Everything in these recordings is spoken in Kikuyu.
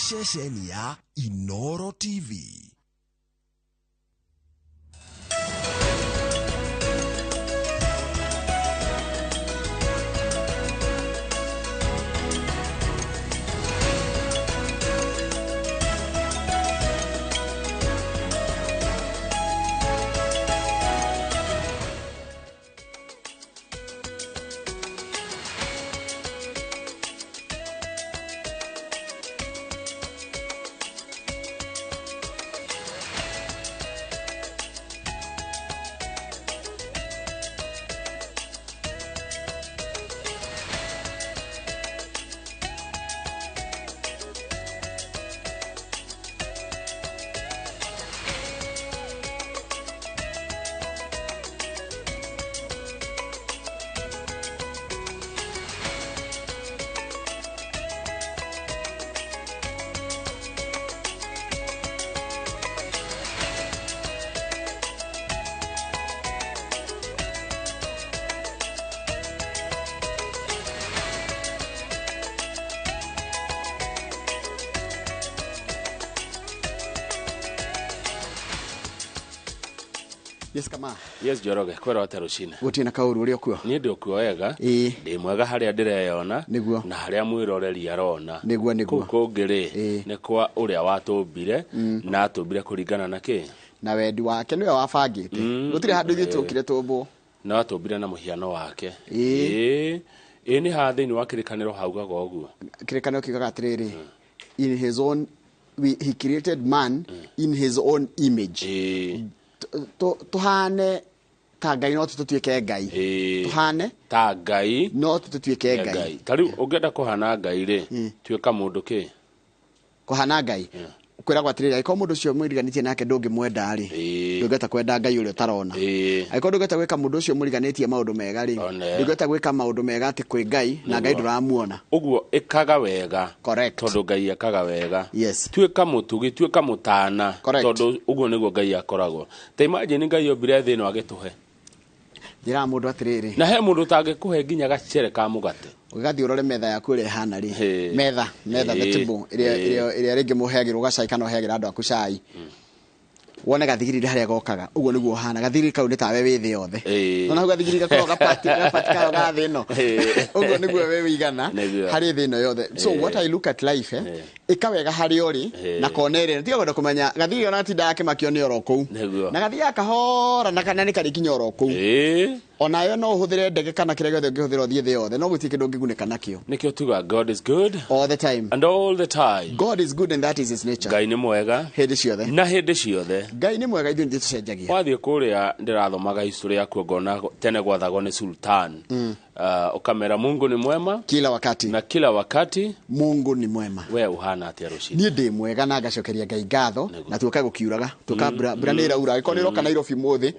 Ceceni ya Inoro TV. Yes kama. Yes Njoroge, kwĩra atĩa rũcinĩ? Gũtirĩ na kaũru ũrĩa ũkuo. Niĩ ndĩ okuo wega. Ĩĩ. Ndĩ mwega harĩa ndĩreyona. Nĩguo. Na harĩa mwĩroreri arona. Nĩguo, nĩguo. Kũu kũngĩ rĩ, Ĩĩ. nĩ kwa ũrĩa watũmbire na atũmbire kũringana na kĩ? Na wendi wake nĩwe wabangĩte. Gũtirĩ handũ ithuĩ tũkire tũmbwo. Na atũmbire na mũhiano wake. Ĩĩ. Ĩĩ. Ĩĩ nĩ haha thĩinĩ wa kĩrĩkanĩro haugaga ũguo. Kĩrĩkanĩro kiugaga atĩrĩrĩ, in his own we, he created man in his own image. Ĩĩ. Tũhane ta Ngai no tũtuĩke Ngai. Ĩĩ. Tũhane Ta Ngai. no tũtuĩke Ngai. Ta rĩu ũngĩenda kũhana Ngai rĩ, tuĩka mũndũ kĩ? Kũhana Ngai. Kwĩragwo atĩrĩrĩ, angĩkorwo mũndũ ũcio mwĩriganĩtie nake ndũngĩmwenda rĩ, Ĩĩ. ndũngĩhota kwenda Ngai ũrĩa ũtarona. Ĩĩ. Angĩkorwo ndũngĩhota gwĩka mũndũ ũcio mũriganĩtie maũndũ mega rĩ, One. ndũngĩhota gwĩka maũndũ mega atĩ kwĩ Ngai na Ngai ndũramuona. Ũguo ĩkaga wega. Correct. Tondũ Ngai ekaga wega. Yes. Tuĩka mũtugi, tuĩka mũtana. Correct. Tondũ ũguo nĩguo Ngai akoragwo. Ta imagine Ngai ombire thĩ ĩno agĩtũhe. Njĩraga mũndũ atĩrĩrĩ, Na he mũndũ ũtangĩkũhe nginya gacere ka mũgate. Ũgathiĩ ũrore metha yaku ĩrĩa ĩhana rĩ, Ĩĩ. metha the Ĩĩ. table ĩrĩa Ĩĩ. ĩrĩa rĩngĩ mũheagĩrwo gacai kana ũheagĩra andũ aku cai, wone gathigiriri harĩa gokaga, ũguo nĩguo ũhana. Gathigiriri kau nĩ tawe wĩ thĩ yothe. Ĩĩ. Nona hau gathigiriri gakoragwo gapati kayo ga thĩ ĩno. Ĩĩ. Ũguo nĩguo we wĩigana Nĩguo. harĩ thĩ ĩno yothe. So Ĩĩ. what I look at life, Ĩĩ. ĩka wega harĩa ũrĩ Ĩĩ. na kona ĩrĩa tiga kwenda kũmenya gathigiriri ona gatindaga kĩmakio nĩ oro kũu. Nĩguo. Na gathiaga kahora na kana nĩ karĩkinya oro kũu. Ĩĩ. Onayo no ũhũthĩre ndege kana kĩrĩa gĩothe ũngĩhũthĩra ũthiĩ thĩ yothe, no gũtirĩ kĩndũ ũngĩgunĩka nakĩo. Nĩkĩo tuga God is good All the time. and all the time. God is good and that is his nature. Ngai nĩ mwega Hĩndĩ ciothe. na hĩndĩ ciothe. Ngai nĩ mwega, ithuĩ nĩ tũcenjagia. Wathiĩ kũrĩa ndĩrathomaga history yakuo ngona tene gwathagwo nĩ sultan. Ũkamera Mungu ni mwema Kila wakati. na kila wakati. Mungu ni mwema. We ũhana atĩa rũcinĩ? Niĩ ndĩ mwega na ngacokeria Ngai ngatho na tuoka gũkiuraga tuoka mbura nĩ ĩraura angĩkorwo nĩ ĩroka Nairobi mũthĩ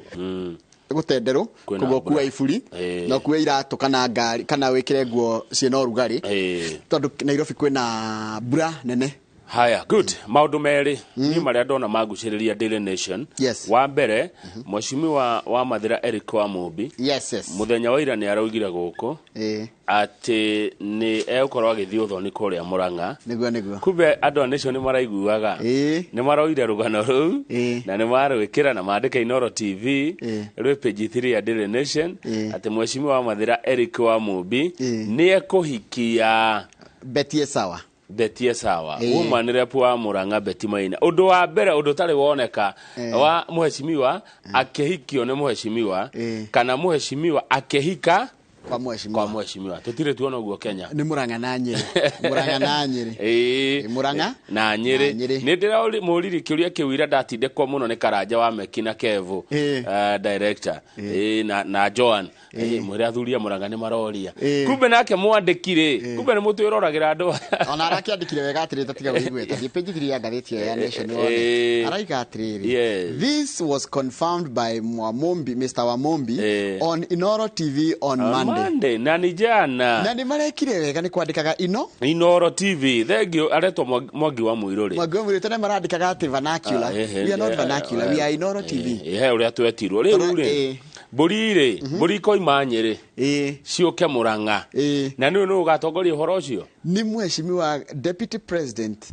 gũtenderũ Kwĩna koguo mbura. kua iburi Ĩĩ. na ũkue iratũ kana ngari kana wĩkĩre nguo ciĩna ũrugarĩ Ĩĩ. tondũ Nairobi kwĩna mbura nene. Haya, good. Maũndũ merĩ niĩ marĩa ndona magucĩrĩria Daily Nation. Yes. Wa mbere, mheshimiwa wa Mathĩra Eric wa Mũmbi Yes, yes. mũthenya wa ira nĩ araugire gũkũ Ĩĩ. atĩ nĩ egũkorwo agĩthiĩ ũthoni kũrĩa Mũrang'a. Nĩguo, nĩguo. Kumbe andũ a Nation nĩ maraiguaga. Ĩĩ. Nĩ maroire rũgano rũu Ĩĩ. na nĩ marwĩkĩra na mandĩka Inoro TV Ĩĩ. rwĩ page 3 ya Daily Nation Ĩĩ. atĩ mheshimiwa wa Mathĩra Eric wa Mũmbi Ĩĩ. nĩ ekũhikia Betty Esawa. Betty Esawa. Ĩĩ. Woman rep wa Mũrang'a Betty Maina. Ũndũ wa mbere ũndũ ũtarĩ woneka Ĩĩ. wa mheshimiwa akĩhikio nĩ mheshimiwa Ĩĩ. kana mheshimiwa akĩhika Kwa mheshimiwa. kwa mheshimiwa. Tũtirĩ tuona ũguo Kenya. Nĩ Mũrang'a na Nyĩrĩ. Mũrang'a na Nyĩrĩ. Ĩĩ. Ĩ, Mũrang'a na Nyĩrĩ. na Nyĩrĩ. Nĩ ndĩramũririe kĩũria kĩu ira ndatindĩkwo mũno nĩ Karanja wa Meki na Kevo Ĩĩ. director. Ĩĩ, na Joan. Mwĩre athuri a Mũrang'a nĩ maroria. Ĩĩ. Kumbe nake mwandĩki rĩ, kumbe nĩ mũtwĩroragĩra andũ. Ona arakĩandĩkire wega atĩrĩ tatiga wĩiguĩte. Thiĩ page 3 ya ngathĩti ĩyo ya Nation wone. Ĩĩ. Araiga atĩrĩrĩ. Yes. This was confirmed by Mwamombi, Mr. Wamombi Ĩĩ. on Inoro TV on Monday. Monday na nĩ jana. Na nĩ marekire wega nĩ kwandĩkaga ino Inoro TV. Thank you. Aretwo Mwangi wa Mũirũrĩ. Mwangi wa Mũirũrĩ tene marandĩkaga atĩ vernacular. We are not vernacular, we are Inoro TV. He ũrĩa twetirwo. Rĩu Tondũ, rĩ, ĩĩ. mbũri rĩ, mbũri ikoima Nyĩrĩ Ĩĩ. ciũke Mũrang'a. Ĩĩ. Na nĩwe nĩ ũgatongoria ũhoro ũcio? Nĩ mheshimiwa Deputy President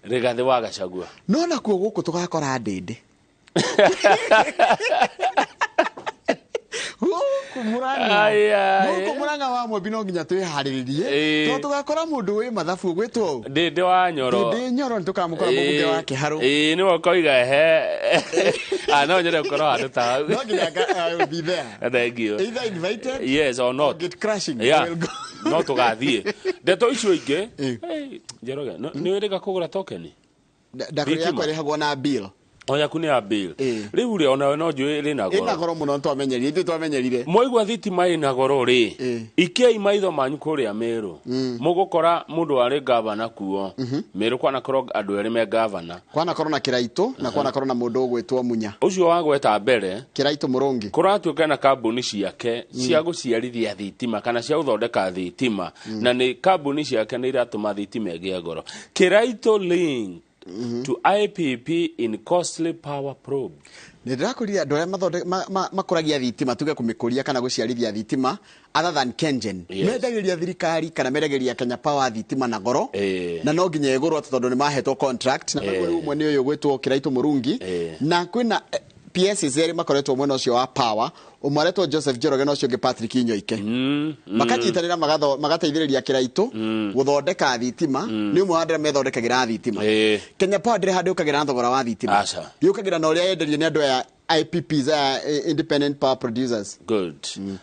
Rigathi wa Gachagua. No nakuo gũkũ tũgakora ndĩndĩ gũkũ Murang'a. Ai, ai. Gũkũ Murang'a wa Mwembi no nginya twĩharĩrĩrie Ĩĩ. tondũ tũgakora mũndũ wĩ mathabu ũgwĩtwo ũũ. Ndĩndĩ wa Nyoro. Ndĩndĩ Nyoro nĩ tũkamũkora mũmbunge wa Kĩharũ. Ĩĩ nĩwe ũkoiga ehe. Ah, no nyende gũkorwo handũ ta hau. No nginya I will be there. Thank you. Either invited Yes or not. or get crashing. Yeah. I will go. No tũgathiĩ. Ndeto icio ingĩ. Ĩĩ. Hey, Njoroge, nĩ wĩrĩga kũgũra tokeni? Ndakũrĩa Thitima. yakwa ĩrĩhagwo na bill. O yaku nĩ ya bill. Ĩĩ. Rĩu rĩ onawe no njũĩ rĩ na Ĩna goro. goro mũno nĩtwamenyerire, ithuĩ twamenyerire. Mwaigua thitima ĩna goro rĩ, Ĩĩ. ikiai maitho manyu kũrĩa Meru. Mũgũkora mũndũ warĩ gavana kuo. Meru kwanakorwo andũ erĩ me gavana. Kwanakorwo na Kĩraitũ na kwanakorwo na mũndũ ũgwĩtwo Munya. Ũcio wagweta mbere Kĩraitũ Mũrũngi. kũratuĩka na kambuni ciake cia gũciarithia thitima kana cia gũthondeka thitima na nĩ kambuni ciake nĩ iratũma thitima ĩgĩe goro. Kĩraitũ link to IPP in costly power probe. Nĩ ndĩrakũria andũ arĩa makũragia thitima tuge kũmĩkũria kana gũciarithia thitima other than KenGen. Yes. Mendagĩria thirikari kana mendagĩria Kenya Power thitima na goro Ĩĩ. na no nginya ĩgũrwo atĩ tondũ nĩ mahetwo contract na Ĩĩ. rĩu ũmwe nĩ ũyũ ũgwĩtwo Kĩraitũ Mũrungi Ĩĩ. na kwĩna PSs erĩ makoretwo mwena ũcio wa power, ũmwe aretwo Joseph Njoroge na ũcio ũngĩ Patrick Inyoike. Makanyitanĩra magateithĩrĩria Kĩraitũ gũthondeka thitima. Nĩ ũmwe wa andũ arĩa methondekagĩra thitima. Ĩĩ. Kenya Power ndĩrĩ handũ yũkagĩra na thogora wa thitima. Aca. Yũkagĩra na ũrĩa yenderio nĩ andũ aya IPPs aya, Independent Power Producers. Good.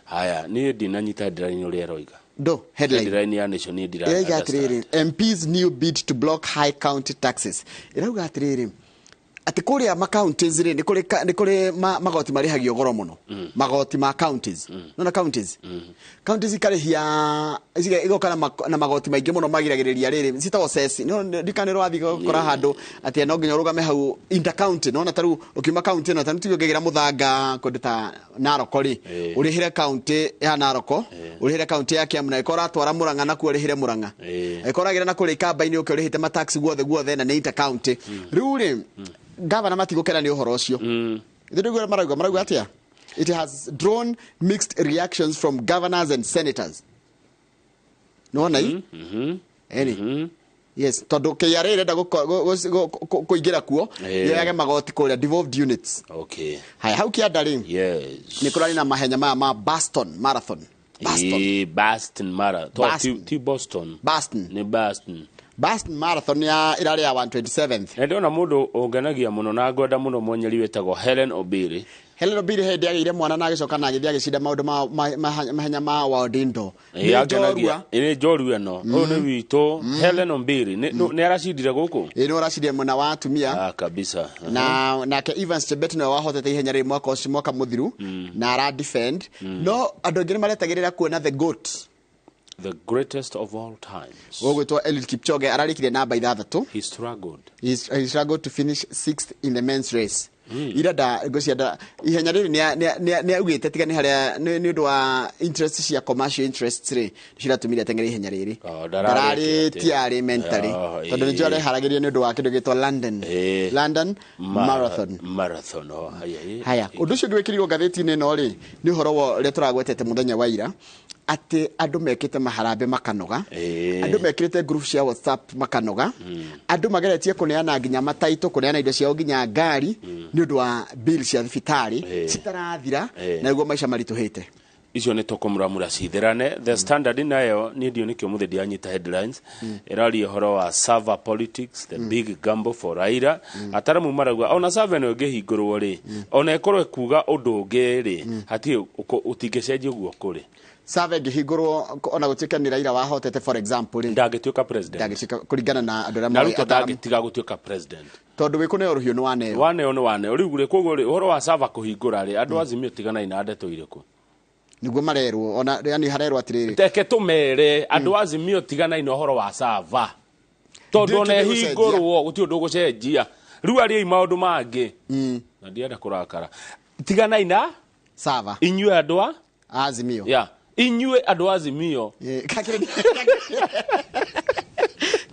Haya, niĩ ndinanyita headline ũrĩa ĩroiga. Ndo headline. Headline ya Nation niĩ ndira Ĩrauga understand. atĩrĩrĩ, MPs new bid to block high county taxes. Ĩrauga atĩrĩrĩ atĩ kũrĩa ma counties rĩ nĩ kũrĩ magoti marĩhagio goro mũno. Magoti ma counties. Nona counties. Counties ikarĩhia igoka na magoti maingĩ mũno magiragĩrĩria rĩrĩ citagwo cess. No ndikane rwathi gũkora handũ atĩ no nginya ũrũgame hau inter county. Nona ta rĩu ũkiuma county ĩno ta rĩu tuge ũngĩgĩra mũthanga kũndũ ta Narok rĩ ũrĩhĩre county ya Narok, ũrĩhĩre county ya Kiambu, na ĩkorwo ũratwara Murang'a nakuo ũrĩhĩre Murang'a. Ĩkorwo ũragĩra na kũrĩa Ikamba-inĩ ũke ũrĩhĩte matax guothe guothe na nĩ inter county. Rĩu rĩ gavana matigũkena nĩ ũhoro ũcio. Ithuĩ ndũiguaga marauga atĩa? It has drawn mixed reactions from governors and senators. Nĩwona i? Eni. Yes, tondũ KRA ĩrenda kũingĩra kuo yoyage magoti kũrĩa devolved units. Okay. Haya, hau kĩanda rĩ Yes. nĩ kũrarĩ na mahenya maya ma Boston Marathon. Boston. Ĩĩ, Boston Marathon. Boston. Ti Boston. Boston. Nĩ Boston. Boston Marathon ya ĩrarĩ ya 127th. Na ndĩrona mũndũ ũngenagia mũno na ngwenda mũno mwenyeri wĩtagwo Helen Obiri. Helen Obiri hĩndĩ agĩire mwana na agĩcoka na agĩthiĩ agĩcinda maũndũ ma mahenya ma World Indoor. Ĩĩ, Nĩ njorua. Nĩ njorua ĩno. Ũyũ nĩ witũ Helen Obiri. Nĩ aracindire gũkũ? Ĩĩ, nĩ aracindire mwena wa atumia. Ah, kabisa. Na nake Evans Chebet nĩwe wahotete ihenya rĩrĩ mwaka ũcio mwaka mũthiru na ara defend. No andũ aingĩ nĩ maretagĩrĩra kuona the GOAT. The greatest of all times. Ũgwĩtwo Eliud Kipchoge ararĩkirie namba 6. He struggled. He struggled to finish 6th in the men's race. Ira nda ngũcia nda ihenya rĩrĩ nĩ augĩte tiga nĩ harĩa nĩ ũndũ wa interest cia commercial interests rĩ ciratũmire ateng'ere ihenya rĩrĩ. Oh, ndararĩtie Ndararĩtie arĩ mentally. Oh, Tondũ nĩ njũĩ areharagĩria nĩ ũndũ wa kĩndũ gĩtwo London. London Marathon. Marathon. Oh, haya. Haya, ũndũ ũcio ũngĩ wĩkĩrirwo ngathĩti-inĩ ĩno rĩ nĩ ũhoro wa ũrĩa tũragwetete mũthenya wa ira atĩ andũ mekĩte maharambĩ makanoga. Andũ mekĩrĩte group cia WhatsApp makanoga. Andũ mageretie kũneana nginya mataitũ, kũneana indo ciao nginya ngari nĩ ũndũ wa bill cia thibitarĩ citarathira na nĩguo maica maritũhĩte. Icio nĩ tũkũmuramura cithirane. The Standard nayo niĩ ndiũ nĩkĩo mũthĩ ndianyita headlines. Ĩraria ũhoro wa server politics, the big gamble for Raila. Ataramu marauga ona server ĩno ĩngĩhingũrwo rĩ, ona ĩkorwo ĩkuga ũndũ ũngĩ rĩ, hatirĩ ũtingĩcenjia ũguo kũrĩ. Server ĩngĩhingũrwo ona gũtuĩka nĩ Raila wahotete for example rĩ, Ndangĩtuĩka president. ndangĩtuĩka kũringana na andũ arĩa Na moĩ Ruto ataaramu. ndangĩtiga gũtuĩka president. Tondũ wĩkũneo rũhiũ nĩ waneo. Waneo nĩ waneo. Rĩu rĩ, koguo rĩ, ũhoro wa server kũhingũra rĩ, andũ Azimio tiganai na ndeto irĩkũ? Nĩguo marerwo ona yani harerwo atĩrĩrĩ. Reke tũmere andũ Azimio tiganai na ũhoro wa server. Tondũ ona Ndĩkĩ gũcenjia. ĩhingũrwo gũtirĩ ũndũ ũgũcenjia. Rĩu ariai maũndũ mangĩ. Na ndienda kũrakara. Tiganai na Server. inyuĩ andũ a Azimio. Yeah. Inyuĩ andũ a Azimio.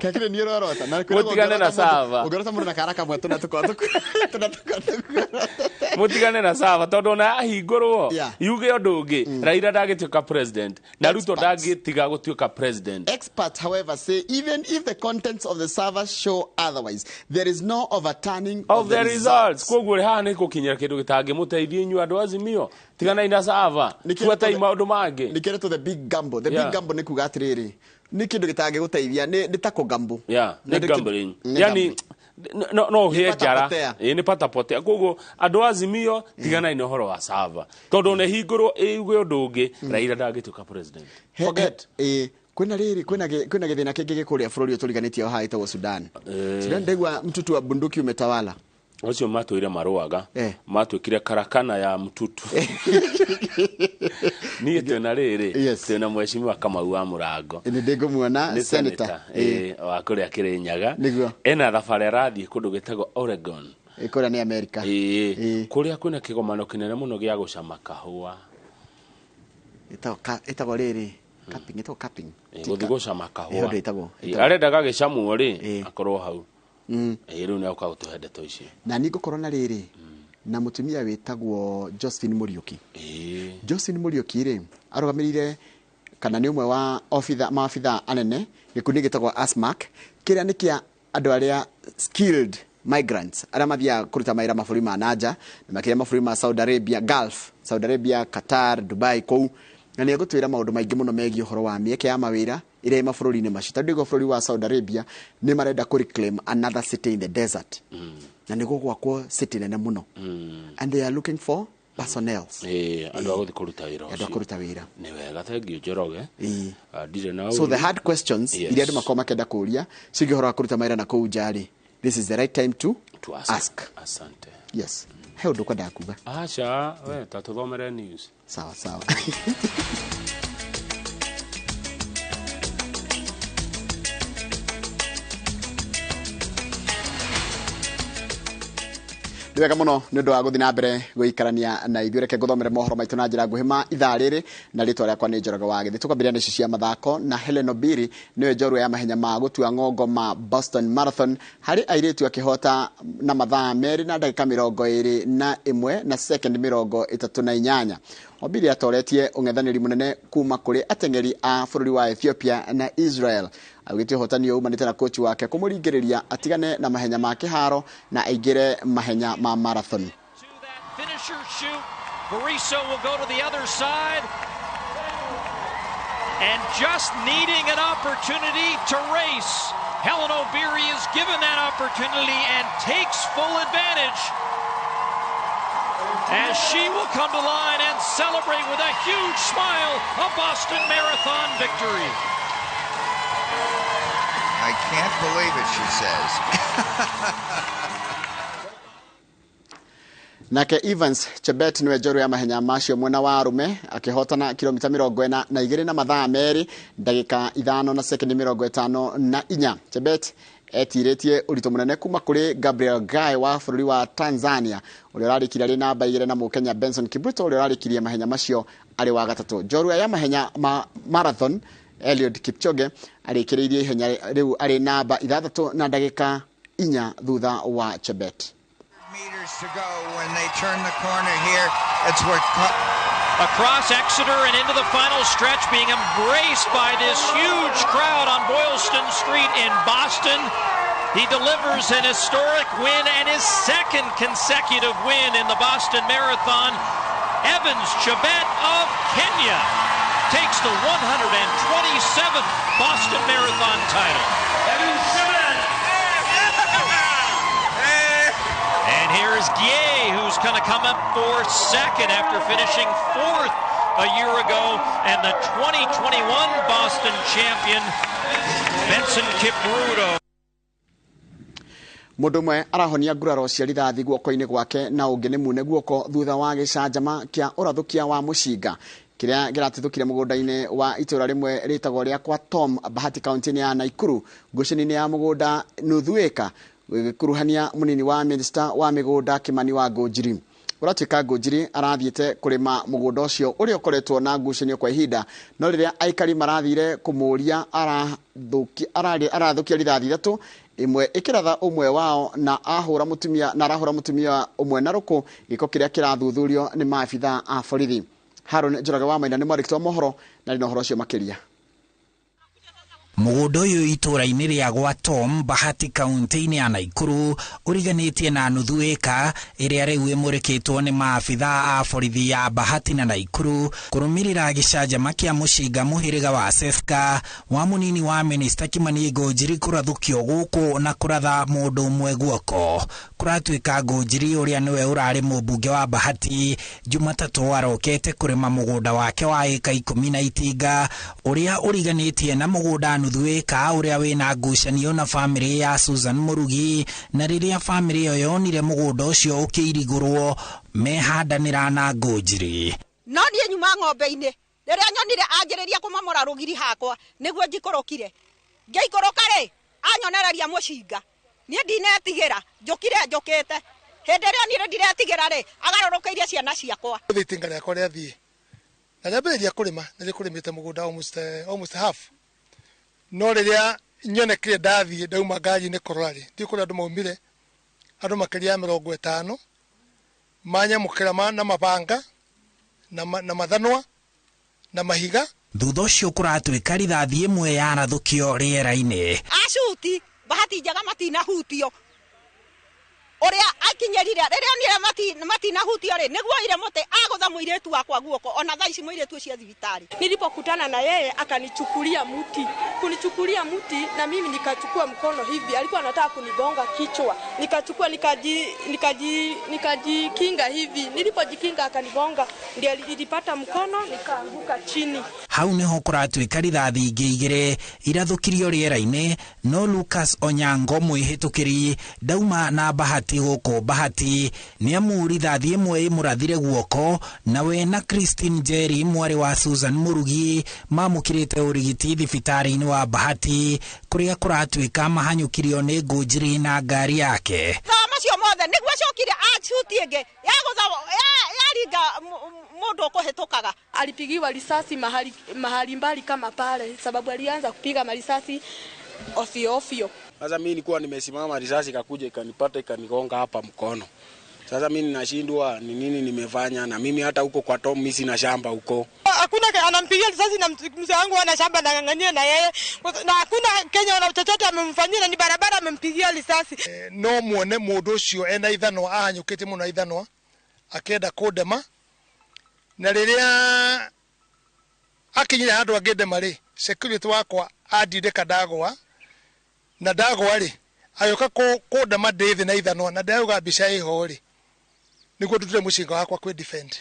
Kakire nĩ ũrorota na kwĩragwo Mũtigane na ũngĩrota mũndũ- server. Ũngĩrota mũndũ na kara kamwe tũna tũkorwo tũna tũkorwo Mutigane na server tondu ona yahingũrwo Yeah. yuge ũndũ ũngĩ, Raila ndangĩtuĩka president na Ruto Experts. ndangĩtiga gũtuĩka president. Experts, however, say even if the contents of the server show otherwise, there is no overturning of the results. Koguo rĩ, haha nĩ gũkinyĩra kĩndũ gĩtangĩmũteithia inyuĩ andũ Azimio. Tiganai na server, Nĩkĩo buatai maũndũ mangĩ. Nĩkĩo to the big gamble. The Yeah. big gamble nĩ kuga atĩrĩrĩ, nĩ kĩndũ gĩtangĩgũteithia, nĩ ta kũgamble. Yeah, Na nĩ nĩ gambling. nĩ Yani gambling. no ũhĩe Nĩ njara. patapotea. Ĩĩ, nĩ patapotea. Koguo andũ a Azimio, tiganai na ũhoro wa server tondũ ona ĩhingũrwo ĩuge ũndũ ũngĩ, Raila ndangĩtuĩka president. Forget. Ĩ, kwĩna rĩrĩ, kwĩna gĩthĩna kĩngĩ gĩkũrĩa bũrũri ũyũ tũriganĩtie o haha ĩtagwo Sudan. Sudan ndaigua mtutu wa bunduki umetawala. Acio matũire marũaga. Eh. Matuĩkire karakana ya mtutu. Niĩ twĩna rĩrĩ, twĩna mheshimiwa Kamau wa Mũrango. Nĩ ndĩngũmuona. Nĩ senator. senator, wa kũrĩa Kĩrĩnyaga. Nĩguo. Ena thabarĩ arathiĩ kũndũ gwĩtagwo Oregon. Ĩ, kũrĩa nĩ America. Ĩĩ, Ĩĩ. kũrĩa kwĩna kĩgomano kĩnene mũno gĩa gũcama kahũa. Ĩtagwo rĩrĩ cupping, ĩtagwo cupping. Ĩĩ, gũthiĩ gũcama kahũa. Ĩyo ndũ ĩtagwo. Ĩĩ, arenda gagĩcamwo rĩ, akorwo hau. Ĩĩ, rĩu nĩ agũka gũtũhe ndeto icio. Na niĩ ngũkorwo na rĩrĩ na mũtumia wĩtagwo Josephine Mũriũki. Josephine Mũriũki rĩ, arũgamĩrĩire kana nĩ ũmwe wa obitha maabitha anene gĩkundi gĩtagwo ASMAC, kĩrĩa nĩ kĩa andũ arĩa skilled migrants arĩa mathiaga kũruta mawĩra mabũrũri ma nanja, na makĩria mabũrũri ma Saudi Arabia, Gulf, Saudi Arabia, Qatar, Dubai kũu. Na nĩ egũtwĩra maũndũ maingĩ mũno megiĩ ũhoro wa mĩeke ya mawĩra ĩrĩa ĩ mabũrũri-inĩ macio, tondũ ndĩguo bũrũri wa Saudi Arabia nĩ marenda kũ reclaim another city in the desert, na nĩguo gwakwo city nene mũno, and they are looking for personnels. Ĩĩ, andũ a gũthiĩ kũruta wĩra Andũ a ũcio. kũruta wĩra. Nĩ wega, thengiũ Njoroge. Ah, ndirĩ na So the ũru. hard questions iria andũ makoragwo makĩenda kũũria ciĩgiĩ ũhoro wa kũruta mawĩra na kũu nja rĩ, this is the right time to, To ask. ask. Asante. Yes, he ũndũ kwendaga kuga? Aca, we ta tũthomere news. Sawa sawa. Nĩ wega mũno nĩ ũndũ wa gũthiĩ na mbere gũikarania na ithuĩ. Reke ngũthomere mohoro maitũ na njĩra nguhĩ ma ithaa rĩrĩ, na rĩtwa rĩakwa nĩ Njoroge wa Gĩthĩ. Tũkwambĩrĩria na ici cia mathako, na Helen Obiri nĩwe njorua ya mahenya ma gũtua ng'ongo ma Boston Marathon harĩ airĩtu, akĩhota na mathaa 2 na ndagĩka 21 na second 38. Obiri atoretie ũng'ethanĩri mũnene kuma kũrĩ ateng'eri a bũrũri wa Ethiopia na Israel. Augĩte ũhotani ũyũ umanĩte na kochi wake kũmũringĩrĩria atigane na mahenya ma kĩharo na aingĩre mahenya ma marathon. To that finisher shoot. Bariso will go to the other side. And just needing an opportunity to race, Helen Obiri is given that opportunity and takes full advantage as she will come to line and celebrate with a huge smile a Boston Marathon victory. "I can't believe it," she says. Nake Evans Chebet niwe njorua ya mahenya macio mwena wa arume, akĩhotana kilomita 42 na mathaa 2 ndagĩka 5 na sekendi 54. Chebet etirĩtie ũritũ mũnene kuma kũrĩ Gabriel Guy wa bũrũri wa Tanzania, ũrĩa ũrarĩkirie arĩ namba 2, na mũkenya Benson Kibruto, ũrĩa ũrarĩkirie mahenya macio arĩ wa gatatũ. Njorua ya mahenya ma marathon Eliud Kipchoge arĩkĩrĩirie ihenya rĩu arĩ namba 6 na ndagĩka 4 thutha wa Chebet. Meters to go when they turn the corner here. It's where Across Exeter and into the final stretch, being embraced by this huge crowd on Boylston Street in Boston. He delivers an historic win and his second consecutive win in the Boston Marathon. Evans Chebet of Kenya takes the 127th Boston Marathon title. Evans Chebet! And here's Guy, who's going to come up for second after finishing fourth a year ago, and the 2021 Boston champion, Benson Kipruto. Mũndũ ũmwe arahonia nguraro cia rithathi guoko-inĩ gwake na ũngĩ nĩ mune guoko thutha wa gĩcanjama kĩa ũrathũkia wa mũcinga kĩrĩa kĩratithũkire mũgũnda-inĩ wa itũra rĩmwe rĩtagwo rĩa kwa Tom Bahati, kaunti-inĩ ya Naikuru. Ngucanio-inĩ ya mũgũnda nuthu ĩka gũgĩkuruhania mũnini wa minista wa mĩgũnda Kimani wa Ngũnjiri. Kũratuĩka Ngũnjiri arathiĩte kũrĩma mũgũnda ũcio ũrĩa ũkoretwo na ngucanio kwa ihinda, no rĩrĩa aikari marathire kũmũria arathũkia rithathi ithatũ, ĩmwe ĩkĩratha ũmwe wao na ahũra mũtumia na arahũra mũtumia ũmwe na rũkũ, gĩko kĩrĩa kĩrathuthurio nĩ maabithaa a borithi. Haron Njoroge wa Maina nĩ mwandĩki wa mohoro na rĩ na ũhoro ũcio makĩria. Mũgũnda ũyũ itũũra-inĩ rĩa gwa Tom Bahati kaunti-inĩ ya Naikuru ũriganĩtie na nuthu ĩka ĩrĩa rĩu ĩmũrĩkĩtwo nĩ maabithaa a borithi ya Bahati na Naikuru kũrũmĩrĩra gĩcanjama kĩa mũcinga mũhĩrĩga wa Seska wa mũnini wa minista Kimani Ngũnjiri kũrathũkio gũkũ na kũratha mũndũ ũmwe guoko. Kũratuĩka Ngũnjiri ũrĩa nĩwe ũrarĩ mũmbunge wa Bahati Jumatatũ arokete kũrĩma mũgũnda wake wa ĩka 10 na itinga ũrĩa ũriganĩtie na mũgũnda nuthu ĩka ũrĩa wĩna ngucanio na famĩlĩ ya Susan Murugi, na rĩrĩa famĩlĩ ĩyo yonire mũgũnda ũcio ũkĩirigũrwo mehandanĩra na Ngũnjiri. No niĩ nyuma ng'ombe-inĩ rĩrĩa nyonire anjĩrĩria kũmomora rũgiri hakwa nĩguo njikũrũkire, ngĩikũrũka rĩ anyonereria mũcinga, niĩ ndinetigĩra, njũkire njũkĩte. Hĩndĩ ĩrĩa onire ndiretigĩra rĩ agarũrũkĩirie ciana ciakwa. Itinga rĩakwa rĩathiĩ na rĩambĩrĩria kũrĩma, nĩ rĩkũrĩmĩte mũgũnda almost half. No rĩrĩa nyonekire ndathiĩ ndauma ngari-inĩ kũrora rĩ, ndiũĩ kũrĩa andũ maumire, andũ makĩria ya 50 manyamũkĩra na mabanga na mathanwa na mahiga. Thutha ũcio kũratuĩka rithathi ĩmwe yarathũkio rĩera-inĩ. Acuti Bahati njega matinahutio, ũrĩa akinyĩrire rĩrĩa onire matinahutio rĩ nĩguo oire mũtĩ agũtha mũirĩtu wakwa guoko, ona thaa ici mũirĩtu ũcio thibitarĩ. Nilipokutana na yeye akanichukulia mti, kunichukulia mti na mimi nikachukua mkono hivi, alikuwa anataka kunigonga kichwa, nikachukua nikajikinga hivi, nilipojikinga akanigonga, ndiye nilipata mkono nikaanguka chini. Hau niho kũratuĩka rithathi ingĩ igĩrĩ irathũkirio rĩera-inĩ, no Lucas Onyango mwĩhĩtũkĩri ndauma na Bahati gũkũ Bahati nĩ amu rithathi ĩmwe ĩmũrathire guoko, na we na Christine Njeri mwarĩ wa Susan Murugi mamũkĩrĩte ũrigiti thibitarĩ-inĩ wa Bahati kũrĩa kũratuĩka mahanyũkirio nĩ Ngũnjiri na ngari yake. Thaa macio mothe nĩguo acokire acuti ĩngĩ yagũtha yaringa mũndũ ũkũhĩtũkaga. Alipigiwa risasi mahali mbali kama pale, sababu alianza kupiga marisasi ofyo ofyo. Sasa mimi nilikuwa nimesimama, risasi ikakuja ikanipata ikanigonga hapa mkono. Sasa mimi ninashindwa ni nini nimefanya, na mimi hata huko kwa Tom mimi sina shamba huko. Hakuna anampigia risasi na mzee wangu ana shamba na ngangania na yeye, na hakuna Kenya wana chochote amemfanyia, na ni barabara amempigia risasi. No muone mũndũ ũcio ena ithanwa ahanyũkĩte mũno ithanwa akenda kũndema, na rĩrĩa akinyire handũ angĩndema rĩ, security wakwa andindĩka ndagwa, na ndagwa rĩ agĩũka kũndema ndĩ thĩ na ithanwa, na ndauga mbica ĩho rĩ nĩguo ndutire mũcinga wakwa kwĩ defend,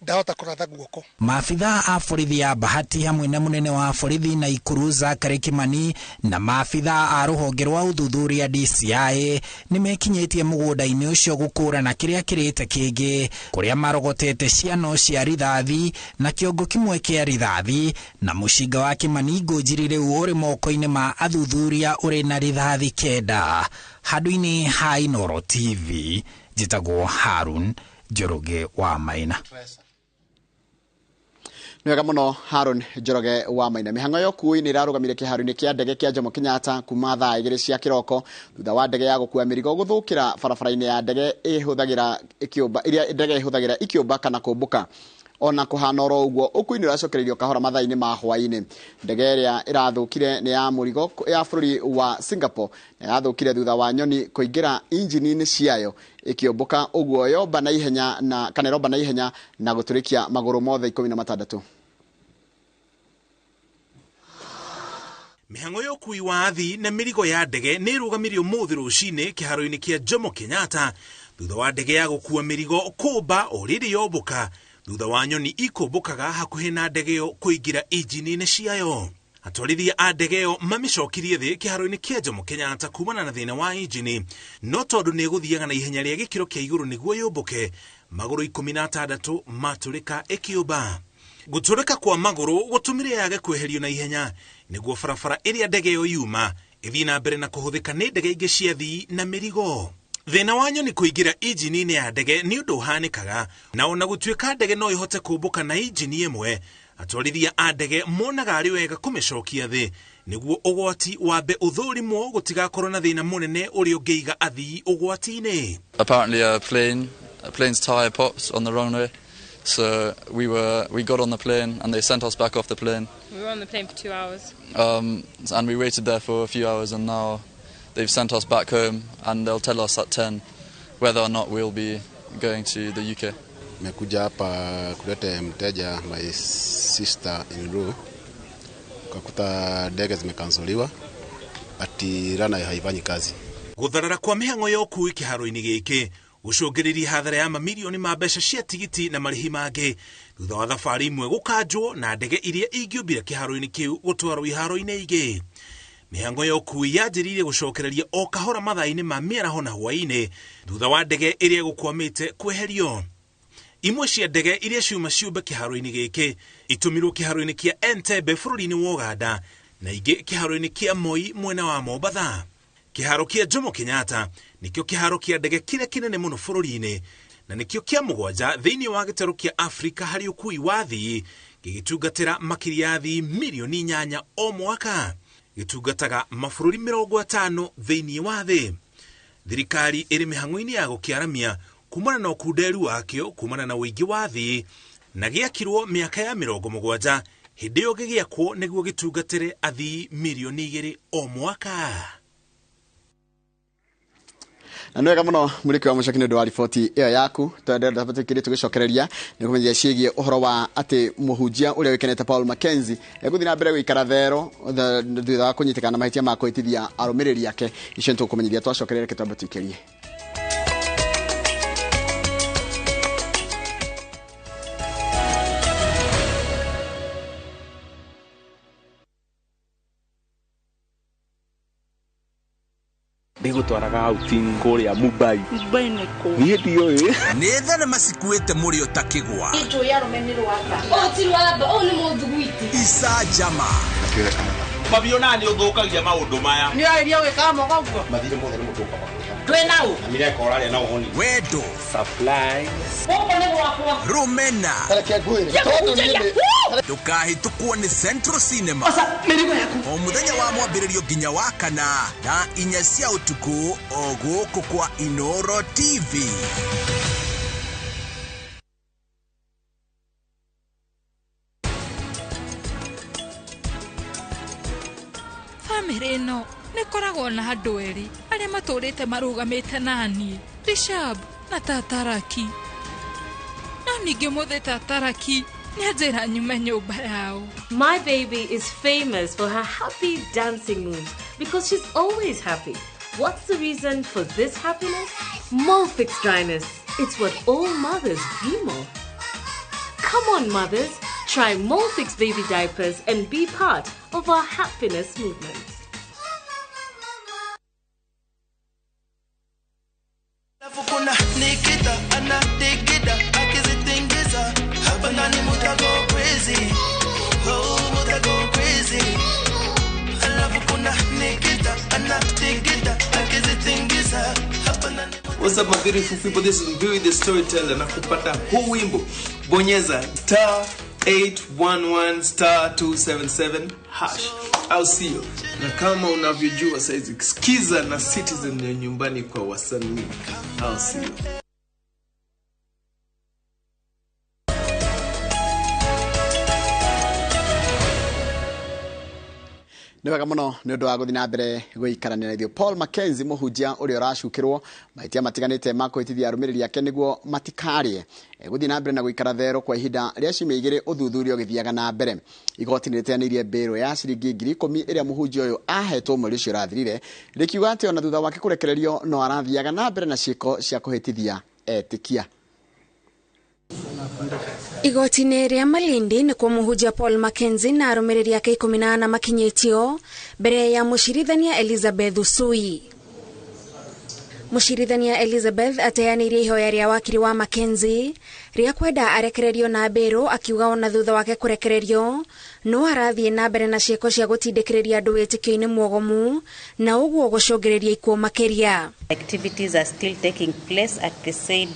ndahota kũratha guoko. Maabithaa a borithi ya Bahati hamwe na mũnene wa borithi Naikuru Zachary Kimani na maabithaa a rũhonge rwa ũthuthuria DCI nĩmekinyĩtie mũgũnda-inĩ ũcio gũkũrana kĩrĩa kĩrĩte kĩngĩ, kũrĩa marogotete ciano cia rithathi na kĩongo kĩmwe kĩa rithathi, na mũcinga wa Kimani Ngũnjiri rĩu ũrĩ moko-inĩ ma athuthuria ũrĩ na rithathi 9. Handũ-inĩ ha Inooro TV njĩtagwo Harun Njoroge wa Maina. Nĩ wega mũno Haron Njoroge wa Maina. Mĩhang'o ya ũkuui nĩ ĩrarũgamire kĩharo-inĩ kĩa ndege kĩa Jomo Kenyatta kuma thaa 2 cia kĩroko thutha wa ndege ya gũkua mĩrigo gũthũkĩra barabara-inĩ ya ndege ĩhũthagĩra ikĩũmba, iria ndege ĩhũthagĩra ikĩũmba kana kũmbũka. Ona kũhana oro ũguo, ũkuui nĩ ũracokereirio kahora mathaa-inĩ ma hwaĩ-inĩ. Ndege ĩrĩa ĩrathũkire nĩ ya mũrigo ya bũrũri wa Singapore na yathũkire thutha wa nyoni kũingĩra injini-inĩ ciayo ĩkĩũmbũka, ũguo yomba na ihenya na kana ĩromba na ihenya na gũtũrĩkia magũrũ mothe 16. Mĩhang'o ya ũkuui wa athii na mĩrigo ya ndege nĩ ĩrũgamirio ũmũthĩ rũcinĩ kĩharo-inĩ kĩa Jomo Kenyatta thutha wa ndege ya gũkua mĩrigo kũmba o rĩrĩ yombũka, thutha wa nyoni ikũmbũkaga hakuhĩ na ndege ĩyo kũingĩra injini-inĩ ciayo. Atwarithia a ndege ĩyo mamĩcokirie thĩ kĩharo-inĩ kĩa Jomo Kenyatta kumana na thĩna wa injini, no tondũ nĩ ĩgũthiaga na ihenya rĩa gĩkĩro kĩa igũrũ nĩguo yũmbũke, magũrũ 16 matũrĩka ĩkĩũmba. Gũtũrĩka kwa magũrũ gũtũmire yage kweherio na ihenya nĩguo barabara ĩrĩa ndege ĩyo yuma ĩthiĩ na mbere na kũhũthĩka nĩ ndege ingĩ cia athii na mĩrigo. Thĩna wa nyoni kũingĩra injini-inĩ ya ndege nĩ ũndũ ũhanĩkaga, na ona gũtuĩka ndege no ĩhote kũmbũka na injini ĩmwe, atwarithia a ndege monaga arĩ wega kũmĩcokia thĩ nĩguo ũgwati wambe ũthũrimwo gũtigakorwo na thĩna mũnene ũrĩa ũngĩiga athii ũgwati-inĩ. Apparently a plane's tire popped on the runway, so we got on the plane and they sent us back off the plane. We were on the plane for 2 hours. And we waited there for a few hours, and now they've sent us back home, and they'll tell us at 10 whether or not we'll be going to the UK. Nimekuja hapa kuleta mteja, my sister in law, kakuta ndege zimekansoliwa, ati rana haifanyi kazi. Gũtharara kwa mĩhang'o ya ũkuui kĩharo-inĩ gĩkĩ gũcũngĩrĩria hathara ya mamirioni ma mbeca cia tigiti na marĩhi mangĩ thutha wa thabarĩ imwe gũkanjwo na ndege iria ingĩũmbire kĩharo-inĩ kĩu gũtwarwo iharo-inĩ ingĩ. Mĩhang'o ya ũkuui yanjĩrĩirie gũcokereria o kahora mathaa-inĩ ma mĩaraho na hwaĩ-inĩ thutha wa ndege ĩrĩa ĩgũkwamĩte kweherio. Imwe cia ndege iria ciuma ciũmbe kĩharo-inĩ gĩkĩ itũmirwo kĩharo-inĩ kĩa Entebbe bũrũri-inĩ wa Ũganda na ingĩ kĩharo-inĩ kĩa Moi mwena wa Mombatha. Kĩharo kĩa Jomo Kenyatta nĩkĩo kĩharo kĩa ndege kĩrĩa kĩnene mũno bũrũri-inĩ na nĩkĩo kĩa mũgwanja thĩinĩ wa gĩtarũ kĩa Afrika harĩ ũkuui wa athii, gĩgĩtungatĩra makĩria ya athii mirioni 8 o mwaka. Gĩtungataga mabũrũri 50 thĩinĩ wa thĩ. Thirikari ĩrĩ mĩhang'o-inĩ ya gũkĩaramia kumana na ũkunderu wakĩo kumana na ũingĩ wa athii, na gĩakirwo mĩaka ya 70 hĩndĩ ĩyo gĩgĩakwo nĩguo gĩtungatĩre athii mirioni 2 o mwaka. Na nĩ wega mũno mũrĩki wa mũcoki nĩ ũndũ wa riboti ĩyo yaku. Twendete tũgĩcokereria nĩ kũmenyithia ciĩgiĩ ũhoro wa atĩ mũhunjia ũrĩa wĩkenete Paul Mackenzie egũthiĩ na mbere gũikara thero thutha wa kũnyitĩkana na mahĩtia ma kũhĩtithia arũmĩrĩri ake. Icio nĩ tũkũmenyithia twacokereria, reke twambe tũikĩrie. Ndigũtwaraga outing kũrĩa Mumbai. Mumbai nĩ kũ? Niĩ ndiũĩ. Nĩ thenema cikuĩte mũrĩo ta kĩgwa. Njũĩ arũme nĩ rwamba. Ũũ ti rwamba, ũũ nĩ mũthuguiti. Icanjama. Mabio na nĩ ũthũkagia maũndũ maya. Nĩ ũrarĩria gwĩkaga moga ũguo? Mathirĩ mothe nĩ mũtũka makũrĩha. Twĩ na ũ? Na mireka ũrarĩa na ũhũni. Wendo. Supplies. Gũkũ nĩ gwakwa. Rũmena. Tareke ngwĩre. Tondũ niĩ nĩ Ndũkahĩtũkwo nĩ Central Cinema. Mĩrigo yaku. O mũthenya wa mwambĩrĩrio nginya wa kana thaa 4 cia ũtukũ o gũkũ kwa Inoro TV. Bamĩrĩ ĩno nĩ ĩkoragwo na andũ erĩ arĩa matũrĩte marũgamĩte na niĩ, Rishab na Tataraki. No ningĩ mũthĩ Tataraki nĩ anjĩra nyume nyũmba yao. My baby is famous for her happy dancing moves because she's always happy. What's the reason for this happiness? Molfix dryness. It's what all mothers dream of. Come on, mothers. Try Molfix baby diapers and be part of our happiness movement. What's up my beautiful people, this is Mbiwi the Storyteller na kupata huu wimbo bonyeza star 811 star 277 hash au sio? Na kama unavyojua saizi sikiza na Citizen ya nyumbani kwa wasanii, au sio? Nĩ wega mũno nĩ ũndũ wa gũthiĩ na mbere gũikarania na ithuĩ. Paul Mackenzie mũhunjia ũrĩa ũracukĩrwo mahĩtia matiganĩte ma kũhĩtithia arũmĩrĩri ake nĩguo matikarĩe gũthiĩ na mbere na gũikara thero kwa ihinda rĩa ciumia 2 ũthuthuria ũgĩthiaga na mbere. Igoti nĩ rĩteanĩirie mbĩrũ ya ciringi 10,000 ĩrĩa mũhunjia ũyũ ahetwo mweri ũcio ũrathirire, rĩkiuga atĩ ona thutha wake kũrekererio no arathiaga na mbere na ciĩko cia kũhĩtithia etĩkia. Igoti-inĩ rĩa Malindi nĩkuo mũhunjia Paul Mackenzie na arũmĩrĩri ake 14 makinyĩtio mbere ya mũcirithania Elizabeth Usui. Mũcirithania Elizabeth ateanĩirie ihoya rĩa wakiri wa Mackenzie rĩa kwenda arekererio na mbĩrũ, akiuga ona thutha wake kũrekererio no arathiĩ na mbere na ciĩko cia gũtindĩkĩrĩria andũ wĩtĩkio-inĩ mwogomu na ũguo gũcũngĩrĩria ikuũ makĩria. Activities are still taking place at the said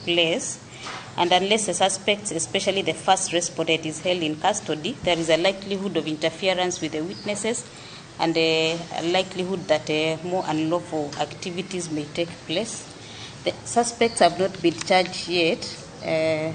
place, and unless the suspect, especially the first respondent, is held in custody, there is a likelihood of interference with the witnesses and a likelihood that more unlawful activities may take place. The suspects have not been charged yet.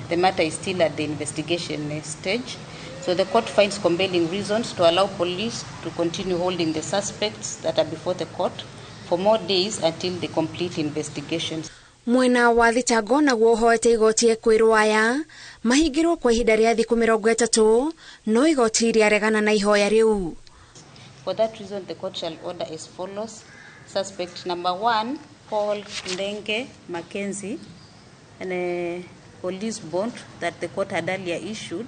The matter is still at the investigation stage. So the court finds compelling reasons to allow police to continue holding the suspects that are before the court for more days until they complete investigations. Mwena wa thitango naguo ũhoete igoti ekwĩrwo aya mahingĩrwo kwa ihinda rĩa thikũ 30, no igoti rĩaregana na ihoya rĩu. For that reason, the court shall order as follows. Suspect number 1, Paul Ndenge Mackenzie, and a police bond that the court had earlier issued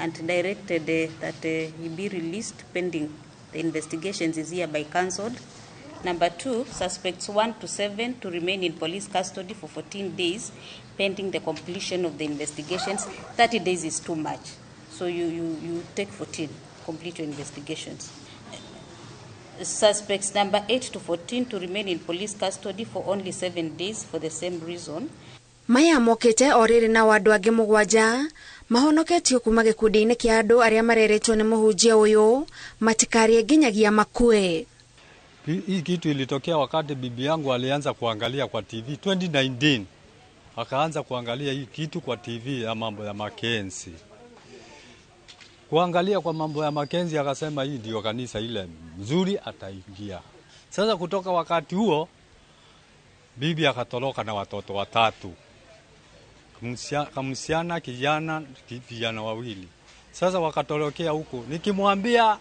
and directed that he be released pending the investigations is hereby cancelled. Number 2, suspects 1 to 7 to remain in police custody for 14 days pending the completion of the investigations. 30 days is too much. So you take 14, complete your investigations. Suspects number 8 to 14 to remain in police custody for only 7 days for the same reason. Maya mokĩte o rĩrĩ nao andũ angĩ 7 mahonoketio kuma gĩkundi-inĩ kĩa andũ arĩa mareretwo nĩ mũhunjia ũyũ matikarie nginyagia makue. Hii kitu ilitokea wakati bibi yangu alianza kuangalia kwa TV 2019. Akaanza kuangalia hii kitu kwa TV ya mambo ya Mackenzie. Kuangalia kwa mambo ya Mackenzie akasema hii ndio kanisa ile mzuri ataingia. Sasa kutoka wakati huo bibi akatoroka na watoto 3. Kamsiana, kijana, vijana 2. Sasa wakatorokea huko. Nikimwambia,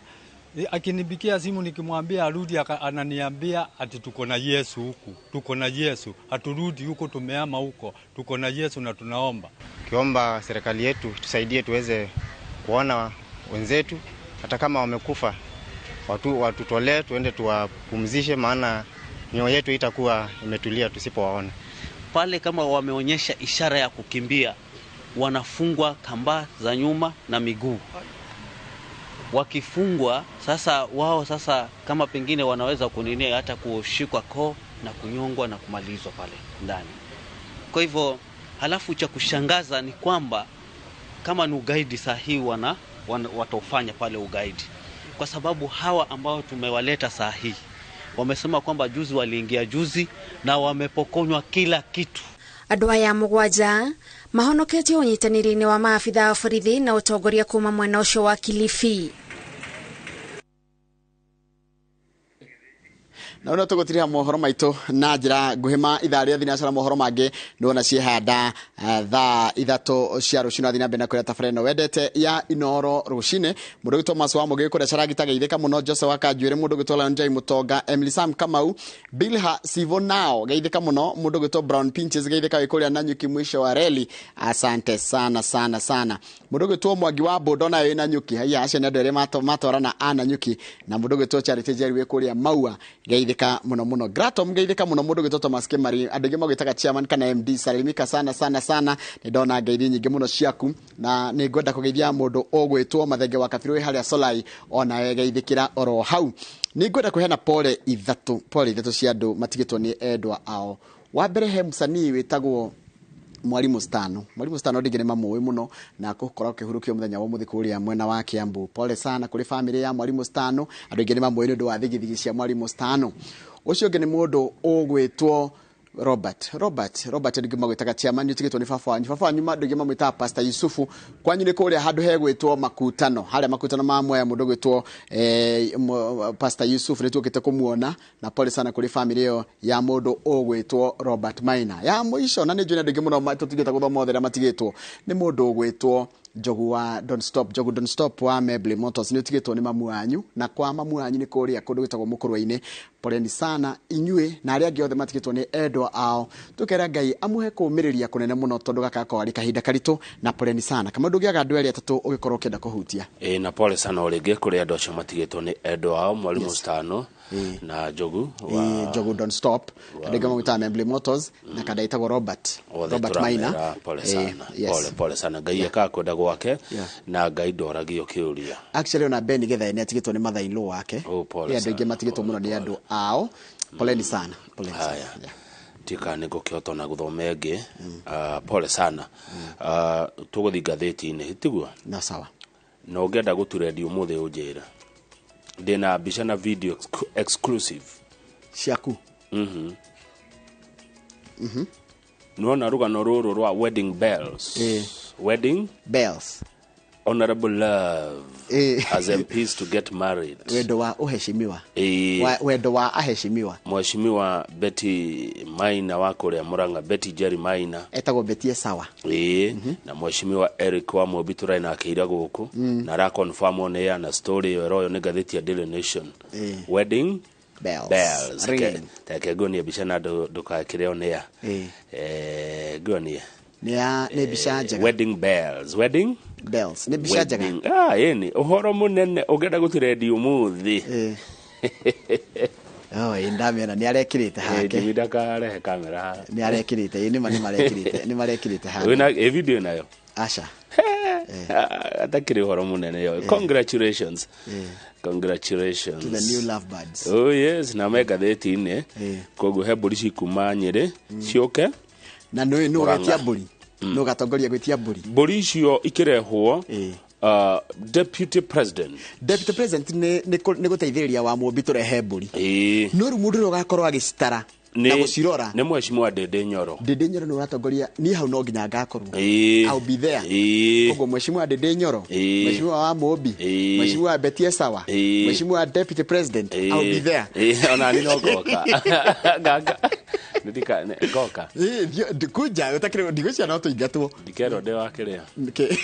akinipigia simu nikimwambia arudi, ananiambia ati tuko na Yesu huku, tuko na Yesu, haturudi huko, tumeama huko, tuko na Yesu na tunaomba. Kiomba serikali yetu tusaidie tuweze kuona wenzetu hata kama wamekufa, watutolee tuende tuwapumzishe, maana mioyo yetu itakuwa imetulia tusipowaona. Pale kama wameonyesha ishara ya kukimbia, wanafungwa kamba za nyuma na miguu. Wakifungwa sasa wao sasa kama pengine wanaweza kuninia hata kushikwa koo na kunyongwa na kumalizwa pale ndani. Kwa hivyo halafu cha kushangaza ni kwamba kama ni ugaidi sahihi wataufanya pale ugaidi. Kwa sababu hawa ambao tumewaleta sahihi wamesema kwamba juzi waliingia juzi na wamepokonywa kila kitu. Andũ aya 7 mahonoketio ũnyitanĩri-inĩ wa maabitha a borithi na ũtongoria kuma mwena ũcio wa Kilifi. Na ũrĩa tũgũtirĩha mohoro maitũ na njĩra nguhĩ ithaa rĩa thinacara mohoro mangĩ nĩwona ciĩhanda thaa 3 cia rũcinĩ athiĩ na mbere na kũrĩa tabarĩra ĩno wendete ya Inooro rũcinĩ. Mũndũ ũgwĩtwo Thomas wa Mũgĩ kũrĩa Carangita geithĩka mũno, Jose wa Kanjuĩrĩ, mũndũ ũgwĩtwo Lanjai Mũtonga, Emily Sam Kamau, Bilha Sivo nao geithĩka mũno, mũndũ ũgwĩtwo Brown Pinches geithĩka wĩ kũrĩa Nanyuki mwisho wa reli, asante sana sana sana. Mũndũ ũgwĩtwo Mwangi wa Bondo nayo wĩ Nanyuki, haiya acio nĩ andũ erĩ matwarana a Nanyuki, na mũndũ ũgwĩtwo Charity Njeri wĩ kũrĩa Maua geithĩka muno muno. Gratom geithĩka muno mũndũ ũgwĩtwo Thomas Kimari, andũ aingĩ magwĩtaga chairman kana MD, salimika sana sana sana. Nĩ ndona ngeithi nyingĩ mũno ciaku na nĩ ngwenda kũgeithia mũndũ ũgwĩtwo Mathenge wa Kabirũ wĩ harĩa Solai, onawe geithĩkĩra oro hau. Nĩ ngwenda kũheana pole ithatũ cia andũ matigĩtwo nĩ endwa ao. Wa mbere he mũcanii wĩtagwo Mwalimu Stano. Mwalimu Stano ndingĩ nĩ mamũĩ mũno na gũkorwo akĩhurũkio mũthenya wa ũmũthĩ kũrĩa mwena wa Kiambu. Pole sana kũrĩ family ya Mwalimu Stano. Andũ aingĩ nĩ mamũĩ nĩ ũndũ wa thigithigi cia Mwalimu Stano. Ũcio ũngĩ nĩ mũndũ ũgwĩtwo Robert ndingĩ magwĩtaga chairman, nĩ ũtigĩtwo nĩ baba wanyu. Baba wanyu ndingĩ mamwĩtaga Pastor Yusufu. Kwanyu nĩ kũrĩa handũ hegwĩtwo Makutano, harĩa Makutano ma Mwea, mũndũ ũgwĩtwo Pastor Yusuf nĩ tuokĩte kũmuona, na pole sana kũrĩ family ĩyo ya mũndũ ũgwĩtwo Robert Maina. Ya mũico na nĩ njũĩ andũ aingĩ mũno tũtigĩte gũthoma othe arĩa matigĩtwo nĩ mũndũ ũgwĩtwo Njogu wa Don't Stop, Njogu Don't Stop wa Mebli Motors, nĩ ũtigĩtwo nĩ mamu wanyu, na kwa mamu wanyu nĩ kũrĩa kũndũ gwĩtagwo Mũkũrwe-inĩ. Poleni sana inyuĩ na arĩa angĩ othe matigĩtwo nĩ endwa ao. Tũkera Ngai amũhe kũũmĩrĩria kũnene mũno tondũ gaka gakoragwo arĩ kahinda karitũ, na poleni sana. Kama ndũngĩaga andũ erĩ atatũ ũgĩkorwo ũkĩenda kũhutia. Ĩ, na pole sana o rĩngĩ kũrĩ andũ acio matigĩtwo nĩ endwa ao, Mwarimũ Stano na Njogu wa Njogu don't stop, andũ aingĩ mamwĩtaga Membley Motors, na kanda ĩtagwo Robert othe Robert Maina. tũramera pole sana. Yes. Pole pole sana. Ngai ekaga kwenda gwake na Ngai ndoragio kĩũria. Actually ona Ben Githae nĩ atigĩtwo nĩ mother in law wake. Oh, pole Ĩ, andũ aingĩ sana. matigĩtwo mũno nĩ andũ ao. Poleni sana, poleni sana. Haya, tika nĩ ngũkĩhota ona gũthoma ĩngĩ. Ah, pole sana. Ah, tũgũthiĩ ngathĩti-inĩ, tiguo? Na sawa. Na ũngĩenda gũturendi ũmũthĩ ũnjĩre, ndĩna mbica na video exclusive ciaku. Nĩwona rũgano rũrũ rwa wedding bells? Wedding bells. Honorable Love as MPs to get married. Wendo wa uheshimiwa. Wendo wa aheshimiwa. Mheshimiwa Betty Maina wa kũrĩa Murang'a, Betty Jerry Maina. Etagwo Betty Sawa. Ĩĩ, na Mheshimiwa Eric wa Mũmbi tũraĩ nake ira gũkũ, na araconfirmwo nĩ na story ĩyo ĩroyo nĩ ngathĩti ya Daily Nation. Wedding bells. Bells. Ringing. Reke nguonie mbica na ndũgakĩre on air. Nguonie. Nĩ ya nĩ mbica njega. Wedding bells, wedding bells, nĩ mbica njega. Ah, ĩni ũhoro mũnene ũngĩenda gũtirendi ũmũthĩ. Oh, ĩ, ndamĩona nĩ arekĩrĩte hake. Jimmy ndakarehe kamera haha. Nĩ arekĩrĩte, ĩ, nĩma nĩ marekĩrĩte hake. Wĩna ĩ video nayo? Aca. Atakĩrĩ ũhoro mũnene yo. Congratulations. Congratulations to the new lovebirds. Oh yes, na me ngathĩti-inĩ. Koguo he mbũri cikuma Nyĩrĩ ciũke na nĩ nũ Murang'a. ũgetia mbũri, nũ ũgatongoria gwĩtia mbũri? Mbũri icio ikĩrehwo, deputy president. Deputy president nĩ gũteithĩrĩria wa Mũmbi tũrehe mbũri. No rĩu mũndũ ũrĩa ũgakorwo agĩcitara na gũcirora Nĩ Mheshimiwa Ndĩndĩ Nyoro. Ndĩndĩ Nyoro nĩ ũratongoria, niĩ hau no nginya ngakorwo. I'll be there. Koguo Mheshimiwa Ndĩndĩ Nyoro, Mheshimiwa wa Mũmbi, Mheshimiwa Betty Sawa, Mheshimiwa deputy president, I'll be there. Ĩĩ, ona ni no ngoka nganga ndika ngoka. Ĩĩ, kunja ũtakĩrĩ ndigũcia no tũingatwo. Ndikerwo ndĩ wa kĩrĩa. Nĩkĩ?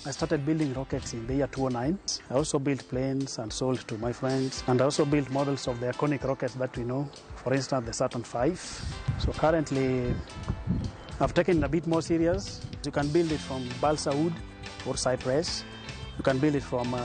I started building rockets in the year 2009. I also built planes and sold to my friends. And I also built models of the iconic rockets that we know, for instance, the Saturn V. So currently, I've taken it a bit more serious. You can build it from balsa wood or cypress. You can build it from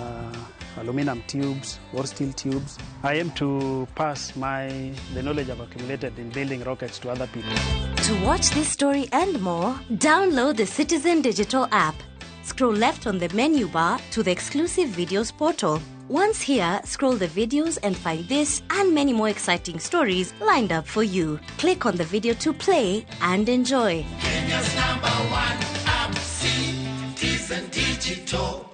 aluminum tubes or steel tubes. I aim to pass the knowledge I've accumulated in building rockets to other people. To watch this story and more, download the Citizen Digital app. Scroll left on the menu bar to the exclusive videos portal. Once here, scroll the videos and find this and many more exciting stories lined up for you. Click on the video to play and enjoy. Kenya's number one app, Citizen Digital.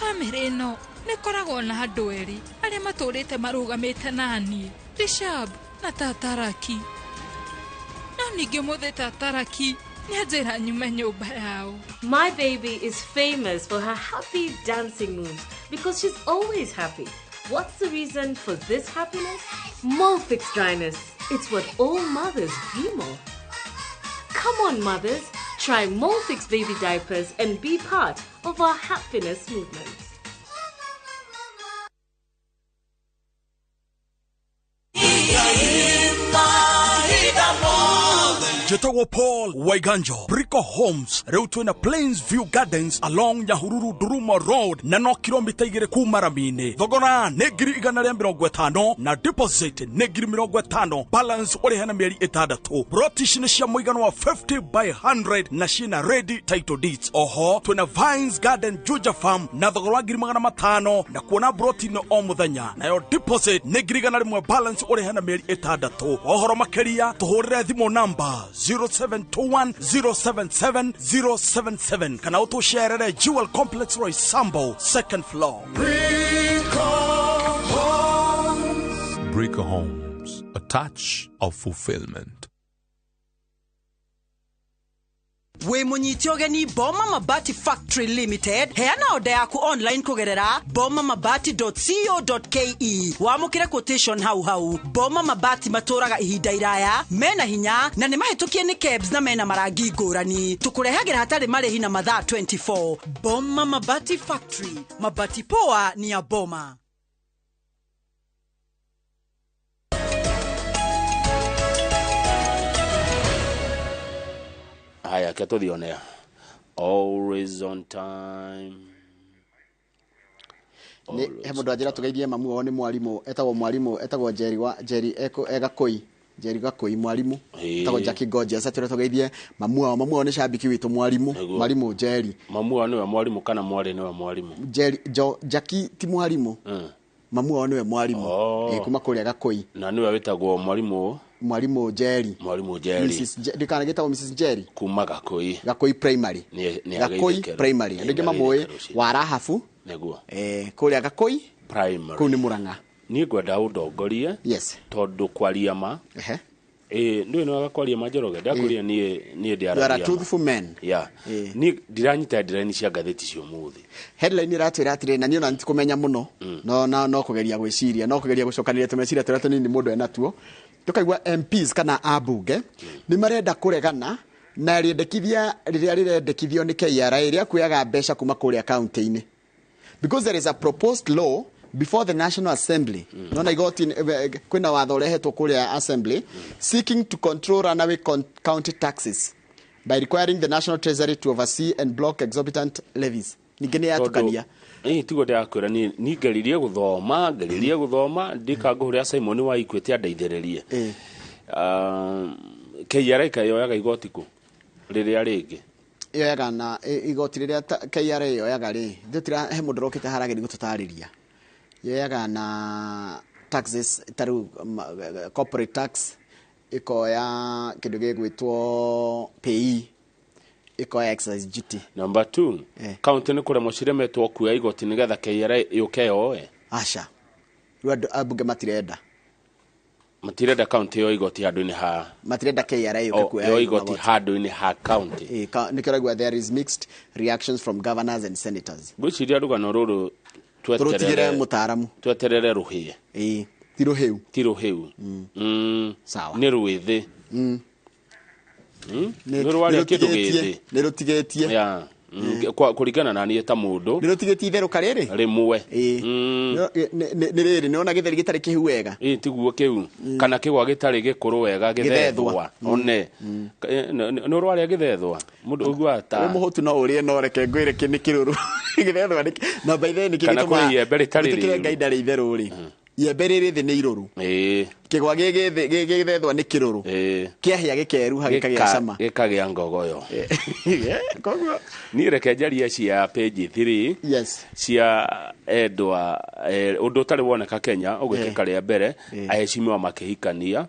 Bamĩrĩ ĩno nĩ ĩkoragwo na andũ erĩ arĩa matũrĩte marũgamĩte naniĩ, Rishab na Tataraki. No ningĩ ũmũthĩ Tataraki nĩ anjĩra nyume nyũmba yao. My baby is famous for her happy dancing moves because she's always happy. What's the reason for this happiness? Molfix dryness. It's what all mothers dream of. Come on, mothers. Try Molfix baby diapers and be part of our happiness movement. Njĩtagwo Paul Waiganjo, Brico Homes. Rĩu twĩna Plains View Gardens along Nyahururu Duruma Road, na no kilomita 2 kuma rami-inĩ. Thogora nĩ 150,000 na deposit nĩ 50,000, balance ũrĩhe na mĩeri 6. Broti ici nĩ cia mũigana wa 50 by 100 na ciĩna ready title deeds. Oho twĩna Vines Garden Juja Farm na thogora wa 500,000 na kuona broti ĩno o mũthenya, nayo deposit nĩ 100,000, balance ũrĩhe na mĩeri 6. Ũhoro makĩria tũhũrĩre thimũ namba 0721 077 077 kana ũtũcerere Jewel Complex, Roysambu, second floor. Brico Homes, a touch of fulfillment. Wĩ mũnyite ũgeni Boma Mabati Factory Limited. Heana oda yaku online kũgerera bomamabati.co.ke. Wamũkĩre quotation hau hau. Boma Mabati matũraga ihinda iraya, mena hinya na nĩ mahĩtũkie nĩ KEBS na mena marangi ngũrani. Tũkũrehagĩra hatarĩ marĩhi na mathaa 24. Boma Mabati Factory, mabati poa ni ya Boma. Haya, ke tũthiĩ on air. Always on time. Nĩ he mũndũ anjĩra tũgeithie mamu wao nĩ mwarimũ, etagwo mwarimũ, etagwo Jerry wa Jerry eko egakoi, Jerry Gakoi mwarimũ, etagwo Jackie Gorgeous, atwĩra tũgeithie mamu wao. Mamu wao nĩ shabiki witũ, mwarimũ, mwarimũ Jerry. Mamu wao nĩwe mwarimũ kana mwarĩ nĩwe mwarimũ? Jerry jo Jackie ti mwarimũ. Mamu wao nĩwe mwarimũ. Kuma kũrĩa Gakoi. Na nĩwe wĩtagwo mwarimũ? Mwarimũ Jerry. Mwarimũ Jerry. Mrs. Ndikana gĩtagwo Mrs. Jerry. Kuma Gakoi. Gakoi Primary. Gakoi Primary. Andũ aingĩ mamũĩ wa Rahabu. Nĩguo. Kũrĩa Gakoi Primary. Kũu nĩ Murang'a. Niĩ ngwenda ũndongorie. Yes. Tondũ kwaria ma. Ndũĩ nĩ waga kwaria ma Njoroge, ndakũria niĩ You are a ndĩaragia ma. truthful man. Yeah. Niĩ ndiranyita headline cia ngathĩti cia ũmũthĩ. Headline iratwĩra atĩrĩ, na niĩ ona nĩtikũmenya mũno. No kũgeria gwĩciria, no kũgeria gũcokanĩrĩria tũmeciria tũrĩa tũnini mũndũ enatuo. Tũkaigua MPs kana ambunge nĩ marenda kũregana na rĩendekithia rĩrĩa rĩrendekithio nĩ KRA rĩa kuoyaga mbeca kuma kũrĩa county-inĩ. Because there is a proposed law before the National Assembly. Nona igoti kwĩna watho ũrehetwo kũrĩa Assembly seeking to control runaway county taxes by requiring the National Treasury to oversee and block exorbitant levies. Ningĩ nĩ yatukania. Tiguo ndĩrakwĩra niĩ ngeririe gũthoma ndikangũhũrĩra Simon wa Equity andeithĩrĩrie. KRA kayoyaga igoti kũ rĩrĩa rĩngĩ? Yoyaga na igoti rĩrĩa KRA yoyaga rĩ, ithuĩ he mũndũ ũrokĩte haragĩri gũtũtarĩria. Yoyaga na taxes ta rĩu corporate tax, ĩkoya kĩndũ gĩgwĩtwo PAYE, ĩkoya excise duty. Number 2, county nĩ kũremwo ciremetwo kuoya igoti nĩgetha KRA yũke yoe. Aca. Rĩu andũ ambunge matirenda. Matirenda county yo igoti handũ-inĩ ha matirenda KRA yũke kuoya yo igoti handũ-inĩ ha county. Nĩkĩo ũraigua there is mixed reactions from governors and senators. Ngwĩciria rũgano rũrũ tũrũtigĩre mũtaaramu. Tweterere rũhĩe. Ti rũhĩu. Ti rũhĩu. Sawa. Nĩ rwĩthĩ. Nĩ rwarĩa kĩndũ gĩthĩ. Nĩ rũtigĩtie. Yeah. Kũringana na niĩ ta mũndũ. Nĩ rũtigĩtie itherũka rĩrĩ? Rĩmwe. Nĩ rĩrĩ, nĩ wona gĩtheri gĩtarĩ kĩhu wega? Tiguo kĩu. Kana kĩgwa gĩtarĩ gĩkũrũ wega gĩthethwa. One. Nĩ ũrwarĩa gĩthethwa? Mũndũ ũiguaga ta Wĩ mũhũtu no ũrĩe no reke ngwĩre kĩ nĩ kĩrũrũ. Gĩthethwa nĩ na by the way nĩkĩ Kana gĩtũmaga kũrĩ iembe rĩtarĩ wĩtĩkĩre rĩru. Ngai ndarĩ itherũ rĩ. Iembe rĩrĩ thĩ nĩ irũrũ. Kĩgwa gĩthethwa nĩ kĩrũrũ. Kĩahĩa gĩkeruha gĩkagĩa cama. Gĩkagĩa ngogoyo. Koguo niĩ reke njarie cia page 3. Yes. Cia endwa ũndũ ũtarĩ woneka Kenya ũgĩkĩka rĩa mbere aheshimiwa makĩhikania.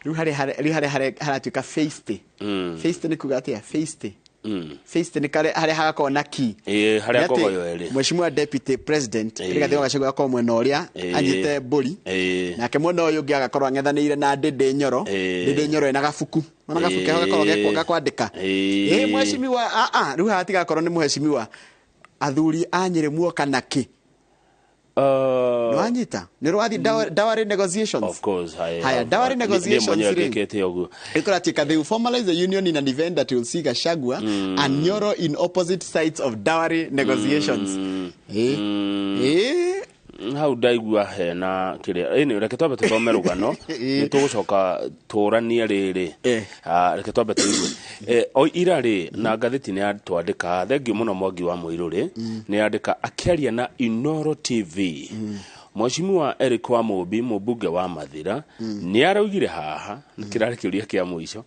Rĩu harĩa haratuĩka feisty. Feisty nĩ kuga atĩa? Feisty. Feisty nĩ harĩa hagakorwo na key. Harĩa Nĩ atĩ ngogoyo ĩrĩ. Mheshimiwa Deputy President Rigathĩ wa Gachagua agakorwo mwena ũrĩa anyite mbũri. Nake mwena ũyũ ũngĩ agakorwo ang'ethanĩire na Ndĩndĩ Nyoro. Ndĩndĩ Nyoro ena gabuku. Ona gabuku keho gakorwo gakwandĩka. Mheshimiwa, rĩu haha tigakorwo nĩ mheshimiwa. Athuri a Nyĩrĩ muoka na kĩ? Nĩwanyita? Nĩ rwathi dowry negotiations. Of course, Haya, dowry negotiations rĩ. Nĩkĩte ũguo. Ĩkũratuĩka they will formalize the union in an event that will see Gachagua and Nyoro in opposite sides of dowry negotiations. Hau ndaigua hena kĩrĩa. Ĩnĩ reke twambe tũthome rũgano. Nĩ tũgũcoka tũranie rĩrĩ. Reke twambe tũigue. O ira rĩ na ngathĩti nĩ yatwandĩka, thengiũ mũno Mwangi wa Mũirũ rĩ, nĩ yandĩka akĩaria na Inooro TV. Mheshimiwa Eric wa Mũmbi mũmbunge wa Mathira nĩ araugire haha kĩrarĩ kĩũria kĩa mũico.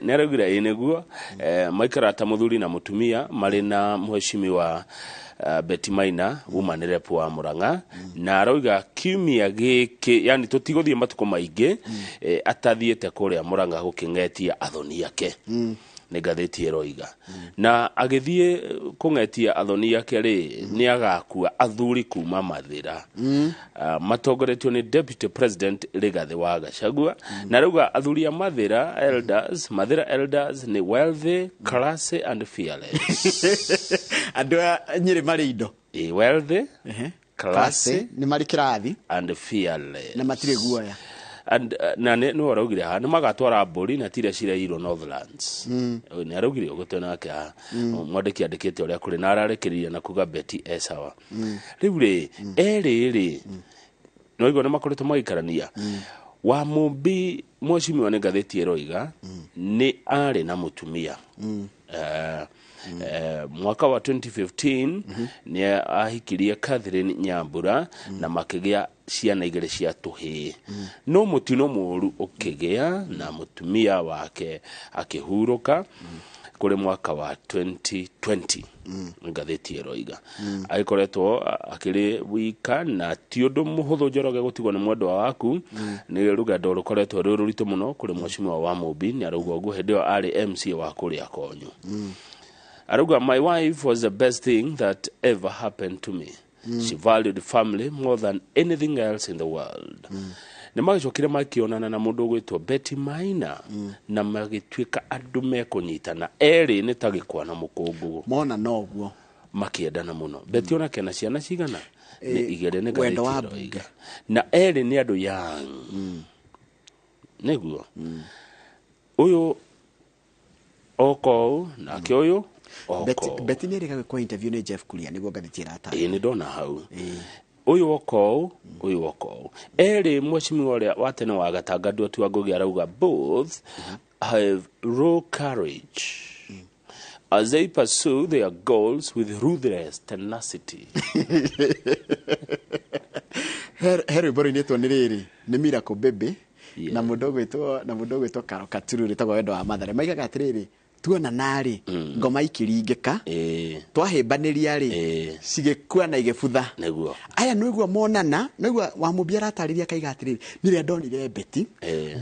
Nĩ araugire ĩ nĩguo maikara ta mũthuri na mũtumia marĩ na mheshimiwa Betty Maina woman rep wa Murang'a na arauga kiumia gĩkĩ yani tũtigũthiĩ matukũ maingĩ atathiĩte kũrĩa Murang'a gũkĩng'etia athoni ake. Nĩ ngathĩti ĩroiga na agĩthiĩ kũng'etia athoni ake rĩ, nĩ agakua athuri kuma Mathĩra, matongoretio nĩ Deputy President Rigathĩ wa Gachagua, na rauga athuri a Mathĩra elders, Mathĩra elders nĩ wealthy, classy and fearless. Andũ a Nyĩrĩ marĩ indo. Ĩ, wealthy, classy nĩ marĩ kĩrathi and fearless. Na matirĩ guoya. And na nĩ nĩwe ũraugire haha nĩ magatwara mbũri na tira cireirwo Northlands. Ũyũ nĩ araugire ũguo twĩ nake haha. Mwandĩki andĩkĩte ũrĩa kũrĩ na ararekereirie na kuga Betty e sawa. Rĩu rĩ, erĩ rĩ, no igua nĩ makoretwo magĩikarania. Wa Mũmbi, mheshimiwa, nĩ ngathĩti ĩroiga nĩ arĩ na mũtumia. Mwaka wa 2015 nĩ ahikirie Catherine Nyambura na makĩgĩa ciana igĩrĩ cia tũhĩĩ, no mũtino mũũru ũkĩgĩa na mũtumia wake akĩhurũka kũrĩ mwaka wa 2020, ngathĩti ĩroiga. Agĩkoretwo akĩrĩ wika na ti ũndũ mũhũthũ, Njoroge, gũtigwo nĩ mwendwa waku. Nĩ rũgendo rũkoretwo rwĩ rũritũ mũno kũrĩ mheshimiwa wa Mũmbi. Nĩ arauga ũguo hĩndĩ ĩyo arĩ MCA wa kũrĩa Konyo. Arauga, "My wife was the best thing that ever happened to me. She valued family more than anything else in the world." Nĩ magĩcokire makĩonana na mũndũ ũgwĩtwo Betty Maina na magĩtuĩka andũ mekũnyitana erĩ nĩ ta gĩkwa na mũkũngũgũ. Mona noguo. Makĩendana mũno. Betty onake na ciana cigana? Nĩ igĩrĩ, nĩ wendo wa ngathĩti ĩroiga. Na erĩ nĩ andũ young, nĩguo ũyũ oka ũũ nake ũyũ oka ũũ. Betty nĩ erĩga gwĩkwo interview nĩ Jeff Kuria, nĩguo ngathĩti ĩrataria. Ĩĩ, nĩ ndona hau ũyũ oka ũũ, ũyũ oka ũũ, erĩ. Mheshimiwa ũrĩa wa tene wa Gatanga Nduati wa Ngũgĩ arauga both have raw courage as they pursue their goals with ruthless tenacity. He rwĩmbo rũinĩtwo nĩ rĩrĩ, nĩ Miracle Baby na mũndũ ũgwĩtwo Karo Katuru, rĩtagwo Wendo wa Mathare. Maigaga atĩrĩrĩ, tuonana rĩ, ngoma ikĩringĩka, twahĩmbanĩria rĩ, cigĩkua na igĩbutha. Aya nĩguo monana, nĩguo Wamũmbi aratarĩria akaiga atĩrĩrĩ, nĩrĩa ndonire Betty,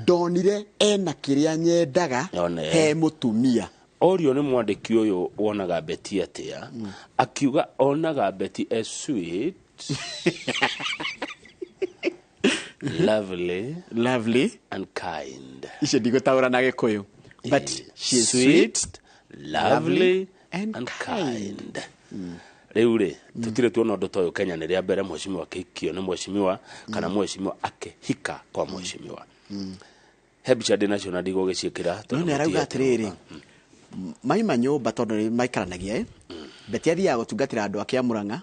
ndonire ena kĩrĩa nyendaga One. he mũtumia. Orio nĩ mwandĩki ũyũ, wonaga Betty atĩa? Akiuga onaga Betty as sweet, lovely, lovely and kind. Icio ndigũtaũra na Gĩkũyũ, but she is sweet, lovely and kind. Rĩu rĩ, tũtirĩ tuona ũndũ ta ũyũ Kenya. Nĩ rĩa mbere mheshimiwa akĩhikio nĩ mheshimiwa kana mheshimiwa akĩhika kwa mheshimiwa. He mbica ndĩ nacio na ndigũgĩciĩkĩra no tondũ nĩ arauga mũtige. Atĩrĩrĩ, maima nyũmba tondũ nĩ maikaranagia, Betty athiaga gũtungatĩra andũ ake a Mũrang'a,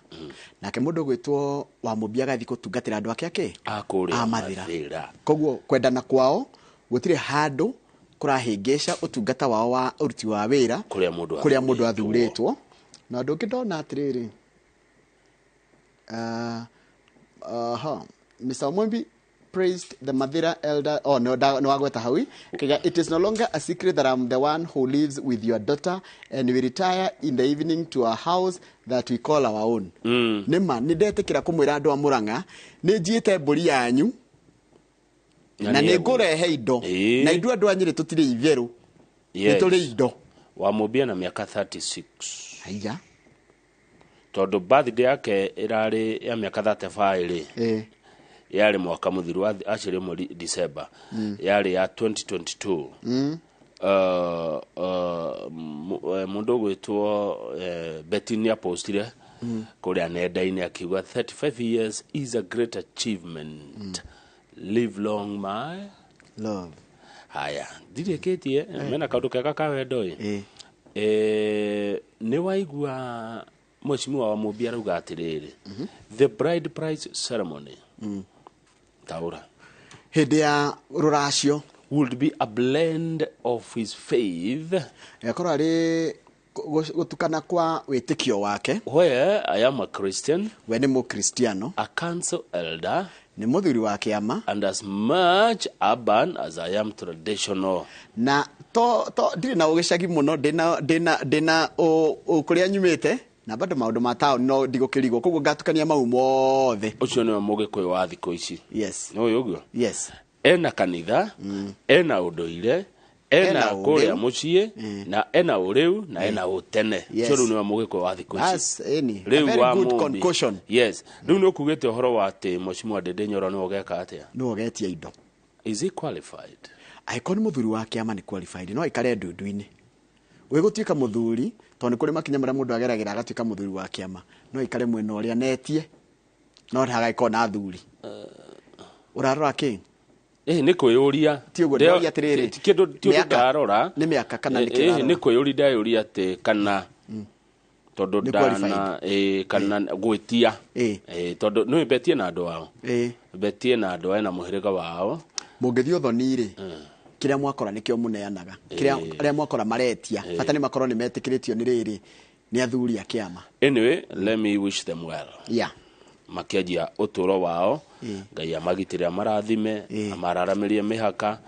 nake mũndũ ũgwĩtwo Wamũmbi agathiĩ gũtungatĩra andũ ake akĩ a kũrĩa a Mathĩra. Mathĩra. Koguo kwendana kwao gũtirĩ handũ kũrahĩngĩca ũtungata wao wa ũruti wa wĩra kũrĩa mũndũ kũrĩa mũndũ athurĩtwo. Na ũndũ ũngĩ ndona atĩrĩrĩ, Mr. Omwembi praised the Mathira elder. Oh no, no wagweta hau. Kiga, "It is no longer a secret that I'm the one who lives with your daughter and we retire in the evening to a house that we call our own." Nĩma nĩ ndetĩkĩra kũmwĩra andũ a Mũrang'a nĩ njiĩte mbũri yanyu na nĩ ngũrehe indo, na ithuĩ andũ a Nyĩrĩ tũtirĩ itherũ, nĩ tũrĩ indo. Wamũmbia na mĩaka 36. Haiya. Tondũ birthday yake ĩrarĩ ya mĩaka 35 rĩ, yarĩ mwaka mũthiru, aciarĩ mweri December, yarĩ ya 2022. Mũndũ ũgwĩtwo Betty nĩ apostire kũrĩa nenda-inĩ akiuga, "35 years is a great achievement. Live long, my love." Haya, ndirĩkĩtie mena kaũndũ kega ka wendo ĩ. Nĩ waigua mheshimiwa wa Mũmbi arauga atĩrĩrĩ, the bride price ceremony, taũra. Hĩndĩ ya rũracio would be a blend of his faith, ĩgakorwo arĩ gũtukana kwa wĩtĩkio wake, where I am a Christian, we nĩ mũkristiano, a council elder, nĩ mũthuri wa kĩama, and as much urban as I am traditional. Na to ndirĩ na ũgĩcagi mũno, ndĩna kũrĩa nyumĩte na bado maũndũ ma taũni no ndigũkĩrigwo, koguo ngatukania mau mothe. Ũcio nĩwe mũgĩkũyũ wa thikũ ici. Yes. Nĩ ũyũ ũguo. Yes. Ena kanitha, ena ũndũire, Ena kũrĩa mũciĩ na ena ũrĩu na ena ũtene. Ũcio rĩu nĩwe mũgĩkũyũ wa thikũ ici. Rĩu wa Mũmbi. Yes. Rĩu nĩ ũkugĩte ũhoro wa atĩ Mheshimiwa Ndindi Nyoro nĩwe ũgeka atĩa? Nĩwe ũgetia indo. Is he qualified? Angĩkorwo nĩ mũthuri wa kĩama nĩ qualified, no aikare ndundu-inĩ. Ũgĩgũtuĩka mũthuri, tondũ nĩ kũrĩ makinya marĩa mũndũ ageragĩra agatuĩka mũthuri wa kĩama, no aikare mwena ũrĩa na etie, no hagagĩkorwo na athuri. Ũrarora kĩ? Nĩ kwĩyũria. Ti ũguo, ndĩroria atĩrĩrĩ. Ti kĩndũ ti ũndũ ndarora. Nĩ mĩaka kana nĩ kĩ ũrarora? Nĩ kwĩyũria ndeyũria atĩ kana tondũ ndana kana gwĩtia. Tondũ nĩ betie na andũ ao. Betie na andũ ena mũhĩrĩga wao. Mũngĩthiĩ ũthoni rĩ, kĩrĩa mwakora nĩkĩo mũneanaga. Kĩrĩa arĩa mwakora maretia, bata nĩ makorwo nĩ metĩkĩrĩtio nĩ rĩrĩ, nĩ athuri a kĩama. Anyway, let me wish them well. Yeah. Makĩanjia ũtũũro wao, Ngai amagitĩre amarathime, amararamĩrie mĩhaka,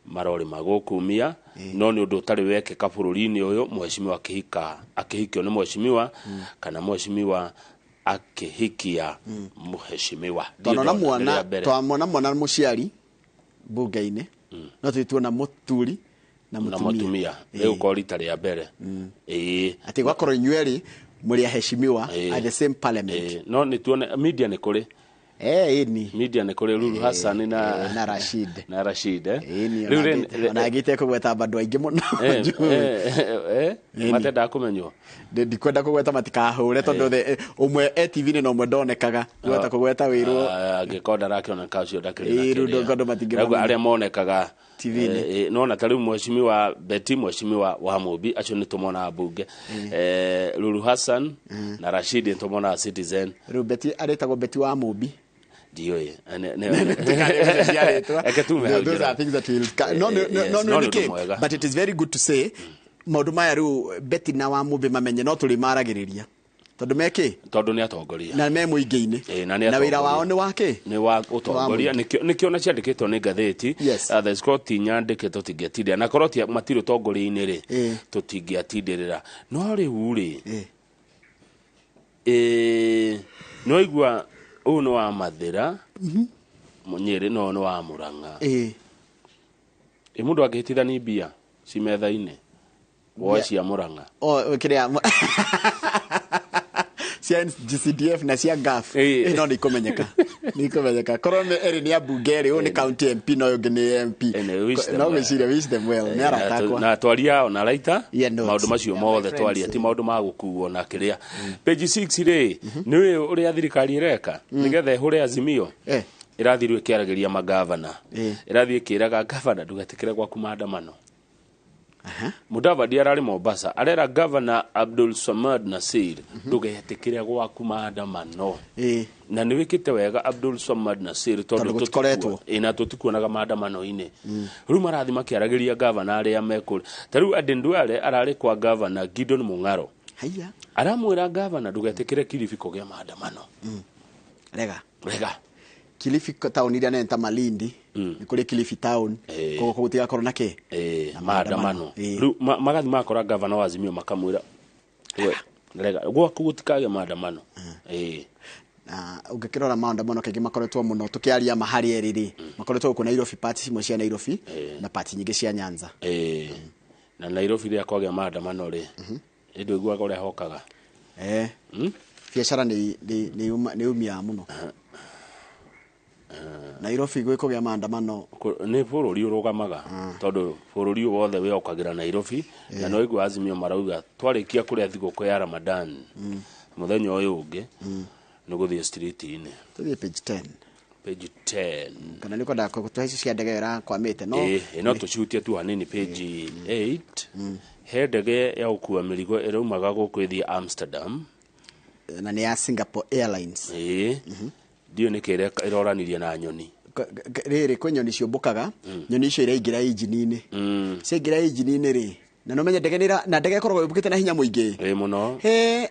marori magũkumia, no nĩ ũndũ ũtarĩ wekĩka bũrũri-inĩ ũyũ, mheshimiwa akĩhika, akĩhikio nĩ mheshimiwa, kana mheshimiwa akĩhikia mheshimiwa. Twanona mwana, twamona mwana mũciari bunge-inĩ, no tũtuona mũturi na mũtumia. Rĩu ko rita rĩa mbere. Atĩ gwakorwo inyuĩ erĩ mũrĩ aheshimiwa at the same parliament. No nĩ tuone media nĩ kũrĩ. Ĩni. Media nĩ kũrĩ Lulu Hassan na Rashid. Na Rashid, Rĩu ona agĩte kũgweta andũ aingĩ mũno. Matendaga kũmenywo. Ndikwenda kũgweta matikahũre tondũ ũmwe e TV-inĩ na ũmwe ndonekaga. Gweta kũgweta wĩrwo. Angĩkorwo ndarakĩoneka ũcio ndakĩrĩ na kĩrĩa. Arĩa monekaga TV-inĩ. No na tarĩu mheshimiwa Betty, mheshimiwa wa Mũmbi, acio nĩ tũmonaga bunge. Lulu Hassan na Rashid nĩ tũmonaga Citizen. Rĩu Betty arĩtagwo Betty wa Mũmbi. Ndiũĩ. Those are things that will no no no no, but it is very good to say maũndũ maya rĩu Betty na wa Mũmbi mamenye no tũrĩmaragĩrĩria. Tondũ mekĩ? Tondũ nĩ atongoria. Na me mũingĩ-inĩ. Na wĩra wao nĩ wa kĩ? Nĩ wa ũtongoria. Nĩkĩo na ciandĩkĩtwo nĩ ngathĩti. Thaa ici ti nyandĩke tũtingĩatindĩra. Na korwo matirĩ ũtongoria-inĩ rĩ, tũtingĩatindĩrĩra. No rĩu rĩ, nĩ waigua ũyũ nĩ wa Mathĩra, Nyĩrĩ, no nĩ wa Mũrang'a. Ĩ mũndũ angĩhĩtithania mbia ci metha-inĩ, woe cia Mũrang'a. Kĩrĩa cia GCDF na cia GAF no nĩ ikũmenyeka. Nĩ ikũmenyeka. Korwo erĩ nĩ ambunge rĩ, ũyũ nĩ county MP na ũyũ ũngĩ nĩ MP. No gwĩciria wish them well. Nĩ arata akwa. Na twaria ona raita maũndũ macio mothe twaria ti maũndũ ma gũkuo na kĩrĩa. Page 6 rĩ, nĩ ũrĩa thirikari ĩreka nĩgetha ĩhũre Azimio. Ĩrathiĩ rĩu ĩkĩaragĩria magavana. Ĩrathiĩ ĩkĩraga gavana ndũgetĩkĩre gwaku maandamano. Mudavadi ararĩ Mombasa arera Governor Abdul Samad Nasir ndũgetĩkĩre gwaku maandamano. Na nĩ wĩkĩte wega Abdul Samad Nasir tondũ tũtikoretwo na tũtikuonaga maandamano-inĩ. Rĩu marathiĩ makĩaragĩria gavana arĩa mekũrĩ. Ta rĩu Aden Duale ararĩ kwa Governor Gideon Mung'aro. Haiya. Aramwĩra gavana ndũgetĩkĩre Kilifi kũgĩa maandamano. Rega. Rega. Kilifi town iria nene ta Malindi, nĩ kũrĩ Kilifi town, koguo gũtigakorwo na kĩ? Maandamano. Rĩu magathiĩ makora gavana wa Azimio makamwĩra rega gwaku gũtikagĩa maandamano. Na ũngĩkĩrora maandamano kaingĩ makoretwo mũno tũkĩaria ma harĩ erĩ rĩ, makoretwo gũkũ Nairobi, parts imwe cia Nairobi na parts nyingĩ cia Nyanza. Na Nairobi rĩrĩa kwagĩa maandamano rĩ, ndũiguaga ũrĩa hokaga. Biacara nĩ umiaga mũno. Nairobi gwĩkũgĩa maandamano nĩ bũrũri ũrũgamaga tondũ bũrũri wothe wĩokagĩra Nairobi na no igua Azimio marauga twarĩkia kũrĩa thigũkũ ya Ramadan mũthenya ũyũ ũngĩ nĩ gũthiĩ street-inĩ. Tũthiĩ page 10. Page 10. Kana nĩ kwenda gũtũhe icio cia ndege ĩrakwamĩte no no tũcihutie tu hanini page 8. He ndege ya gũkua mĩrigo ĩraumaga gũkũ ĩthiĩ Amsterdam na nĩ ya Singapore Airlines. Ndiũ nĩ kĩrĩa ĩroranirie na nyoni. Rĩrĩ kwĩ nyoni ciũmbũkaga, nyoni icio iraingĩra injini-inĩ. Ciaingĩra injini-inĩ rĩ, na no menye ndege na ndege ĩkoragwo yũmbũkĩte na hinya mũingĩ. Mũno. He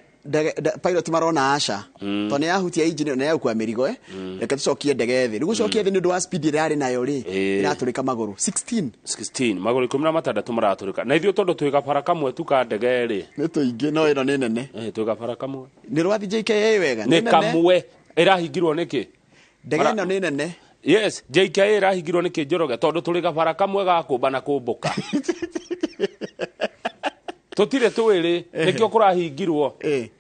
pilot marona aca. Tondũ nĩ yahutia injini na yagũkua mĩrigo reke tũcokie ndege thĩ. Rĩu gũcokia thĩ nĩ ũndũ wa speed ĩrĩa yarĩ nayo rĩ, ĩratũrĩka magũrũ 16. 16 magũrũ 16 maratũrĩka. Na ithuĩ tondũ twĩ gabara kamwe tu ka ndege rĩ. Nĩ tũingĩ no ĩno nĩ nene. Twĩ gabara kamwe. Nĩ rwathi JKA wega. Nĩ kamwe. Ĩrahingirwo nĩkĩ? Ndege ĩno nĩ nene. Yes, JKIA ĩrahingirwo nĩ kĩnjoroge tondũ tũrĩ gabara kamwe ga kũmba na kũmbũka. Tũtirĩ twĩrĩ nĩkĩo kũrahingirwo.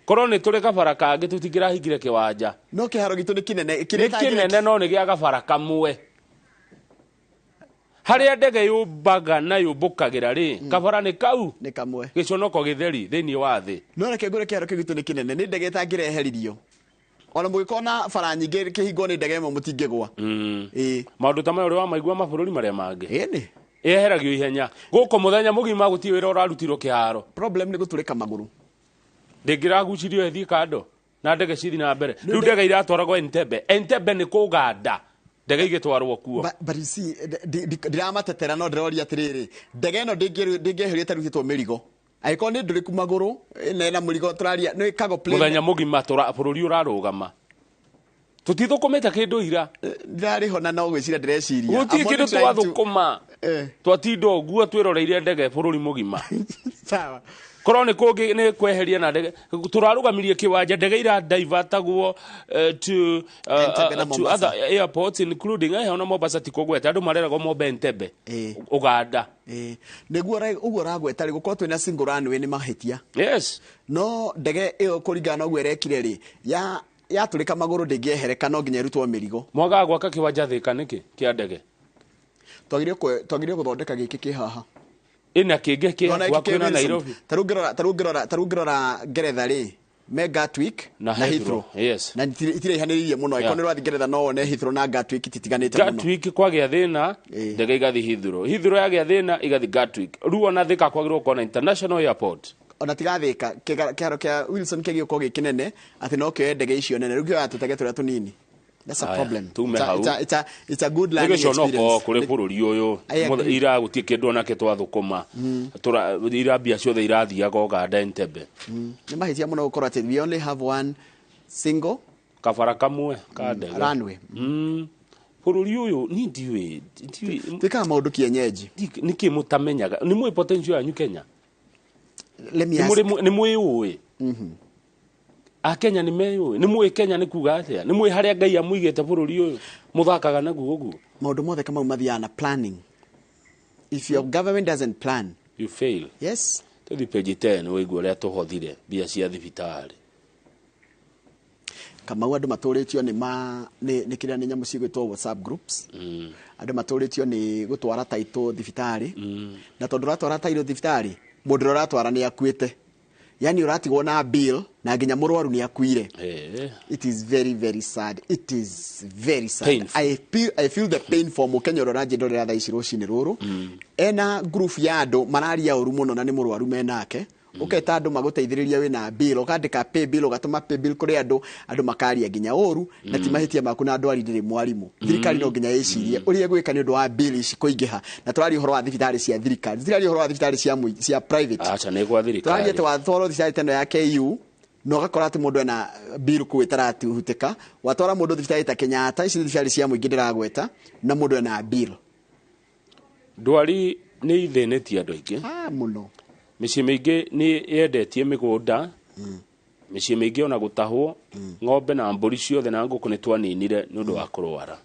Korwo nĩ tũrĩ gabara kangĩ tũtingĩrahingire kĩwanja. No kĩharo gitũ nĩ kĩnene. Nĩ kĩnene no nĩ gĩa gabara kamwe. Harĩa ndege yũmbaga na yũmbũkagĩra rĩ, kabara nĩ kau. Nĩ kamwe. Gĩconoko gĩtheri thĩinĩ wa thĩ. No reke ngũre kĩharo kĩu gitũ nĩ kĩnene, nĩ ndege ĩtangĩreheririo. Ona mũgĩkorwo na bara nyingĩ kĩhingwo nĩ ndege ĩmwe mũtingĩgwa. Maũndũ ta maya ũrĩ wamaigua mabũrũri marĩa mangĩ. Ĩni. Yeheragio ihenya. Gũkũ mũthenya mũgima gũtirĩ wĩra ũrarutirwo kĩharo. Problem nĩ gũtũrĩka magũrũ. Ndĩngĩragucirio ĩthiĩ kando na ndege cithi na mbere. Rĩu ndege iratwaragwo Entebbe. Entebbe nĩ kũganda. Ndege igĩtwarwo kuo. But you see, ndĩramatetera no ndĩroria atĩrĩrĩ, ndege ĩno ndĩngĩeherio ĩtarutĩtwo mĩrigo. Angĩkorwo nĩ ndũrĩku magũrũ, ĩna mũrigo tũraria, nĩ cargo plane. Mũthenya mũgima bũrũri ũrarũgama. Tũtithũkũmĩte kĩndũ ira. Ndirarĩho na no gwĩciria ndĩreciria. Gũtirĩ kĩndũ twathũkũma. Twatinda ũguo twĩroreire ndege bũrũri mũgima. Sawa. Korwo nĩ kũngĩ nĩ kweheria na ndege. Tũrarũgamirie kĩwanja ndege iradivertagwo to other airports including ona Mombasa ti kũgweta andũ mareragwo mombe Entebbe. Uganda. Nĩguo ũguo ũragweta rĩ, gũkorwo twĩna single runway nĩ mahĩtia. Yes. No ndege ĩyo kũringana na ũguo ĩrekire rĩ, ya yatũrĩka magũrũ ndĩngĩehereka no nginya ĩrutwo mĩrigo. Mwagaga gwaka kĩwanja Thĩka nĩkĩ kĩa ndege? Twagĩrĩirwo gũthondeka gĩkĩ kĩ haha. Ĩna kĩngĩ kĩ hakuhĩ na Nairobi. Ta rĩu ngĩrora Ngeretha rĩ, me Gatwick na Heathrow. Yes. Na itiraihanĩrĩirie mũno. Angĩkorwo nĩ ũrathiĩ Ngeretha no wone Heathrow na Gatwick ititiganĩte mũno. Gatwick kwagĩa thĩna, ndege igathiĩ Heathrow. Heathrow yagĩa thĩna igathiĩ Gatwick. Rĩu ona Thĩka kwagĩrĩirwo gũkorwo na international airport. Ona tigathĩka kĩharo kĩa Wilson kĩgĩũka gĩ kĩnene atĩ no kĩoe ndege icio nene. Rĩu kĩoya tũtege tũrĩa tũnini. That's a problem. It's a good learning experience. Nĩ kũrĩ bũrũri ũyũ ira gũtirĩ kĩndũ onake twathũkũma. Ira mbia ciothe irathiaga Uganda Entebbe. Nĩ mahĩtia mũno gũkorwo atĩ we only have one single kabara kamwe ka ndege runway. Bũrũri ũyũ ni ndiũĩ twĩkaga maũndũ kienyeji. Nĩkĩ mũtamenyaga? Nĩ mũĩ potential yanyu Kenya? Let me ask. Nĩ mwĩũĩ? Akenya nĩ meyũĩ? Nĩ mũĩ Kenya nĩ kuga atĩa? Nĩ mũĩ harĩa Ngai amũigĩte bũrũri ũyũ mũthakaga naguo ũguo? Maũndũ mothe kamau mathiaga na planning. If your government doesn't plan, you fail. Yes. Tũthiĩ page 10 wĩigue ũrĩa tũhothire mbia cia thibitarĩ. Kamau andũ matũrĩtio nĩ nĩ kĩrĩa nĩ nyamũ cigwĩtwo WhatsApp groups. Andũ matũrĩtio nĩ gũtwara taitũ thibitarĩ. Na tondũ ũratwara taitũ thibitarĩ, mũndũ ũrĩa ũratwara nĩ akuĩte. Yani ũratigwo na bill na nginya mũrwaru nĩ akuire. It is very very sad. It is very sad. I feel the pain for mũkenya ũrĩa ũranjĩndorera thaa ici rũcinĩ rũrũ. Ena group ya andũ mararia ũru mũno na nĩ mũrwaru menake. Ũketa andũ magũteithĩrĩria wĩna bill, ũkandĩka pay bill, ũgatũma pay bill kũrĩ andũ, andũ makaria nginya ũru na ti mahĩtia maku na andũ ndĩrĩ mwarimũ. Thirikari no nginya ĩcirie ũrĩa ĩgwĩka nĩ ũndũ wa bill ici kũingĩha. Na tũraria ũhoro wa thibitarĩ cia thirikari, tũraria ũhoro wa thibitarĩ cia private. Acha nĩ gwa thirikari. Tũraria atĩ watwarwo thibitarĩ ta ĩno ya KU na ũgakora atĩ mũndũ ena bill kũu ĩtaratihutĩka, watwara mũndũ thibitarĩ ta Kenyatta, ici nĩ thibitarĩ cia mũingĩ ndĩragweta, na mũndũ ena bill. Ndwari nĩ ithĩnĩtie andũ aingĩ. Mũno. Mĩciĩ mĩingĩ nĩ yendetie mĩgũnda, mĩciĩ mĩingĩ ona gũtahwo, ng'ombe na mbũri ciothe na ngũkũ nĩ twaninire nĩ ũndũ wa kũrwara.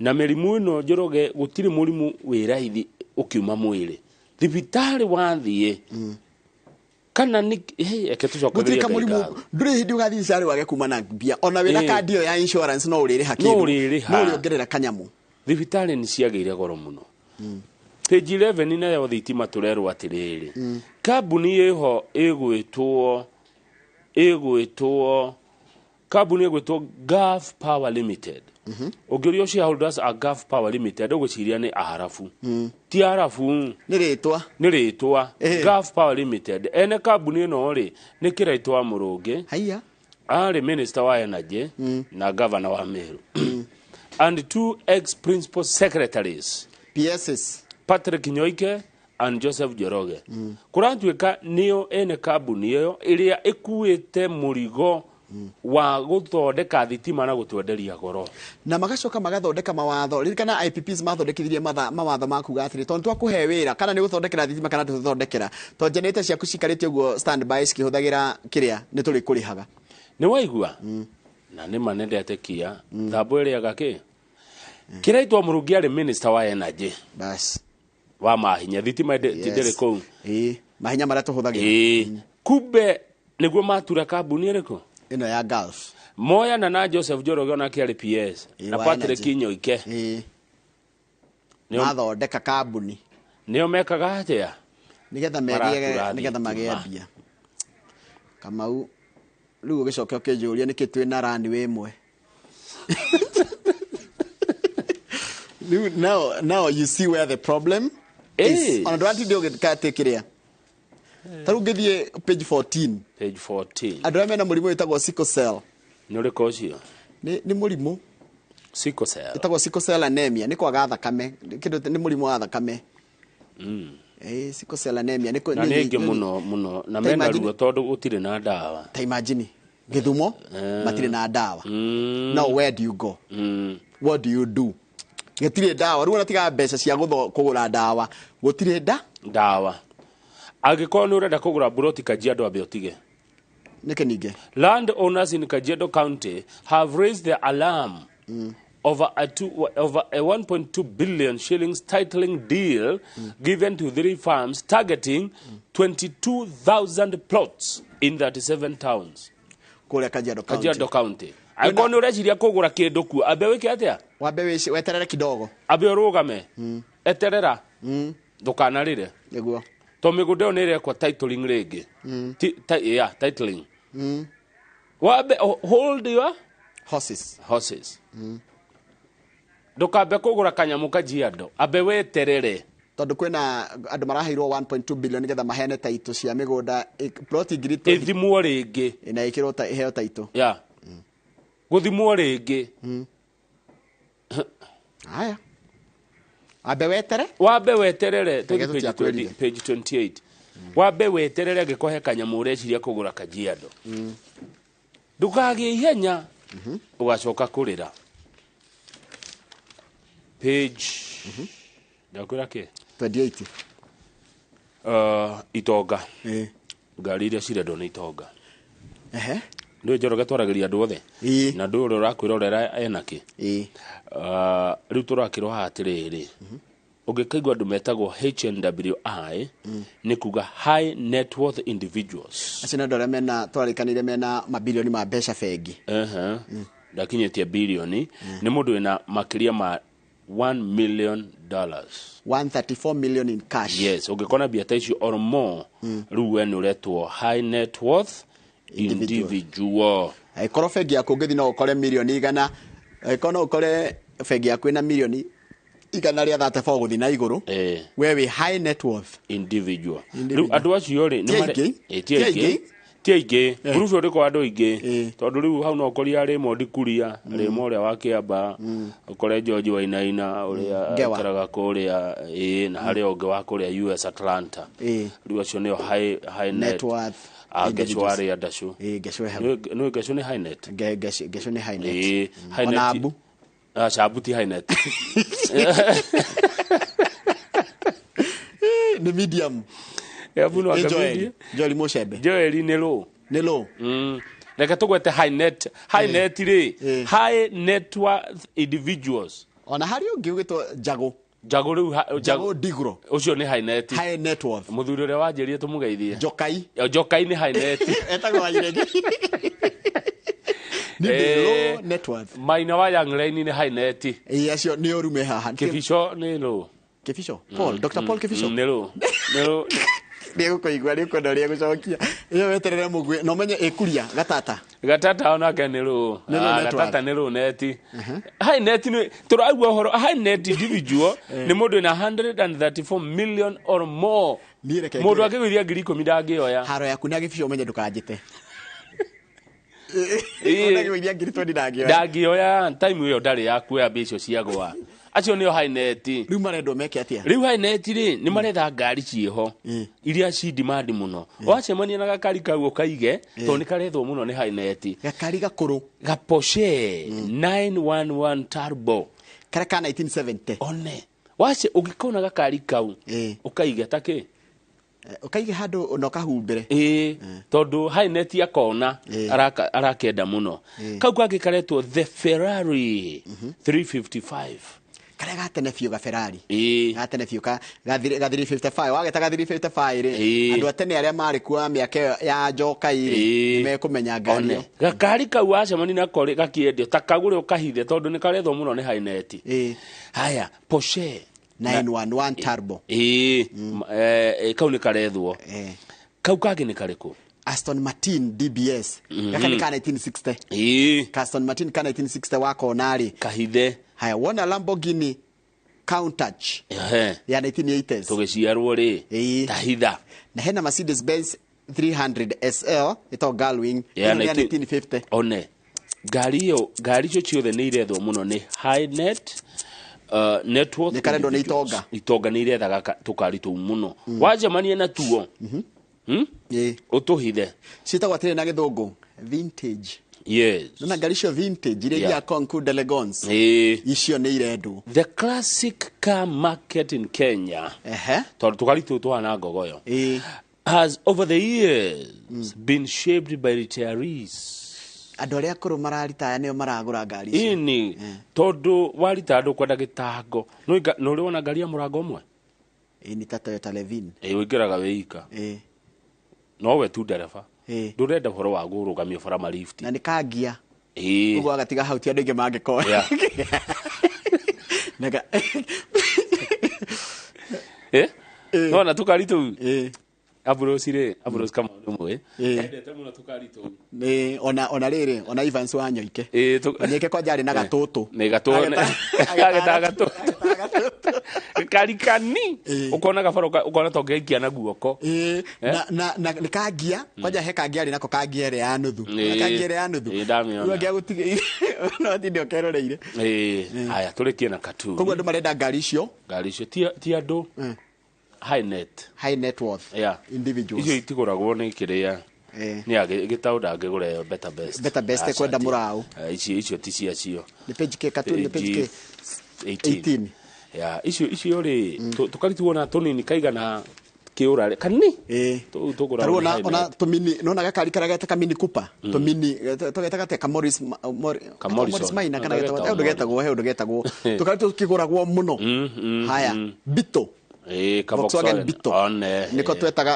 Na mĩrimũ ĩno Njoroge gũtirĩ mũrimũ wĩ raithi ũkiuma mwĩrĩ. Thibitarĩ wathiĩ kana nĩ eke tũcokererie Gũtirĩ kamũrimũ, ndũrĩ hĩndĩ ũgathiĩ thibitarĩ wage kuma na mbia. Ona wĩna kandi ĩyo ya insurance no ũrĩrĩha kĩndũ. No ũrĩongerera kanyamũ. Thibitarĩ nĩ ciagĩire goro mũno. Page 11 nayo thitima tũrerwo atĩrĩrĩ, kambuni ĩho ĩgwĩtwo kambuni ĩgwĩtwo Gulf Power Limited. Ũngĩũrio shareholders a Gulf Power Limited ũgwĩciria nĩ Arabu. Ti Arabu. Nĩ rĩtwa. Nĩ rĩtwa. Gulf Power Limited. Ene kambuni ĩno rĩ nĩ Kĩraitũ wa Mũrũngĩ. Haiya. Arĩ minister wa energy na governor wa Meru. And two ex-principal secretaries. PSs. Patrick Nyoike and Joseph Njoroge. Kũratuĩka nĩo ene kambuni ĩyo ĩrĩa ĩkuĩte mũrigo wa gũthondeka thitima na gũtwenderia goro. Na magacoka magathondeka mawatho. Ririkana IPPs mathondekithirie mawatho ma kuga atĩrĩ, tondũ twakũhe wĩra kana nĩ gũthondekera thitima kana tũthondekera, tondũ generator ciaku cikarĩte ũguo standby cikĩhũthagĩra kĩrĩa nĩ tũrĩkũrĩhaga. Nĩ waigua? Na nĩ ma nĩndetekia thambo ĩrĩaga kĩ? Kiraitwa Murungi arĩ minister wa energy. Bas. Wa mahinya thitima ndĩrĩ kũu. Ĩĩ, mahinya marĩa tũhũthagĩra. Ĩĩ. Kumbe nĩguo matura kambuni ĩrĩkũ? Ĩno ya Gulf. Moyana na Joseph Njoroge onake arĩ PS na wa Patrick energy. Nyoike. Ĩĩ. Nĩo- Mathondeka kambuni Nĩo mekaga atĩa? nĩgetha Maratura megĩe nĩgetha magĩe thitima. mbia. Kamau rĩu ũgĩcoke ũkĩnjũria nĩkĩ twĩna runway ĩmwe. Rĩu now you see where the problem is. Is. Ona ndũratinde ũgĩka atĩ kĩrĩa. Ta rĩu ngĩthiĩ page 14. Page 14. Andũ arĩa mena mũrimũ wĩtagwo sickle cell. Nĩ ũrĩkũ ũcio? Nĩ mũrimũ Sickle cell. ĩtagwo sickle cell anemia, nĩ kwaga thakame, kĩndũ nĩ mũrimũ wa thakame. Sickle cell anemia nĩ Na nĩ aingĩ mũno mũno na Ta mena imagine- ruo tondũ gũtirĩ na ndawa. Ta imagine Gĩthumo matirĩ na ndawa. Now where do you go? What do you do? Gũtirĩ ndawa. Rĩu ona tiga mbeca cia kũgũra ndawa. Gũtirĩ ndawa. Angĩkorwo nĩ ũrenda kũgũra buroti Kajiado ambe ũtige. Nĩkĩ ningĩ? Land owners in Kajiado County have raised their alarm over a 1.2 billion shillings titling deal given to three farms targeting 22,000 plots in 37 towns. Kũrĩa Kajiado County. Kajiado County. Angĩkorwo nĩ ũreciria kũgũra kĩndũ kuo, ambe wĩke atĩa? Wambe weterere kidogo. Ambe ũrũgame. Eterera. Ndũkanarĩre. Nĩguo. To mĩgũnda ĩyo nĩ ĩrekwo titling rĩngĩ. Yeah, titling. Wambe hold your horses. Horses. Ndũkambe kũgũra kanyamũ Kajiado, ambe weterere. Tondũ kwĩna andũ maraheirwo 1.2 billion nĩgetha maheane taitũ cia mĩgũnda ploti ngiri ĩthimwo rĩngĩ na ĩkĩrwo ĩheo taitũ. Yeah. Gũthimwo rĩngĩ. Haya. Ambe wetere? Wambe weterere Reke tũthiĩ page tũtiakwĩrire. 20 page 28. Wambe weterere angĩkorwo he kanyamũ ũreciria kũgũra Kajiado. Ndũkagĩe ihenya ũgacoka kũrĩra. Page ndakwĩra kĩ? 28. Itonga. Ngari iria cirendwo nĩ itonga. Ehe. Ndũĩ Njoroge twaragĩria andũ othe na ndũĩ ũrĩa ũrakwĩrorera ena kĩ. Rĩu tũrakĩrwo haha atĩrĩrĩ, ũngĩkaigua andũ metagwo HNWI nĩ kuga high net worth individuals. Acio nĩ andũ arĩa mena twarĩkanĩire mena mabilioni ma mbeca bengi. Ndakinyĩtie bilioni nĩ mũndũ wĩna makĩria ma $1 million. 134 million in cash. Yes, ũngĩkona mbia ta icio or more, rĩu we nĩ ũretwo high net worth individual. Angĩkorwo bengi yaku ũngĩthiĩ no ũkore milioni igana, angĩkorwo no ũkore bengi yaku ĩna milioni igana rĩa 34 gũthiĩ na igũrũ, we wĩ high net worth individual. Individual. Rĩu andũ acio rĩ Ti aingĩ. ti aingĩ. Ti aingĩ. Ngurubu ĩyo ndĩkoragwo andũ aingĩ tondũ rĩu hau no ũkoria Raymond Kuria, Raymond ũrĩa wa Kĩamba, ũkore George Wainaina ũrĩa Ngewa. aikaraga kũrĩa ĩĩ, na harĩa ũngĩ wa kũrĩa US Atlanta. Rĩu acio nĩo high net. Net worth Ngeco individuals. arĩ Andacũ. Ngeco hau. Nĩ Ngeco nĩ high net. Ngeco nĩ high net. Ĩĩ, high Ona net. Abu. Aca, Abu ti high net. Nĩ medium. Abu no Ĩ, anga Joel. medium. Joel Mucembe. Joel nĩ low. Nĩ low. Reke tũgwete high net. High net rĩ, high net worth individuals. Ona harĩ ũngĩ ũgĩtwo Jago. Jago rĩu Jago Ndigro. Ũcio nĩ high net. High net worth. Mũthuri ũrĩa wanjĩrire tũmũgeithie. Njokai. Njokai nĩ high net. Etagwo Wairegi. Nĩ low net worth. Maina wa Young Line nĩ high net. Ĩĩ, acio nĩ ũru me haha. Kĩbico nĩ low. Kĩbico? Paul, Dr. Paul Kĩbico? Nĩ low. Nĩ low. Nĩegũkũigua nĩũkwenda ũrĩa egũcokia. Ĩyo weterere mũguĩ na ũmenye ĩkuria gatata. Gatata onake nĩ low. Nĩ low net worth. Gatata nĩ low net. High net nĩ tũraigua ũhoro high net individual nĩ mũndũ wĩna 134 million or more. Niĩ reke Mũndũ ngwĩre. angĩgũithia ngiri ikũmi ndangĩoya. Haro yaku na Gĩbico ũmenye ndũkanjĩte. Ĩĩ. Ũndagĩgũithia ngiri 20 ndangĩoya. Ndangĩoya time ĩyo ndarĩ ya kuoya mbia icio ciagwa. Acio nĩo high net. Rĩu marendwo meke atĩa? Rĩu high net rĩ nĩ maretha ngari ciĩho iria ci demand mũno. Wacemania na gakari kau ũkaige tondũ nĩ karethwo mũno nĩ high net. Gakari gakũrũ. Ga Porsche 911 Turbo. Karĩa ka 1970. One. Wace ũngĩkona gakari kau ũkaige ta kĩ? Ukaige handu na ukahumbire. Ĩĩ, tondũ Hainet akona arakenda mũno. Kau kangĩ karetwo the Ferrari 355. Karia gatene biũ ga Ferrari. Ĩĩ. Gatene biũ ka ga 355. Wageta ga 355 rĩ, andũ a tene arĩa marĩ kuo mĩaka ĩyo ya njokai rĩ, nĩmekũmenya ngari ĩyo. Gakari kau wacemania nako rĩ, gakĩendio ta kagũre ũkahithe tondũ nĩ karethwo mũno nĩ Hainet. Haya, Porsche 911 Turbo. Ĩĩ, kau nĩ karethwo. Kau kangĩ nĩ karĩkũ? Aston Martin DBS. Gaka nĩ ka 1960. Ĩĩ. Ka Aston Martin ka 1960 wakona rĩ. Kahithe. Haya, wona Lamborghini Countach ya 1980s. Tũgĩciarwo rĩ. Tahitha. Na hena Mercedes Benz 300 SL ĩtagwo Gullwing. Ya Ĩno nĩ ya 1950. One. Ngari ĩyo, ngari icio ciothe nĩ irethwo mũno nĩ Highnet. Network Nĩ karendwo nĩ itonga. Itonga nĩ irethaga tũkari tũu mũno. Wacemania na tuo. Ũtũhithe. Ciĩtagwo atĩrĩ na gĩthũngũ vintage. Yes. Nona ngari icio vintage iria Yeah. iria Concours d'Elegance. Icio nĩ irendwo. The classic car market in Kenya. Tondũ tũkari tũu tũhana ngogoyo. Has over the years been shaped by retirees. Andũ arĩa akũrũ mararitaya nĩo maragũra ngari icio. Ini tondũ waritaya ndũkwenda gĩtango. Nĩ ũrĩ wona ngari ya mũrango ũmwe? Ĩni ta Toyota Levin. Ĩĩ, ũingĩraga wĩ ika. Nowe tu ndereba. Ndũrenda ũhoro wa kũrũgamio bara marifti. Na nĩ kangia. Ĩĩ. Ũguo agatiga hau ti andũ aingĩ mangĩkoya. Yeah. Nona tũkari tũu? Ambrose rĩ, Ambrose Kamau nĩ mũĩ. Endete mũno tũkari tũu. Nĩ ona rĩrĩ, ona Evans wa Nyoike. Nyoike kwanja arĩ na gatũtũ. Nĩ gatũtũ. Agetaga gatũtũ. Karikani. Ũkona gabara ũkona ta ũngĩgaikia na guoko. Na nĩ kangia, kwanja he kangia arĩ nako kangia ĩrĩa ya nuthu. Kangia ĩrĩa ya nuthu. Ĩĩ, ndamĩona. Rĩu angĩagũtigĩire, no atinde ũkeroreire. Ĩĩ, haya tũrĩkie na cartoon. Koguo andũ marenda ngari icio. Ngari icio ti andũ. High net. High net worth. Yeah. Individuals. Icio itigũragwo nĩ kĩrĩa. Nĩ gĩtaũ ndangĩgũra ĩyo Better Best. Better Best kwenda mũraũ. Icio ti ciacio. Nĩ page K cartoon, nĩ page K. 18. Yeah, icio rĩ, tũkari tuona tũnini kaigana kĩũra rĩ. Kanini? Tũgũragwo Tarĩu nĩ high ona net. tũmini, nona gakari karĩa geta kamini Cooper. Tũmini, tũgetaga atĩa? Ka Ka Morris Minor kana Morrison. getagwo, he ũndũ getagwo, he ũndũ getagwo. Tũkari tũkĩgũragwo mũno. Haya, Beetle. Ka Volkswagen Volkswagen. Beetle. One. Nĩko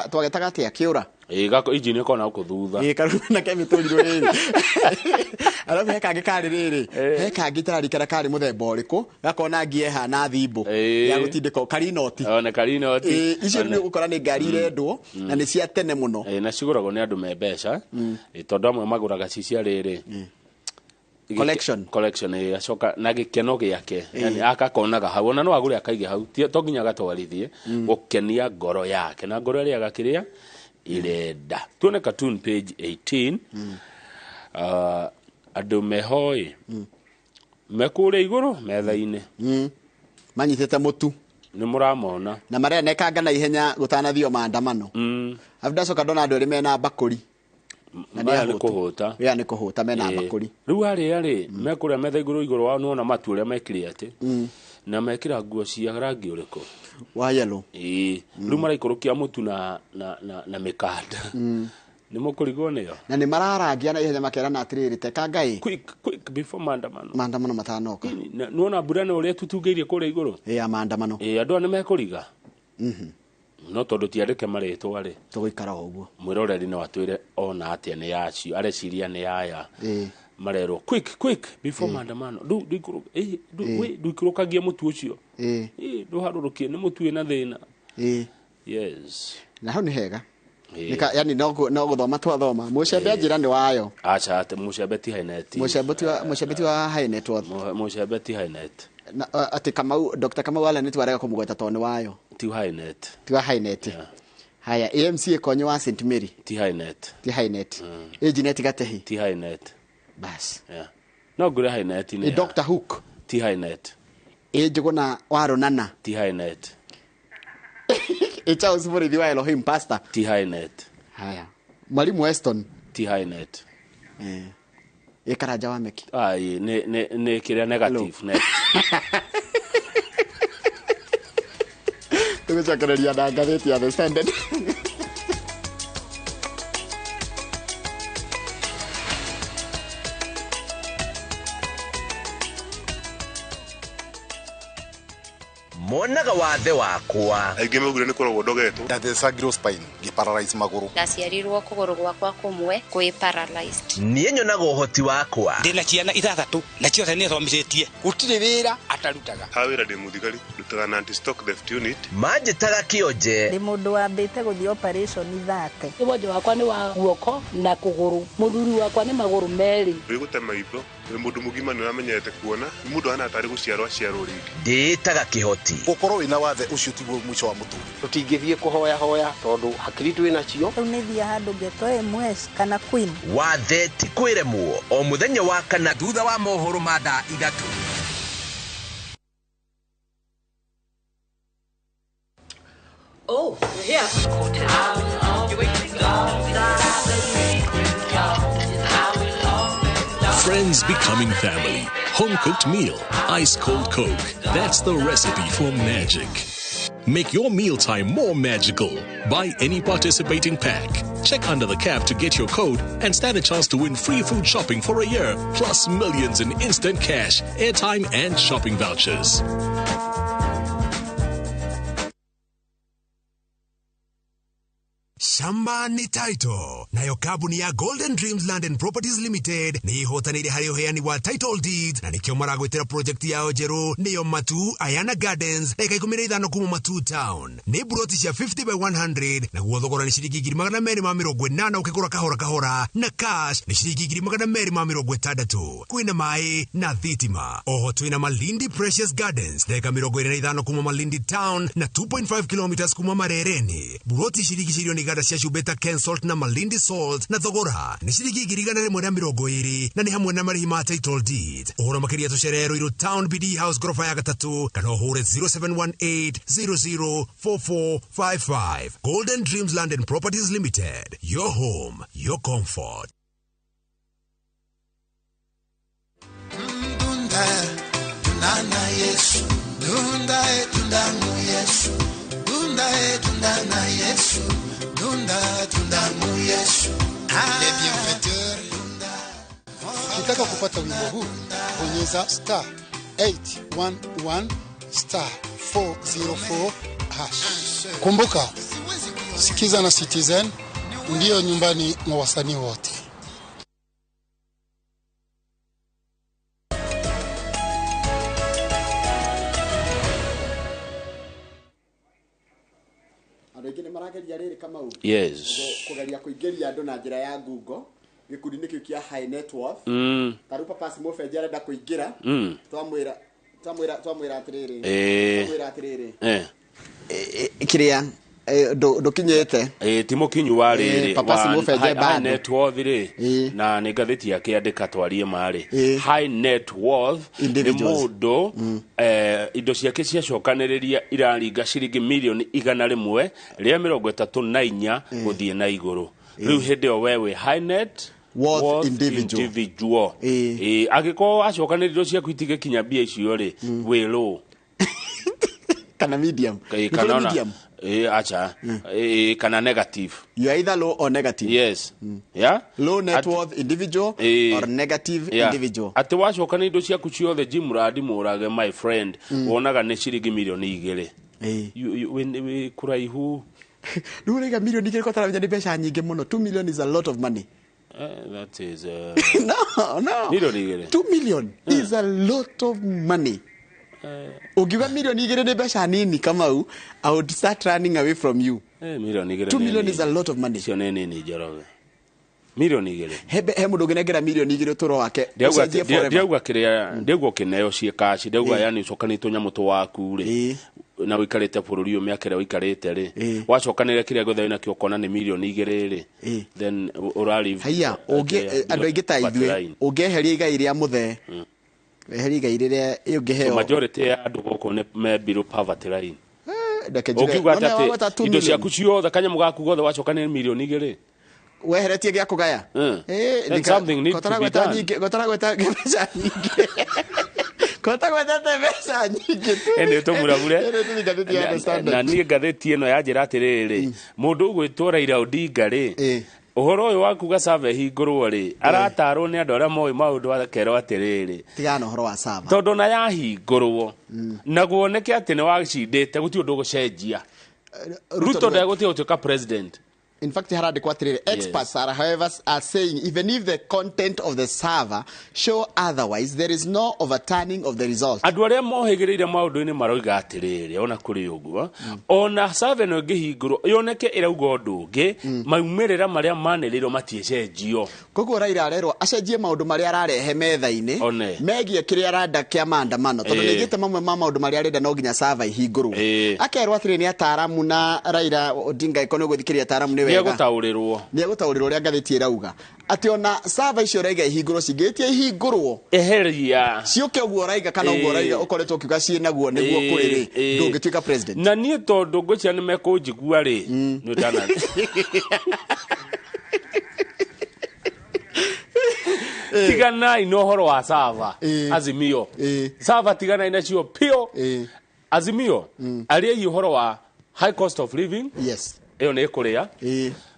twagetaga atĩa? Kĩũra. Gako injini ĩkoragwo na gũkũ thutha. Ĩĩ, karura na kemĩtũrirũ rĩrĩ. Arabu he kangĩ karĩ rĩrĩ. He kangĩ itararikana karĩ mũthemba ũrĩkũ, gakona ngia ĩhana thimbo. Ya gũtindĩka karinoti. One karinoti. Ĩĩ, icio nĩ ũgũkora nĩ ngari irendwo na nĩ cia tene mũno. Na cigũragwo nĩ andũ me mbeca. Tondũ amwe magũraga ci cia rĩrĩ. Collection. Collection, acoka na gĩkeno gĩake. Yani akakonaga hau, ona no agũre akaige hau, to nginya agatwarithie, gũkenia ngoro yake. Na ngoro ĩrĩaga kĩrĩa irenda. Tuone cartoon page 18. Andũ mehoĩ. Mekũrĩa igũrũ metha-inĩ. Manyitĩte mũtu. Nĩ mũramona. Na marenekanga na ihenya gũtanathio maandamano. Arabu ndacoka ndona andũ erĩ mena mbakũri. Na nĩ Maya nĩ ahũtu. kũhũta. Ya nĩ kũhũta mena mbakũri. Rĩu arĩa rĩ, mekũrĩa metha igũrũ igũrũ wao nĩwona matu ũrĩa mekĩre atĩ. Na mekĩra nguo cia rangi ũrĩkũ? Wa yellow. Ĩĩ. Rĩu maraikũrũkia mũtu na mĩkanda. Nĩ mũkũrigwo nĩyo? Na nĩ mararangia na ihenya makerana atĩrĩrĩ, teka Ngai. Quick, quick before maandamano. Maandamano matanoka. Nĩwona mbura nĩ ũrĩa tũtungĩirie kũrĩa igũrũ? Ĩĩ, ya maandamano. Ĩĩ, andũ aya nĩ mekũriga? No tondũ ti andĩke marĩtwa rĩ. Tũgũikara o ũguo. Mwĩroreri no atwĩre ona atĩa nĩ yacio, areciria nĩ yaya. Marerwo quick, quick before maandamano. Ndũikũrũkagia mũtu ũcio. Ndũharũrũkie nĩ mũtu wĩna thĩna. Yes. Na hau nĩ hega. Nika, yani no gũthoma twathoma. Mũcembe anjĩra nĩ wayo. Aca, atĩ mũcembe ti high net. Mũcembe ti wa high net worth. Mũcembe ti high net. Na, atĩ Kamau, Dr. Kamau Allen nĩ twarega kũmũgweta tondũ nĩ wayo. Ti high net. Ti wa high net. Haya, AMC ĩkonyo wa St Mary. Ti high net. Ti high net. Ĩ Jeanette Gatehi. Ti high net. Bas. Yeah. No ngũre high net nĩ. Ĩ Dr. Hook. Ti high net. Ĩ Njũgũna wa Rũnana. Ti high net. Ĩ Charles Mũrĩithi wa Elohim Pastor. Ti high net. Haya. Mwalimu Weston. Ti high net. Ĩ Karanja wa Meki. Ai, nĩ kĩrĩa negative net. Tũgũcokereria na ngathĩti ya The Standard. Monaga wathe wakwa. Aingĩ maugire nĩ kũrogwo ndogetwo. Ndathecagirwo spine ngĩparalyze magũrũ. Ndaciarirwo kũgũrũ gwakwa kũmwe kwĩ paralyzed. Niĩ nyonaga ũhoti wakwa. Ndĩna ciana ithathatũ na ciothe nĩ thomithĩtie. Gũtirĩ wĩra atarutaga. Ha wĩra ndĩ mũthigari, ndutaga na anti-stock theft unit. Manjĩtaga kĩonje. Ndĩ mũndũ wambĩte gũthiĩ operation thate. Wonje wakwa nĩ wa guoko na kũgũrũ. Mũthuri wakwa nĩ magũrũ merĩ. Wĩ maitho, wĩ mũndũ mũgima nĩ ũramenyerete kuona, nĩ mũndũ ahana tarĩ gũciarwo aciarwo rĩngĩ. Ndĩĩtaga kĩhoti. Gũkorwo wĩna wathe ũcio tiguo mũico wa mũtũrĩre. Tũtingĩthiĩ kũhoya hoya tondũ hakiri twĩ nacio. Rĩu nĩ thiĩ handũ ngetwo MS kana Queen. Wathe ti kwĩremwo o mũthenya wa kana thutha wa mohoro ma thaa 3. Oh, you're here. Friends becoming family. Home-cooked meal. Ice-cold Coke. That's the recipe for magic. Make your mealtime more magical. Buy any participating pack. Check under the cap to get your code and stand a chance to win free food shopping for a year, plus millions in instant cash, airtime and shopping vouchers. Shamba ni title. Nayo kambuni ya Golden Dreams Land and Properties Limited ni ihotanire hari uheani wa title deeds na nikio maragwitira project yao njeru niyo Matu Ayana Gardens dakika 15 kuma Matu Town. Ni buroti cia 50 by 100 naguo thogora ni ciringi 280 ukigura kahora kahora na cash ni ciringi 260. Kwina mai na thitima. Oho twina Malindi Precious Gardens dakika 25 kuma Malindi Town na 2.5 kilometers kuma Marereni. Buroti ciringi cirio iganda cia Cubeta Ken Salt na Malindi Salt na thogora ni ciringi 120 na ni hamwe na marihi ma title deed. Uhoro makiria tucerere Ruiru Town BD House gorofa ya 3 kana uhure 0718 004455. Golden Dreams Land and Properties Limited. Your home, your comfort. Dunda, dunda Yesu, dunda dunda Yesu, dunda dunda Yesu. Dunda, dunda mu Yesu. Les bienfaiteurs. Ukitaka kupata wimbo huu, bonyeza star 811 star 404 hash. Kumbuka, sikiza na Citizen ndiyo nyumbani mwa wasanii wote. Yes. Kugeria kuingiria andu na njira ya Google gikundi-inĩ kĩu kĩa high net worth. Ta rĩu Papas Mũbenji arenda kũingĩra, twamwĩra atĩrĩrĩ, twamwĩra atĩrĩrĩ kĩrĩa ndũkinyĩte ti mũkinyu wa rĩrĩ Papas Mũbenje bado high net worth rĩ, na nĩ ngathĩti yakĩandĩka twarie marĩ high net worth nĩ mũndũ indo ciake ciacokanĩrĩria iraringa ciringi milioni 134 gũthiĩ na igũrũ. Rĩu hĩndĩ ĩyo we wĩ high net worth individual. Angĩkorwo acokanĩrĩria indo ciaku itigĩkinya mbia icio rĩ, wĩ low kana medium. Kana medium. Acha. Kana negative. You are either low or negative. Yes. Yeah? Low net worth individual or negative individual. Ati wacoka nĩ indo ciaku ciothe Jimradi Mũrage my friend, wonaga nĩ ciringi milioni 2. Wĩ kũraihu. Rĩu ũraiga milioni 2 kotaramenya nĩ mbeca nyingĩ mũno. 2 million is a lot of money. That is no. Milioni 2. 2 million is a lot of money. Ukiuga milioni 2 nĩ mbeca nini Kamau, I would start running away from you. Milioni 2. 2 million is a lot of money. Cio nĩ nini Njoroge. Milioni 2. He mũndũ ũngĩnengera milioni 2 ũtũũro wake. Ndiauga kĩrĩa, ndiauga ũkĩneo ciĩ cash, ndiauga yani ũcokanĩtie tũnyamũ twaku rĩ. Na ũikarĩte bũrũri ũyũ mĩaka ĩrĩa ũikarĩte rĩ. Wacokanĩrĩria kĩrĩa gĩothe wĩnakĩo ũkona nĩ milioni 2 rĩ. Then ũralive. Haiya, andũ aingĩ ta ithuĩ, ũngĩeheria igai rĩa mũthee. Eheri igai rĩrĩa ũngĩheo. Majority ya andũ gũkũ nĩ me below poverty line. Ũkiuga atĩ indo ciaku ciothe kanyamũ gaku gothe wacokanĩrĩria milioni 2. Weheretie gĩa kũgaya. Something need to be done. Gotaragweta mbeca nyingĩ. Gotaragweta mbeca nyingĩ. Ĩndĩ tũmũragũre. Na niĩ ngathĩti ĩno yanjĩra atĩrĩrĩ, mũndũ ũgwĩtwo Raila Odinga rĩ, Ũhoro ũyũ wa kuga server ĩhingũrwo rĩ, aratarwo nĩ andũ arĩa moĩ maũndũ, akerwo atĩrĩrĩ, Tigana na ũhoro wa server. Tondũ na yahingũrwo na guoneke atĩ nĩ wacindĩte, gũtirĩ ũndũ ũgũcenjia. Ruto ndegũtiga gũtuĩka president. In fact, harandĩkwo atĩrĩrĩ, experts are however are saying even if the content of the server show otherwise, there is no overturning of the result. Andũ arĩa mohĩgĩrĩire maũndũ-inĩ maroiga atĩrĩrĩ, ona kũrĩ ũguo, ona server ĩno ĩngĩhingũrwo yoneke ĩrauga ũndũ ũngĩ, maumĩrĩra marĩa manĩrĩirwo matiĩcenjio. Koguo Raila arerwo acenjie maũndũ marĩa ararehe metha-inĩ One. megiĩ kĩrĩa arenda kĩa maandamano, tondũ nĩaigĩte mamwe ma maũndũ marĩa arenda no nginya server ihingũrwo. Akerwo atĩrĩ nĩ ataaramu, na Raila Odinga ĩkorwo nĩ ũgũthikĩrĩria ataaramu nĩ wega. Nĩegũtaũrĩrwo. Nĩegũtaũrĩrwo ũrĩa ngathĩti ĩrauga atĩ ona server icio ũraiga ihingũrwo cingĩtie ihingũrwo, eheria ciũke ũguo ũraiga kana ũguo ũraiga ũkoretwo ũkiuga ciĩ naguo nĩguo kũrĩ rĩ, ndũngĩtuĩka president. Na niĩ tondũ ngwĩciria nĩ mekũnjigua rĩ, nĩ ndana tiganai na ũhoro wa server. Azimio, server tiganai nacio pio. Azimio, ariai ũhoro wa high cost of living. Ĩyo nĩ ĩkũrĩa.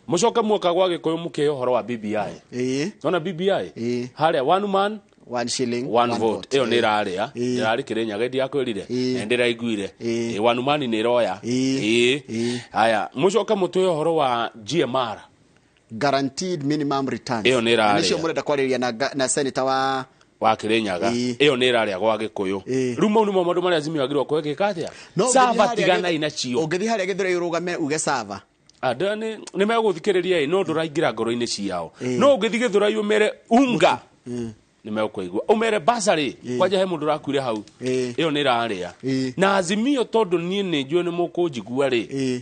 Mũcoke muoka gwa Gĩkũyũ mũkĩhe ũhoro wa BBI. Nona BBI harĩa, one man one shilling one vote, ĩyo nĩ ĩrarĩa. Ĩrarĩ Kĩrĩnyaga, ndiakwĩrire na ndĩraiguire. One man nĩ ĩroya. Haya, mũcoke mũtũhe ũhoro wa GMR. Guaranteed minimum returns. Ĩyo nĩ ĩrarĩa. Nĩcio mũrenda kwarĩrĩria na senator wa wa Kĩrĩnyaga. Ĩyo nĩ ĩrarĩa gwa Gĩkũyũ. Rĩu mau nĩmo maũndũ marĩa Azimio agĩrĩirwo kwĩgĩka atĩa. No ũngĩthiĩ Server harĩa tiganai nacio. Ũngĩthiĩ harĩa Gĩthũrai ũrũgame uge server, Andũ nĩ megũthikĩrĩria ĩ, no ndũraingĩra ngoro-inĩ ciao. No ũngĩthiĩ Gĩthũrai ũmere unga, nĩ megũkũigua. Ũmere basarĩ, kwanja he mũndũ ũrakuire hau, ĩyo nĩ ĩrarĩa. Na Azimio, tondũ niĩ nĩ njũĩ nĩ mũkũnjigua rĩ,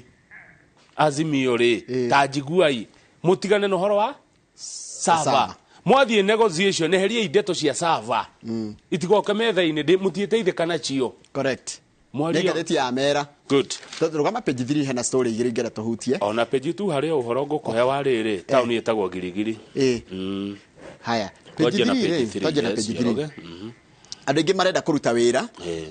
Azimio rĩ, ta njiguai, mũtigane na ũhoro wa server. Server. Mwathiĩ negotiation, eheriai ndeto cia server, itigoke metha-inĩ, mũtiĩteithĩka nacio. Correct. Mwario. Nĩ ngathĩti ya Mera. Good. Rũgama page 3, hena story igĩrĩ ingĩenda tũhutie. Ona page 2 harĩ o ũhoro ngũkũhe wa rĩrĩ, taũni ĩtagwo Girigiri. Haya, page Twanjie na 3 page rĩ, 3, twanjie na yes, page 3. Njoroge. Andũ aingĩ marenda kũruta wĩra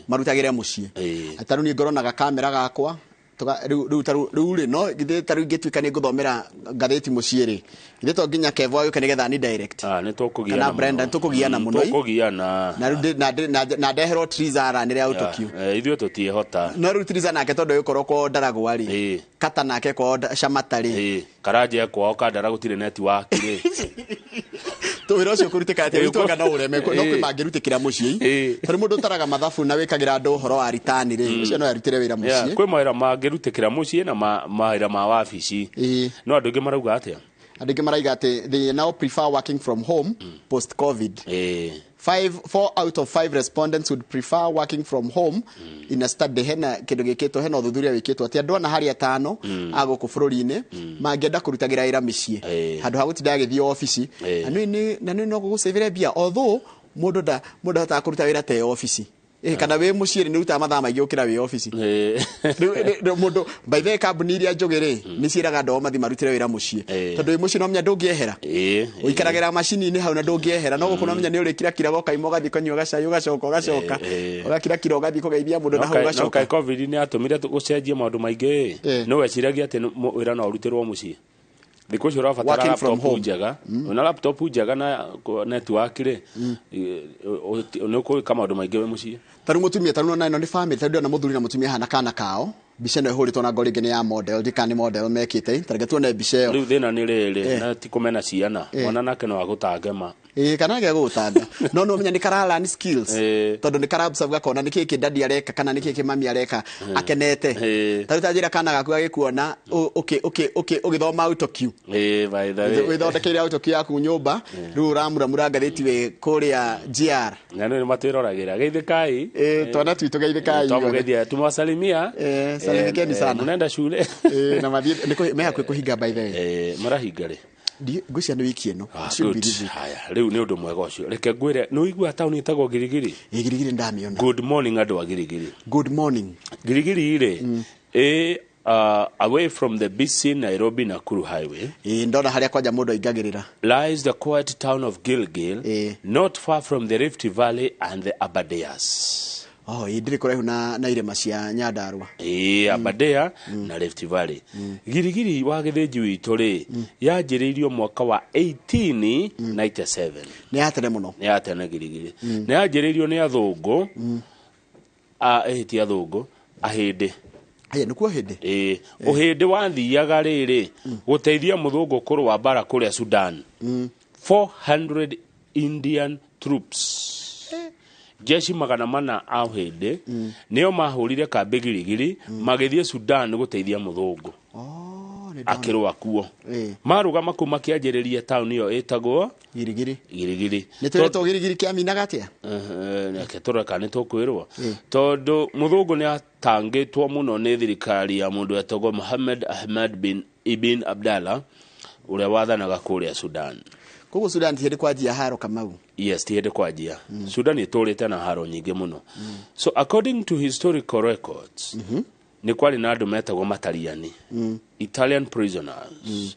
marutagĩre mũciĩ. Ta rĩu niĩ ngorwo na gakamera gakwa, rĩu rĩu rĩ, no githĩ ta rĩu ingĩtuĩka nĩ ngũthomera ngathĩti mũciĩ rĩ, githĩ to nginya Kevo agĩũke nĩgetha ni direct? Ah, nĩ tũkũgiana Kana mũno. Brenda, nĩ tũkũgiana mũno. Tũkũgiana. Na rĩu na ndeherwo Triza aranĩre autocue. Ithuĩ tũtiĩhota. No rĩu Triza nake tondũ ĩgũkorwo kwao Ndaragwa rĩ, Kata nake kwao Shamata rĩ, Karanja kwao Kandara gũtirĩ network rĩ. Wĩra ũcio kũrutĩka atĩa? Witwanga no ũreme, no kwĩ mangĩrutĩkĩra mũciĩ. Tondũ mũndũ ũtaraga mathabu na wĩkagĩra andũ ũhoro wa ritani rĩ, ũcio no arutĩre wĩra mũciĩ. Kwĩ mawĩra mangĩrutĩkĩra mũciĩ na mawĩra ma wabici. No andũ aingĩ marauga atĩa? Andũ aingĩ marauga atĩ they now prefer working from home post COVID. 4 out of 5 respondents would prefer working from home in a study. Hena kĩndũ gĩkĩtwo, hena ũthuthuria wĩkĩtwo atĩ andũ ana harĩ atano a gũkũ bũrũri-inĩ mangĩenda kũrutagĩra wĩra mĩciĩ handũ ha gũtinda agĩthiĩ obici. Na nĩ no gũgũcĩvĩre mbia, although mũndũ ndahotaga kũruta wĩra te obici. Kana wĩ mũciĩ rĩ, nĩ ũrutaga mathaa maingĩ gũkĩra wĩ obici. Rĩu mũndũ, by the way, kambuni iria njũgĩ rĩ, nĩ ciĩraga andũ ao mathiĩ marutĩre wĩra mũciĩ. Tondũ wĩ mũciĩ no menya ndũngĩehera. Ũikaragĩra macini-inĩ hau na ndũngĩehera. No gũkũ no menya nĩ ũrĩkirakiraga ũkaima ũgathiĩ kũnyua gacai ũgacoka ũgacoka. Ũgakirakira ũgathiĩ kũgeithia mũndũ na hau No ũgacoka. kaĩ COVID nĩ yatũmire gũcenjie maũndũ maingĩ ĩ. No weciragia atĩ wĩra no ũrutĩrwo mũciĩ. Thikũ ici ũrabatara Working from laptop home. njega. Wĩna laptop njega na network rĩ, nĩ ũkũĩka maũndũ maingĩ wĩ mũciĩ. Ta rĩu mũtumia, ta rĩu ona ĩno nĩ family, ta rĩu ndĩrona mũthuri na mũtumia hana kana kao. Mbica ĩno ĩhũrĩtwo na ngoro ĩngĩ nĩ ya model, ndikana nĩ model mekĩte. Ta reke tuone mbica ĩyo. Rĩu thĩna nĩ rĩrĩ, na ti kũmena ciana. Mwana nake no agũtange ma. Kana nĩ gegũgũtanga. No nĩ ũmenya nĩ kara learn skills. Tondũ nĩ kara observe gakona nĩ kĩĩ kĩ daddy areka kana nĩ kĩĩ kĩ mami areka akenete. Ta rĩu ta njĩra kana gaku gagĩkuona ũgĩthoma autocue. By the way. Wĩthondekeire autocue yaku nyũmba, rĩu ũramuramura ngathĩti wĩ kũrĩa GR. Na nĩ matwĩroragĩra. Geithĩkai. Twana twitũ geithĩkai. Twamũgeithia, tumewasalimia. Salimikeni sana. Mnaenda shule. Na mathiĩ, nĩ me hakuhĩ kũhinga by the way. Marahinga rĩ? Ngwĩciria nĩ wiki ĩno. Should Good. be this week. Haya, rĩu nĩ ũndũ mwega ũcio. Reke ngwĩre, nĩ ũiguaga taũni ĩtagwo Girigiri? Girigiri ndamĩona. Good morning andũ a Girigiri. Good morning. Girigiri rĩ, away from the busy Nairobi Nakuru highway. Ndona harĩa kwanja mũndũ aingagĩrĩra. Lies the quiet town of Gilgil, not far from the Rift Valley and the Aberdares. Oh, ĩ ndĩrĩ kũraihu na irĩma cia Nyandarua. Ĩĩ, Aberdare na Rift Valley. Girigiri wa Gĩthĩnji witũ rĩ, yanjĩrĩirio mwaka wa 1897. Nĩ ya tene mũno. Nĩ ya tene Girigiri. Nĩ yanjĩrĩirio nĩ athũngũ, ĩhĩ ti athũngũ, ahĩndĩ. Aya nĩkuo hĩndĩ. Ĩĩ, ũhĩndĩ wathiaga rĩrĩ gũteithia mũthũngũ kũrũa mbara kũrĩa Sudan. 400 Indian troops, jeshi 400 a ũhĩndĩ nĩo mahũrire kambĩ Girigiri, magĩthiĩ Sudan gũteithia mũthũngũ akĩrũa kuo. Marũgama kũu makĩanjĩrĩria taũni ĩyo ĩtagwo Girigiri. Girigiri. Nĩ twĩrĩtwo Girigiri kĩaminaga atĩa? Reke tũrore kana nĩ tũkwĩrwo, tondũ mũthũngũ nĩ atangĩtwo mũno nĩ thirikari ya mũndũ etagwo Mohammed Ahmed bin Ibn Abdallah, ũrĩa wathanaga kũrĩa Sudan. Koguo Sudan ti hĩndĩ kwanjia haro Kamau. Yes, ti hĩndĩ kwanjia. Sudan ĩtũrĩte na haro nyingĩ mũno. So according to historical records, nĩ kwarĩ na andũ metagwo Matariani. Italian prisoners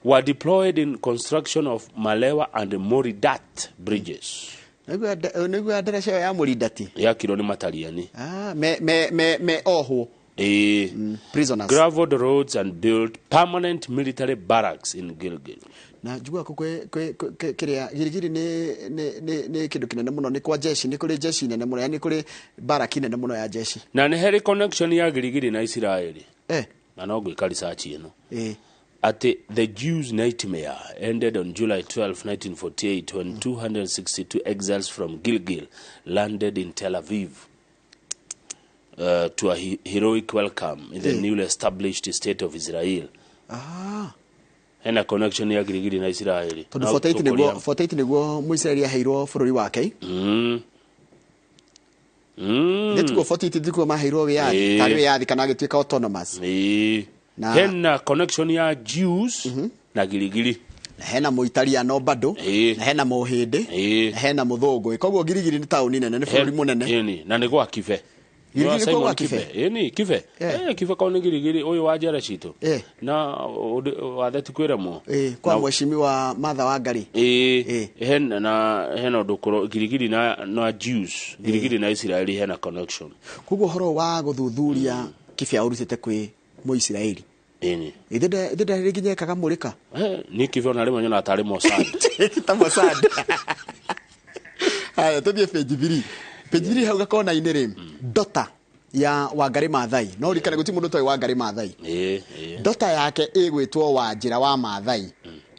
were deployed in construction of Malewa and Moridat bridges. Nĩguo ndaraca ĩyo ya Mũrindati yakirwo nĩ Matariani. Ah, me me me me ohwo. Ĩĩ. Prisoners. Graveled roads and built permanent military barracks in Gilgil. Na njiguaga kwĩ kwĩ kwĩ kĩrĩa Girigiri nĩ kĩndũ kĩnene mũno, nĩ kwa jeshi, nĩ kũrĩ jeshi nene mũno, yani kũrĩ baraki nene mũno ya jeshi. Na nĩ harĩ connection ya Girigiri na Isiraeli. Na no ngwĩka research ĩno. Atĩ the Jews' nightmare ended on July 12, 1948, when 262 exiles from Gilgil landed in Tel Aviv to a heroic welcome in the newly established state of Israel. Hena connection ya Girigiri na Isiraeli. Tondũ 48 nĩguo, 48 nĩguo Mũisiraeli aheirwo bũrũri wake. Nĩ tiguo 48 tiguo maheirwo wĩyathi, tarĩ wĩyathi kana agĩtuĩka autonomous. Na hena connection ya Jews na Girigiri. Na hena Mũitaliano bado, na hena Mũhĩndĩ, na hena Mũthũngũ. Koguo Girigiri nĩ taũni nene, nĩ bũrũri mũnene. Ĩni, na nĩ gwa Kibe. Girigiri Simon nĩkuo gwa Kibe? Ĩni, Kibe. Kibe kau nĩ Girigiri ũyũ wa njera citũ. Na wathe ti kwĩremwo. Kwa mheshimiwa Martha Wangari. Ĩĩ, hena na hena ũndũ kũro Girigiri na Jews, Girigiri na Isiraeli hena connection. Koguo ũhoro wa gũthuthuria Kibe aũrutĩte kwĩ Mũisiraeli. Ĩni. Ithe ndarĩ nginya ekaga mũrĩka. Niĩ Kibe ona rĩmwe nyonaga tarĩ Mossad. Ta Mossad. Haya, tũthiĩ page 3. Page 3 hau gakona-inĩ rĩ, dota ya Wangari Maathai. No ũririkane gũtirĩ mũndũ ũtoĩ Wangari Maathai. Ĩĩ. Dota yake ĩgwĩtwo Wanjĩra wa Maathai.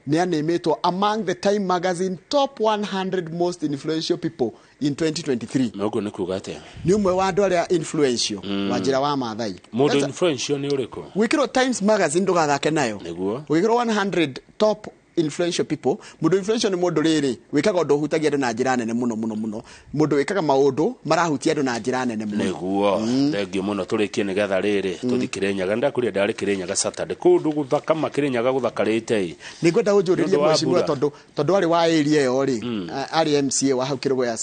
Nĩ anĩmĩtwo among the Time Magazine top 100 most influential people in 2023. Na ũguo nĩ kuga atĩa? Nĩ ũmwe wa andũ arĩa influential, Wanjĩra wa Maathai. Mũndũ influential nĩ ũrĩkũ? Gwĩkĩrwo Times Magazine ndũgathake nayo. Nĩguo. Gwĩkĩrwo 100 top influential people, mũndũ influential nĩ mũndũ rĩrĩ wĩkaga ũndũ ũhutagia andũ na njĩra nene mũno mũno mũno, mũndũ wĩkaga maũndũ marahutia andũ na njĩra nene mũno. Nĩguo, thengiũ mũno. Tũrĩkie nĩgetha rĩrĩ tũthi Kĩrĩnyaga. Ndakũria ndarĩ Kĩrĩnyaga Saturday, kũndũ gũthaka ma Kĩrĩnyaga gũthakarĩte ĩ. Nĩ ngwenda ũnjũrĩrie Nĩ ũndũ wa mheshimiwa, mbura. tondũ arĩ wa area ĩyo rĩ, arĩ MCA wa hau Kĩrũgũya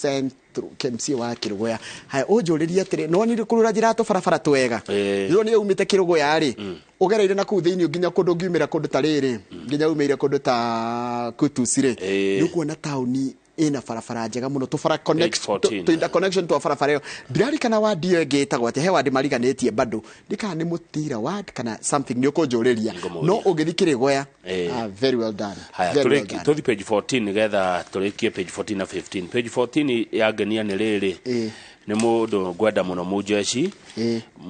Central, MCA wa Kĩrũgũya. Haya, ũnjũrĩrie atĩrĩ, nĩ wonire kũrũra njĩra tũbarabara twega? Nĩ wonire umĩte Kĩrũgũya rĩ, ũgereire na kũu thĩinĩ nginya kũndũ ũngiumĩra kũndũ ta rĩrĩ, nginya umĩire kũndũ ta Kutus rĩ, nĩ ũkuona taũni ĩna barabara njega mũno, tũbara connect, Page 14. tũ interconnection twa barabara ĩyo. Ndirarikana ward ĩyo ĩngĩ ĩtagwo atĩa, he ward mariganĩtie bado, ndikana nĩ Mũtira ward kana something, nĩ ũkũnjũrĩria. Nĩngũmũria. No ũngĩthiĩ Kĩrĩgoya, very well done. Haya, Very well done. tũthi page 14 nĩgetha tũrĩkie page 14 na 15. Page 14 yangenia nĩ rĩrĩ, nĩ mũndũ ngwenda mũno, mũjeshi,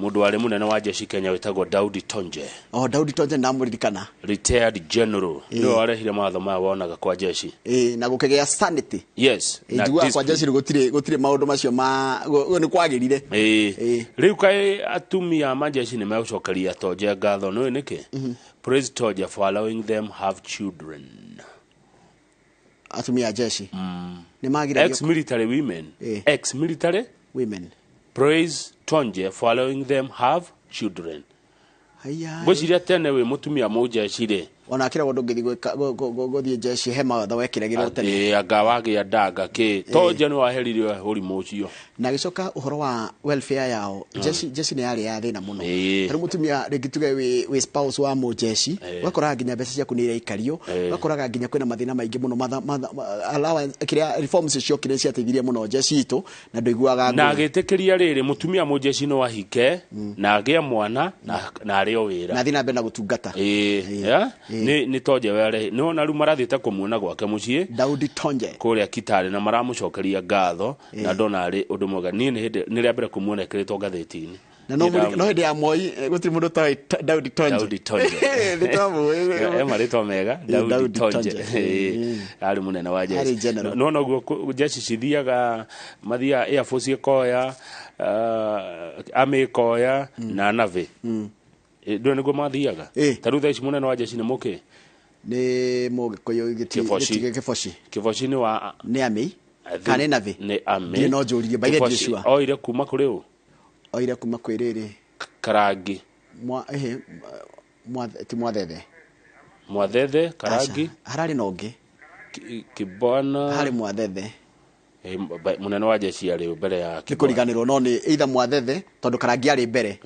mũndũ warĩ mũnene wa jeshi Kenya wĩtagwo Daudi Tonje. Oh, Daudi Tonje ndamũririkana. Retired general, nĩwe warehire mawatho maya wonaga kwa jeshi. Na gũkĩgĩa sanity. Yes, na Njiguaga kwa discipline. jeshi gũtirĩ maũndũ macio ma nĩ kwagĩrire. Rĩu kaĩ atumia a majeshi nĩ megũcokeria Tonje ngatho, nĩũĩ nĩkĩ? Praise Tonje for allowing them have children. Atumia a jeshi nĩ magiragio. Ex military women, ex military women praise Tonje for allowing them have children. Haya. Ngwĩciria tene wĩ mũtumia mũjeshi rĩ, Ona kira ũndũ ũngĩthiĩ gũthiĩ jeshi he mawatho wekĩragĩrwo tene. Ĩ, anga wagĩa ndanga kĩ Tonje nĩ waheririo ũrimũ ũcio. Na gĩcoka ũhoro wa welfare yao, jeshi nĩ yarĩ ya thĩna mũno. Tarĩu mũtumia rĩngĩ tuge wĩ spouse wa mũjeshi, ũgakoraga nginya mbeca ciaku nĩ iraikario, ũgakoraga nginya kwĩna mathĩna maingĩ mũno, allowance kĩrĩa reforms ciokire ciateithirie mũno jeshi itũ na ndũiguaga na ngũĩ. Agĩtĩkĩria rĩrĩ mũtumia mũjeshi no ahike na agĩe mwana na arĩo wĩra na athiĩ na mbere na gũtungata. Ĩĩ, ya? Nĩ Tonje were nĩ ona rĩu marathiĩte kũmuona gwake mũciĩ Daudi Tonje kũrĩa Kitale na maramũcokeria ngatho na ndona arĩ ũndũ mwega. Niĩ nĩ hĩndĩ nĩ rĩa mbere kũmuona ĩkĩrĩtwo ngathĩti-inĩ. Na no no hĩndĩ ya Moi, gũtirĩ mũndũ ũtoĩ Daudi Tonje. Daudi Tonje. Nĩ twamũĩ. E marĩtwa mega. Daudi Daudi Tonje. Tonje. Ĩĩ, arĩ mũnene wa Arĩ jeshi. general. No noguo jeshi cithiaga mathiaga Air Force ĩkoya, Army ĩkoya na Navy. Ndũĩ nĩguo mathiaga ta rĩu thaa ici mũnene wa jeshi nĩ mũkĩ? Nĩ Mũgĩkũyũ. Kĩboci. Kĩboci. Kĩboci nĩ wa Nĩ Army kana nĩ Navy? Nĩ Army. Ndiĩ no njũririe, by the way, Kĩboci ndirĩ sure. Oire kuma kũrĩ ũ? Oire kuma kwĩ rĩrĩ. Karangi. Mwa ehe mwa ti Mwathethe. Mwathethe Karangi. Aca, hararĩ na ũngĩ. Kibwana. Harĩ Mwathethe. Mũnene wa jeshi arĩ mbere ya Nĩ kũriganĩrwo, no nĩ either Mwathethe tondũ Karangi arĩ mbere.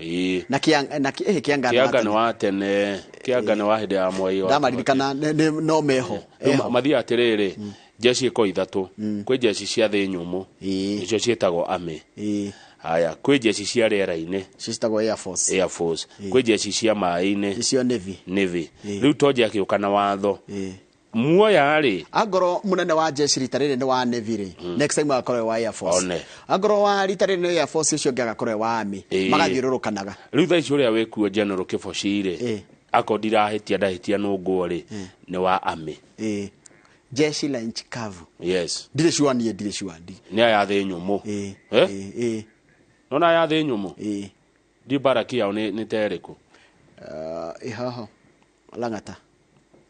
Na Kĩa na Kĩanga. Kĩanga nĩ wa tene, Kĩanga nĩ wa hĩndĩ ya Moi wa Ndamaririkana no meho. Rĩu mathiaga atĩrĩrĩ, jeshi ĩko ithatũ. Kwĩ jeshi cia thĩ nyũmũ, nĩcio ciĩtagwo Army. Haya, kwĩ jeshi cia rĩera-inĩ. Ciĩtagwo Air Force. Air Force. Kwĩ jeshi cia maĩ-inĩ. Icio Navy. Navy. Rĩu Tonje akĩũka na watho muoya rĩ. Angorwo mũnene wa jeshi rita rĩrĩ nĩ wa Navy rĩ, next time agakorwo wa Air Force. One. Angorwo wa rita rĩrĩ nĩ Air Force, ũcio ũngĩ agakorwo wa Army. Magathiũrũrũkanaga. Rĩu thaa ici ũrĩa wĩkuo General Kĩboci rĩ, akorwo ndirahĩtia ndahĩtia nũngwo rĩ, nĩ wa Army. Jeshi la nchi kavu. Yes. Ndirĩ sure, niĩ ndirĩ sure. Nĩ aya thĩ nyũmũ. Nona aya thĩ nyũmũ ndi mbaraki yao nĩ ta ĩrĩkũ? Ĩhaho Lang'ata.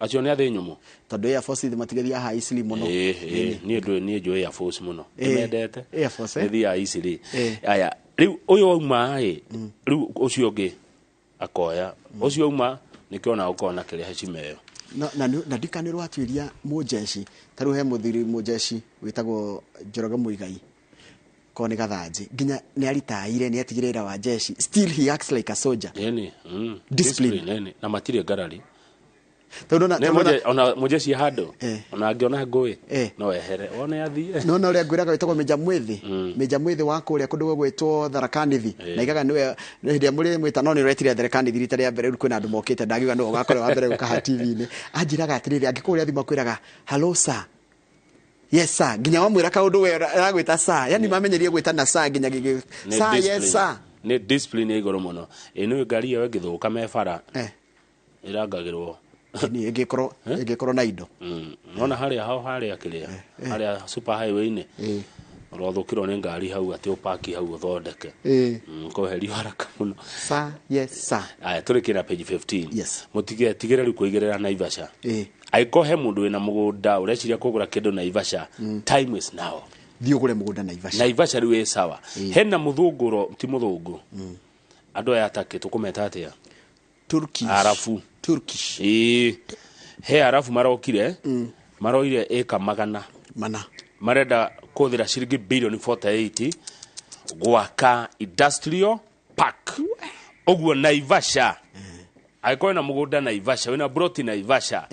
Acio nĩ athĩ nyũmũ. Tondũ Air Force ithe matigeria haha Isli mũno. Ĩĩ, niĩ ndũĩ, niĩ njũĩ Air Force mũno. Ndĩmendete. Air Force, eh? Nĩ thiaga Isli. Aya, rĩu ũyũ wauma ĩ, rĩu ũcio ũngĩ akoya ũcio auma, nĩkĩo ona ũkona kĩrĩa heshima ĩyo. Na ndikana rwatuiria mũjeshi ta rĩu he mũthuri mũjeshi wĩtagwo Njoroge Muigai ko nĩ Gathanji, nginya nĩ aritaire, nĩ atigire wĩra wa jeshi, still he acts like a soldier. Ĩni. Discipline. Ĩni, na matirĩ ngarari. Tondũ Nĩ tondũ ona mũjeshi handũ ona angĩona ngũĩ no ehere wone athiĩ. No ũrĩa ngwĩraga wĩtagwo Mĩnja Mwĩthĩ, Mĩnja Mwĩthĩ wa kũrĩa kũndũ gwĩtwo Tharaka Nithi, na igaga nĩwe hĩndĩ ĩrĩa mũrĩ mwĩta no nĩ ũretire Tharaka Nithi rita rĩa mbere. Rĩu kwĩna andũ mokĩte ndagiuga nĩwe ũgakorwo wa mbere gũka haha TV-inĩ. Anjĩraga atĩrĩrĩ, angĩkorwo ũrĩa thimũ akwĩraga, "Hello sir." "Yes sir." Nginya wamwĩra kaũndũ we aragwĩta sir, yani mamenyerie gwĩtana sir nginya gĩgĩ Nĩ sir, yes discipline. sir. Nĩ discipline ya igũrũ mũno. Ĩ nĩ ngari ĩyo ĩngĩthũka me bara ĩrangagĩrwo. Ĩni, ĩngĩkorwo na indo. Nona harĩa hao harĩa kĩrĩa harĩa super highway-inĩ ũrothũkĩrwo nĩ ngari hau atĩ ũpaki hau ũthondeke. Kweherio haraka mũno. Sir, yes sir. Aya, tũrĩkĩ na page 15. Yes. Mũtigetigĩre rĩu kũigĩrĩra Naivasha. Angĩkorwo he mũndũ wĩna mũgũnda ũreciria kũgũra kĩndũ Naivasha, time is now. Thiĩ ũgũre mũgũnda Naivasha. Naivasha rĩu ĩ sawa. Hena mũthũngũro ti mũthũngũ, andũ aya atake tũkũmeta atĩa? Turkish. Arabu. Turkish. Ĩĩ, he arabu marokire maroire ĩka magana mana. Marenda kũhũthĩra ciringi bilioni 48 gwaka industrial park ũguo Naivasha. Angĩkorwo wĩna mũgũnda Naivasha, wĩna broti Naivasha,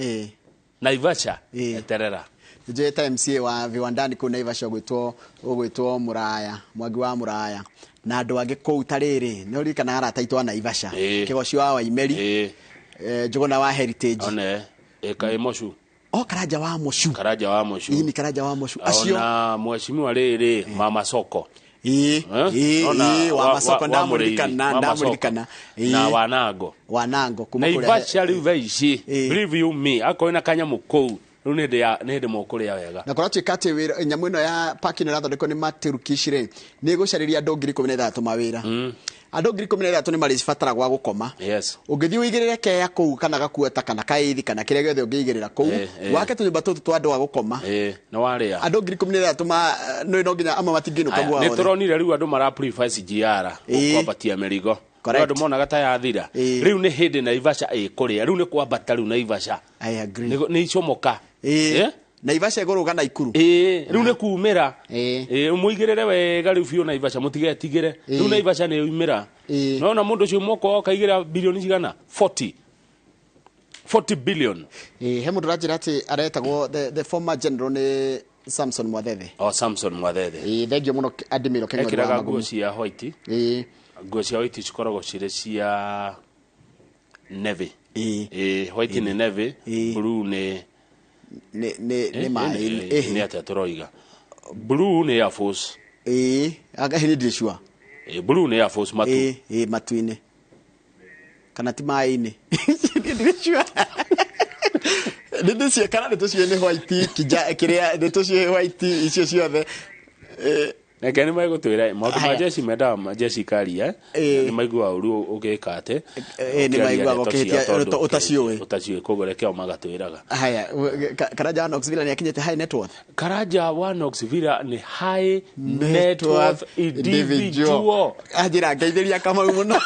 Naivasha eterera. Njĩta MCA wa viwandani kũu Naivasha ũgwĩtwo Mũraya Mwangi wa Mũraya na andũ angĩ kũu ta rĩrĩ nĩ ũririkanaga arata aitũ a Naivasha, Kĩgoci wa Waimeri, Njũgũna wa Heritage. One ĩka ĩmocu. O Karanja wa Mocu. Karanja wa Mocu. Ĩni, Karanja wa Mocu acio. Ona mheshimiwa rĩrĩ Mama Soko. Ĩĩ, Ona wa Masoko. wa Mũrĩithi, Ndamũririkana. wa Masoko. Ndamũririkana. Na Wanango. Wanango kuma kũrĩa. Naivasha rĩu thaa ici, believe you me, akorwo na kanyamũ kũu rĩu nĩ hĩndĩ nĩ hĩndĩ mũkũrĩa wega. Na kũratuĩka atĩ wĩra nyamũ ĩno ya park ĩno ĩrathondekwo nĩ Maturukish rĩ, nĩ ĩgũcarĩria andũ 16,000 mawĩra. Andũ 16,000 nĩ marĩbatara gwa gũkoma. Ũngĩthiĩ ũigĩrĩre keya kũu kana gakuota kana kaithi kana kĩrĩa gĩothe ũngĩigĩrĩra kũu, wake tũnyũmba tũtũ twa andũ a gũkoma, Nĩ warĩa. Andũ 16,000 ma nĩ no nginya amwe matingĩinũka Aya, gwao nĩ othe. tũronire rĩu andũ mara prefer SGR kwambatia mĩrigo. Correct. Andũ monaga ta yathira. Rĩu nĩ hĩndĩ Naivasha ĩkũrĩa. Rĩu nĩ kwambata rĩu Naivasha. I agree. Nĩ icomoka. Eh? Naivasha ĩgũrũga Naikuru. Rĩu nĩ kumĩra. Mũigĩrĩre wega rĩu biũ Naivasha, mũtigetigĩre. Rĩu Naivasha nĩ yoimĩra. Nona mũndũ ũcio moko okaigĩra bilioni cigana? 40. 40 billion. He mũndũ ũranjĩra atĩ aretagwo the former general nĩ Samson Mwathethe. O Samson Mwathethe. Thengiũ mũno Admiral Keng'ori wa Ekĩraga nguo Magumu. cia white. Nguo cia white cikoragwo cirĩ cia navy. White nĩ navy, blue nĩ nĩ maĩ. Nĩ atĩa tũroiga? Blue nĩ Air Force. Anga hĩndĩ ndirĩ sure. Blue nĩ Air Force matu. Matu-inĩ. Kana ti maĩ-inĩ. Ndirĩ sure. Nĩ ndĩciĩ kana nĩ tũciĩ nĩ white kija kĩrĩa nĩ tũciĩ white icio ciothe. Reke nĩ megũtwĩra maũndũ ma Haya. jeshi mendaga jeshi karia nĩ maiguaga ũru ũgĩka atĩ Nĩ maiguaga ũkĩhĩtia ũtaciũĩ. Ũtaciũĩ, koguo reke o magatwĩraga. Haya, Karanja wa Knox Villa nĩ akinyĩte high net worth. Karanja wa Knox Villa nĩ high net worth individual. Anjĩra ngeithĩria Kamau mũno.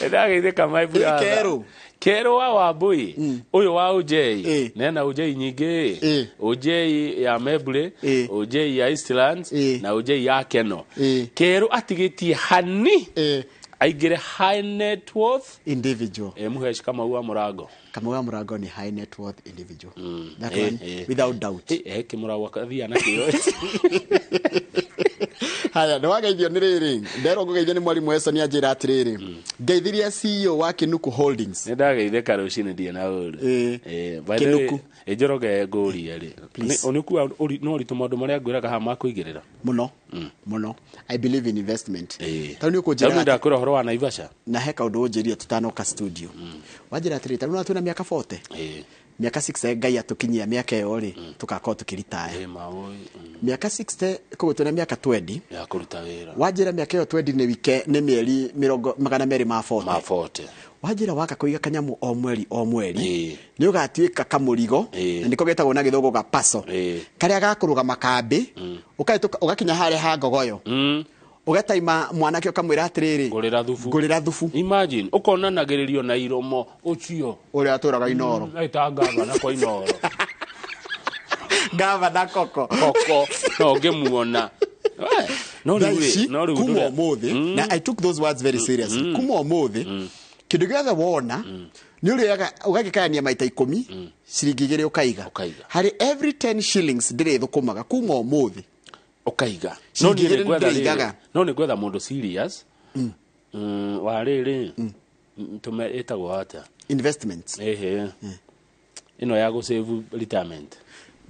Ndageithia Kamau brother. Kerũ. Kerũ wa Wambui ũyũ wa Ujei nena Ujei nyingĩ, Ujei ya Mebley, Ujei ya Eastlands na Ujei ya Keno. Kerũ atigĩtie hani aingĩre high net worth individual. Mũheci Kamau wa Mũrango. Kamau wa Mũrango nĩ high net worth individual. That one without doubt. Kĩmũraũ akathia nakĩo. Haya, nĩ wageithio nĩ rĩrĩ, nderwo ngũgeithio nĩ mwarimũ Eson anjĩra atĩrĩrĩ, ngeithirie CEO wa Kinuku Holdings. Nĩ ndageithĩka rũcinĩ ndirĩ na ũru. By the way, Kinuku. Njoroge ngũrie rĩ, Please. nĩ ũkuaga no ũritũ maũndũ marĩa ngwĩraga haha ma kũigĩrĩra? Mũno mũno. I believe in investment. Tarĩu nĩ ũkũnjĩra Tarĩu ndakwĩra ũhoro wa Naivasha. Na he kaũndũ ũnjĩrire tũtanoka studio. Wanjĩra atĩrĩrĩ, tarĩu twĩna mĩaka 40. Mĩaka 60 Ngai atũkinyia mĩaka ĩyo rĩ, tũgakorwo tũkĩritaya. Mĩaka 60 koguo twĩna mĩaka 20 ya kũruta wĩra. Wanjĩra mĩaka ĩyo 20 nĩ wike nĩ mĩeri 240. Ma 40. Wanjĩra waka kũiga kanyamũ o mweri o mweri nĩ ũgatuĩka kamũrigo, na nĩko getagwo na gĩthũngũ ga paso, karĩa gakũrũgama kambĩ, ũgakinya harĩa ha ngogoyo, ũgataima mwanake ũkamwĩra atĩrĩrĩ, ngũrĩra thubu, ngũrĩra thubu. Imagine ũkonanagĩrĩrio na iromo ũcio ũrĩa atũraga Inooro. Aita ngavana kwa Inooro. Ngavana koko. Koko no ngĩmuona. No rĩu no rĩu kuma ũmũthĩ, na I took those words very seriously. Kuma ũmũthĩ kĩndũ gĩothe wona nĩ ũrĩoyaga ũgagĩkayania maita 10, ciringi 2 ũkaiga. Harĩ every 10 shillings ndĩrĩthũkũmaga kuma ũmũthĩ. Ũkaiga. No no nĩ ngwetha mũndũ serious. Wa rĩrĩ tũme ĩtagwo atĩa? Investments. Ehe. Ĩno ya gũ save retirement.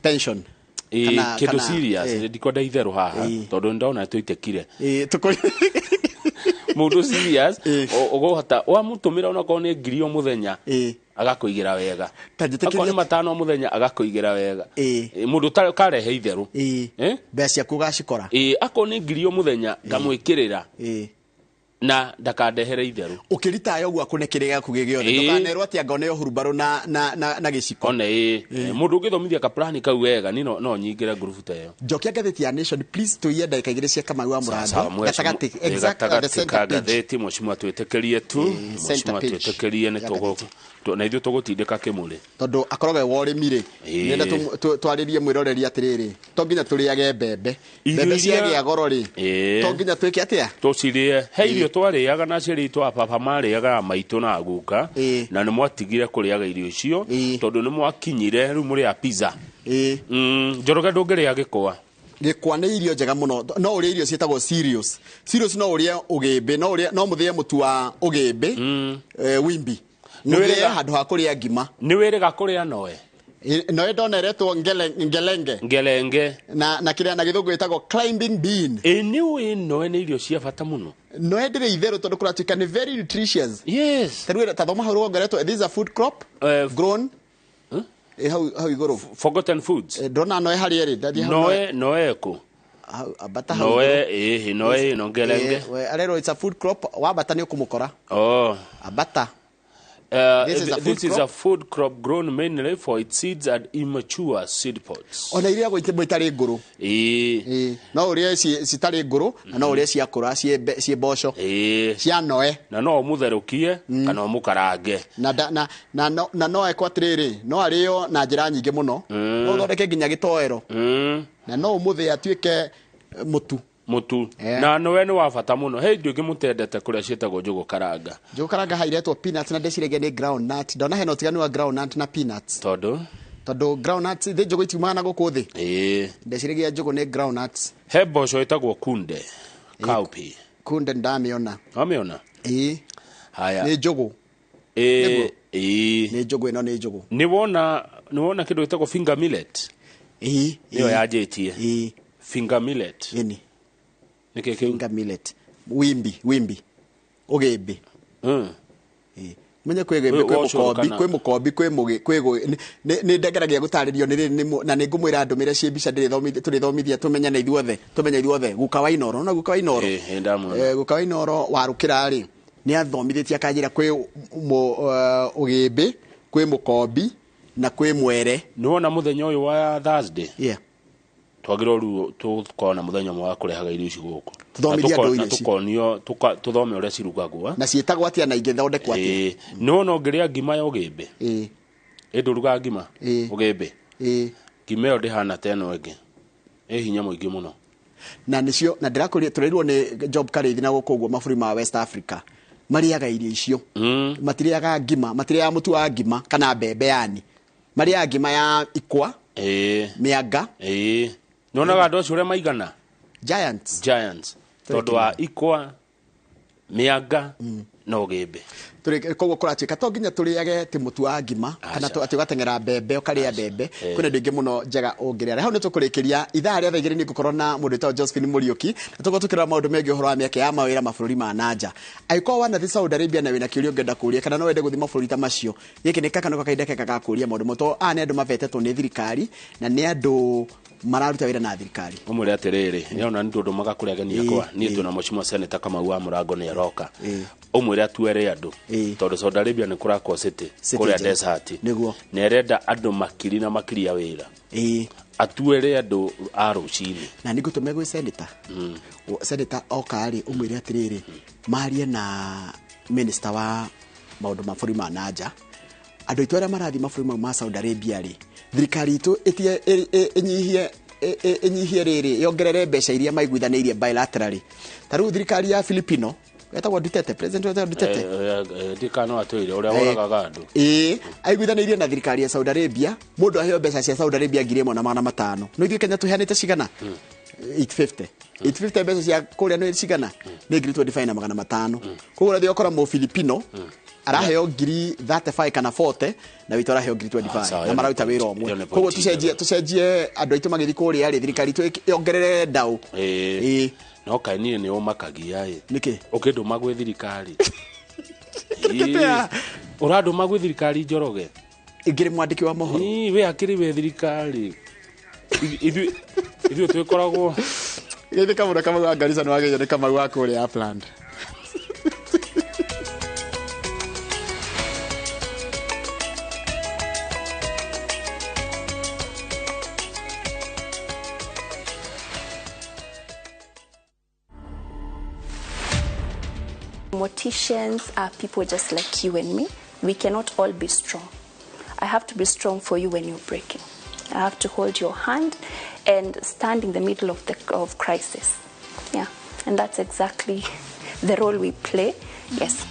Pension. Kĩndũ serious, ndikwenda itherũ haha tondũ ndona tũitekire. Mũndũ serious ũgũhota wamũtũmĩra onakorwo nĩ 1,000 o mũthenya agakũigĩra wega. Akorwo nĩ 5 o mũthenya agakũigĩra wega. Mũndũ ũkarehe itherũ. Mbeca ciaku ũgacikora. Akorwo nĩ 1,000 o mũthenya ngamwĩkĩrĩra na ndakandehere itherũ. Ũkĩritaya ũguo akũne kĩrĩa gĩaku gĩothe. Ndũkanerwo atĩ anga one hurumbarũ na gĩciko. One mũndũ ũngĩthomithia kaplani kau wega ni no nyingĩre ngurubu ta ĩyo. Njokia ngathĩti ya Nation please, tũiye ndagĩka 2 cia Kamau wa Mũrango. Gatagatĩ, exact at the center page. Ngathĩti mheshimiwa twĩtĩkĩrie tu, mheshimiwa twĩtĩkĩrie nĩ tũgũ na ithuĩ tũgũtindĩka kĩmũrĩ. Tondũ akoragwo e wa ũrĩmi rĩ, nĩenda twarĩrie mwĩroreri atĩrĩrĩ, to nginya tũrĩage mbembe. Mbembe ciagĩa goro rĩ, to nginya twĩke atĩa? Tũcirĩe. He irio twarĩaga na aciari aitũ a baba marĩaga na maitũ na guka, na nĩ mwatigire kũrĩaga irio icio tondũ nĩ mwakinyire rĩu mũrĩa pizza. Njoroge ndũngĩrĩa gĩkwa. Gĩkwa nĩ irio njega mũno. No ũrĩe irio ciĩtagwo cereals. Cereals no ũrĩe ũgĩmbĩ, no ũrĩe, no mũthĩe mũtu wa ũgĩmbĩ, wimbi. Nĩ handũ ha kũrĩa ngima. Nĩ wĩrĩga kũrĩa noe? Noe ndona ĩretwo ngelenge. Ngelenge. Na kĩrĩa na gĩthũngũ ĩtagwo climbing bean. Nĩ ũĩ noe nĩ irio cia bata mũno. Noe ndĩrĩ itherũ tondũ kũratuĩka nĩ very nutritious. Yes. Ta rĩu ta thoma hau rũgongo ĩretwo this is a food crop grown hau igũrũ. Forgotten foods. Ndona noe harĩa ĩrĩ. Ndathiĩ hau Noe noe kũ? Ambata hau. Noe noe no ngelenge. Arerwo it's a food crop, wambata nĩ ũkũmũkora. Oh. Ambata. This is a food This is crop. a food crop grown mainly for its seeds and immature seed pods. Ona irĩagwo itarĩ ngũrũ. Ĩĩ. No ũrĩe citarĩ ngũrũ na no ũrĩe ciakũra ciĩ mboco. Ĩĩ. Cia noe. Na no ũmũtherũkie kana ũmũkarange. Na da- na na no na no ekwo atĩrĩrĩ, no arĩo na njĩra nyingĩ mũno. No ũthondeke nginya gĩtoero. Na no ũmũthĩe atuĩke mũtu. Mũtu. Na nowe nĩ wa bata mũno. He indo ingĩ mũtendete kũrĩa ciĩtagwo njũgũ karanga. Njũgũ karanga hairetwo peanuts na ndĩciragia nĩ ground nut. Ndona hena ũtiganu wa ground nut na peanuts. Tondũ? Tondũ ground nuts thĩ njũgũ itiumaga na gũkũ thĩ. Ĩĩ. Ndeciragia njũgũ nĩ ground nuts. He mboco ĩtagwo kunde. Cowpea. Kunde ndamĩona. Wamĩona? Ĩĩ. Haya. Nĩ njũgũ. Ĩĩ. Ĩĩ. Nĩ njũgũ ĩno nĩ njũgũ. Nĩ wona kĩndũ gĩtagwo finger millet? Ĩĩ. Nĩyo yanjĩtie. Ĩĩ. Finger millet. Ĩni. Nĩkĩ kĩu? Finger millet. Wimbi, wimbi. Ũgĩmbĩ. Ĩĩ. Menye kwĩ gĩmbĩ, kwĩ mũkombi, kwĩ mũkombi, kwĩ mũgĩ, kwĩ gũ nĩ ndengeragia gũtarĩrio nĩ na nĩ ngũmwĩra ndũmĩre ciĩ mbica tũrĩthomithia tũmenyane ithuothe, tũmenye ithuothe. Guka wa Inooro, no guka wa Inooro. Ĩĩ, ndamuona. Guka wa Inooro warũkĩra rĩ, nĩ athomithĩtie akanjĩra kwĩ ũgĩmbĩ, kwĩ mũkombi na kwĩ mwere. Nĩ wona mũthenya ũyũ wa Thursday? Yeah. Twagĩrĩirwo rĩu tũkorwo na mũthenya ũmwe wa kũrehaga irio ici gũkũ. Tũthomithie andũ irio ici. Tũkonio, tũthome ũrĩa cirugagwo. Na ciĩtagwo atĩa na ingĩthondekwo atĩa? Ĩĩ. Nĩ wona ũngĩrĩa ngima ya ũgĩmbĩ? Ĩĩ. Ĩ ndũrugaga ngima? Ĩĩ. Ũgĩmbĩ? Ĩĩ. Ngima ĩyo ndĩhana ta ĩno ĩngĩ. Ĩ hinya mũingĩ mũno. Na nĩcio na ndĩrakũria tũrerirwo nĩ Job Karĩithi na gũkũ ũguo mabũrũri ma West Africa. Marĩaga irio icio. Matirĩaga ngima, matirĩaga mũtu wa ngima kana mbembe yani. Marĩaga ngima ya ikwa. Ĩĩ. Mĩanga. Ĩĩ. Nĩwonaga andũ acio ũrĩa maigana? Giants. Giants. Tondũ wa ikwa, mĩanga na ũgĩmbĩ. Koguo kũratuĩka to nginya tũrĩage ti mũtu wa ngima kana atĩ ũgateng'era mbembe ũkarĩa mbembe, kwĩna indo ingĩ mũno njega ũngĩrĩa. Hau nĩ tũkũrĩkĩria ithaa rĩa thaa igĩrĩ nĩ ngũkorwo na mũndũ wĩtagwo Josephine Mũriũki na tũkorwo tũkĩrora maũndũ megiĩ ũhoro wa mĩeke ya mawĩra mabũrũri ma nanja. Angĩkorwo wanathiĩ Saudi Arabia na wĩna kĩũria ũngĩenda kũũria kana no wende gũthiĩ mabũrũri ta macio, gĩkĩ nĩ kaka nĩko kahinda kega ga kũũria maũndũ mo, tondũ aya nĩ andũ mabetetwo nĩ thirikari na nĩ andũ mararuta wĩra na thirikari. Ũmwĩre atĩrĩrĩ, nĩona nĩ tondũ magakũrĩa ageni akwa, niĩ twĩna Mheshimiwa Senator Kamau wa Mũrango nĩ aroka. Ũmwĩre atuere andũ tondũ Saudi Arabia nĩ kũrakwo city kũrĩa desert. Nĩguo. Nĩ arenda andũ makiri na makiri ya wĩra. Atuere andũ a rũcinĩ. Na nĩ ngũtũme gwĩ senator. Senator oka rĩ, ũmwĩre atĩrĩrĩ, marie na minister wa maũndũ ma bũrũri ma nanja. Andũ aitũ arĩa marathiĩ mabũrũri mau ma Saudi Arabia rĩ, thirikari itũ ĩnyihie rĩrĩ, yongerere mbeca iria maiguithanĩirie bilaterally. Ta rĩu thirikari ya Filipino etagwo Duterte, president wetagwo Duterte. Ndikano atwĩre ũrĩa woragaga andũ. Ĩĩ, aiguithanĩirie na thirikari ya Saudi Arabia, mũndũ aheo mbeca cia Saudi Arabia 1,500. No ithuĩ Kenya tũheanĩte cigana? 850. 850 mbeca cia kũrĩa nĩ cigana? Nĩ 25,500. Koguo ũrathiĩ ũgakora mũfilipino araheo 35 kana 40 na witũ araheo 25 na mararuta wĩra ũmwe. Koguo tũcenjie andũ aitũ magĩthiĩ kũrĩa rĩ, thirikari itũ yongerere ndaũ. Ĩĩ. No kaĩ niĩ nĩ ũmakagia ĩ. Nĩkĩ? Ũkĩndũma gwĩ thirikari. Ũrandũma gwĩ thirikari Njoroge. Ingĩrĩ mwandĩki wa mohoro. Ĩĩ, we akĩrĩ we thirikari. Ithuĩ twĩkoragwo. Githĩ kamũra Kamau wa Garissa nĩ wagĩrĩire nĩ Kamau wa kũrĩa Upland. Morticians are people just like you and me. We cannot all be strong. I have to be strong for you when you're breaking. I have to hold your hand and stand in the middle of the crisis. Yeah, and that's exactly the role we play. Yes.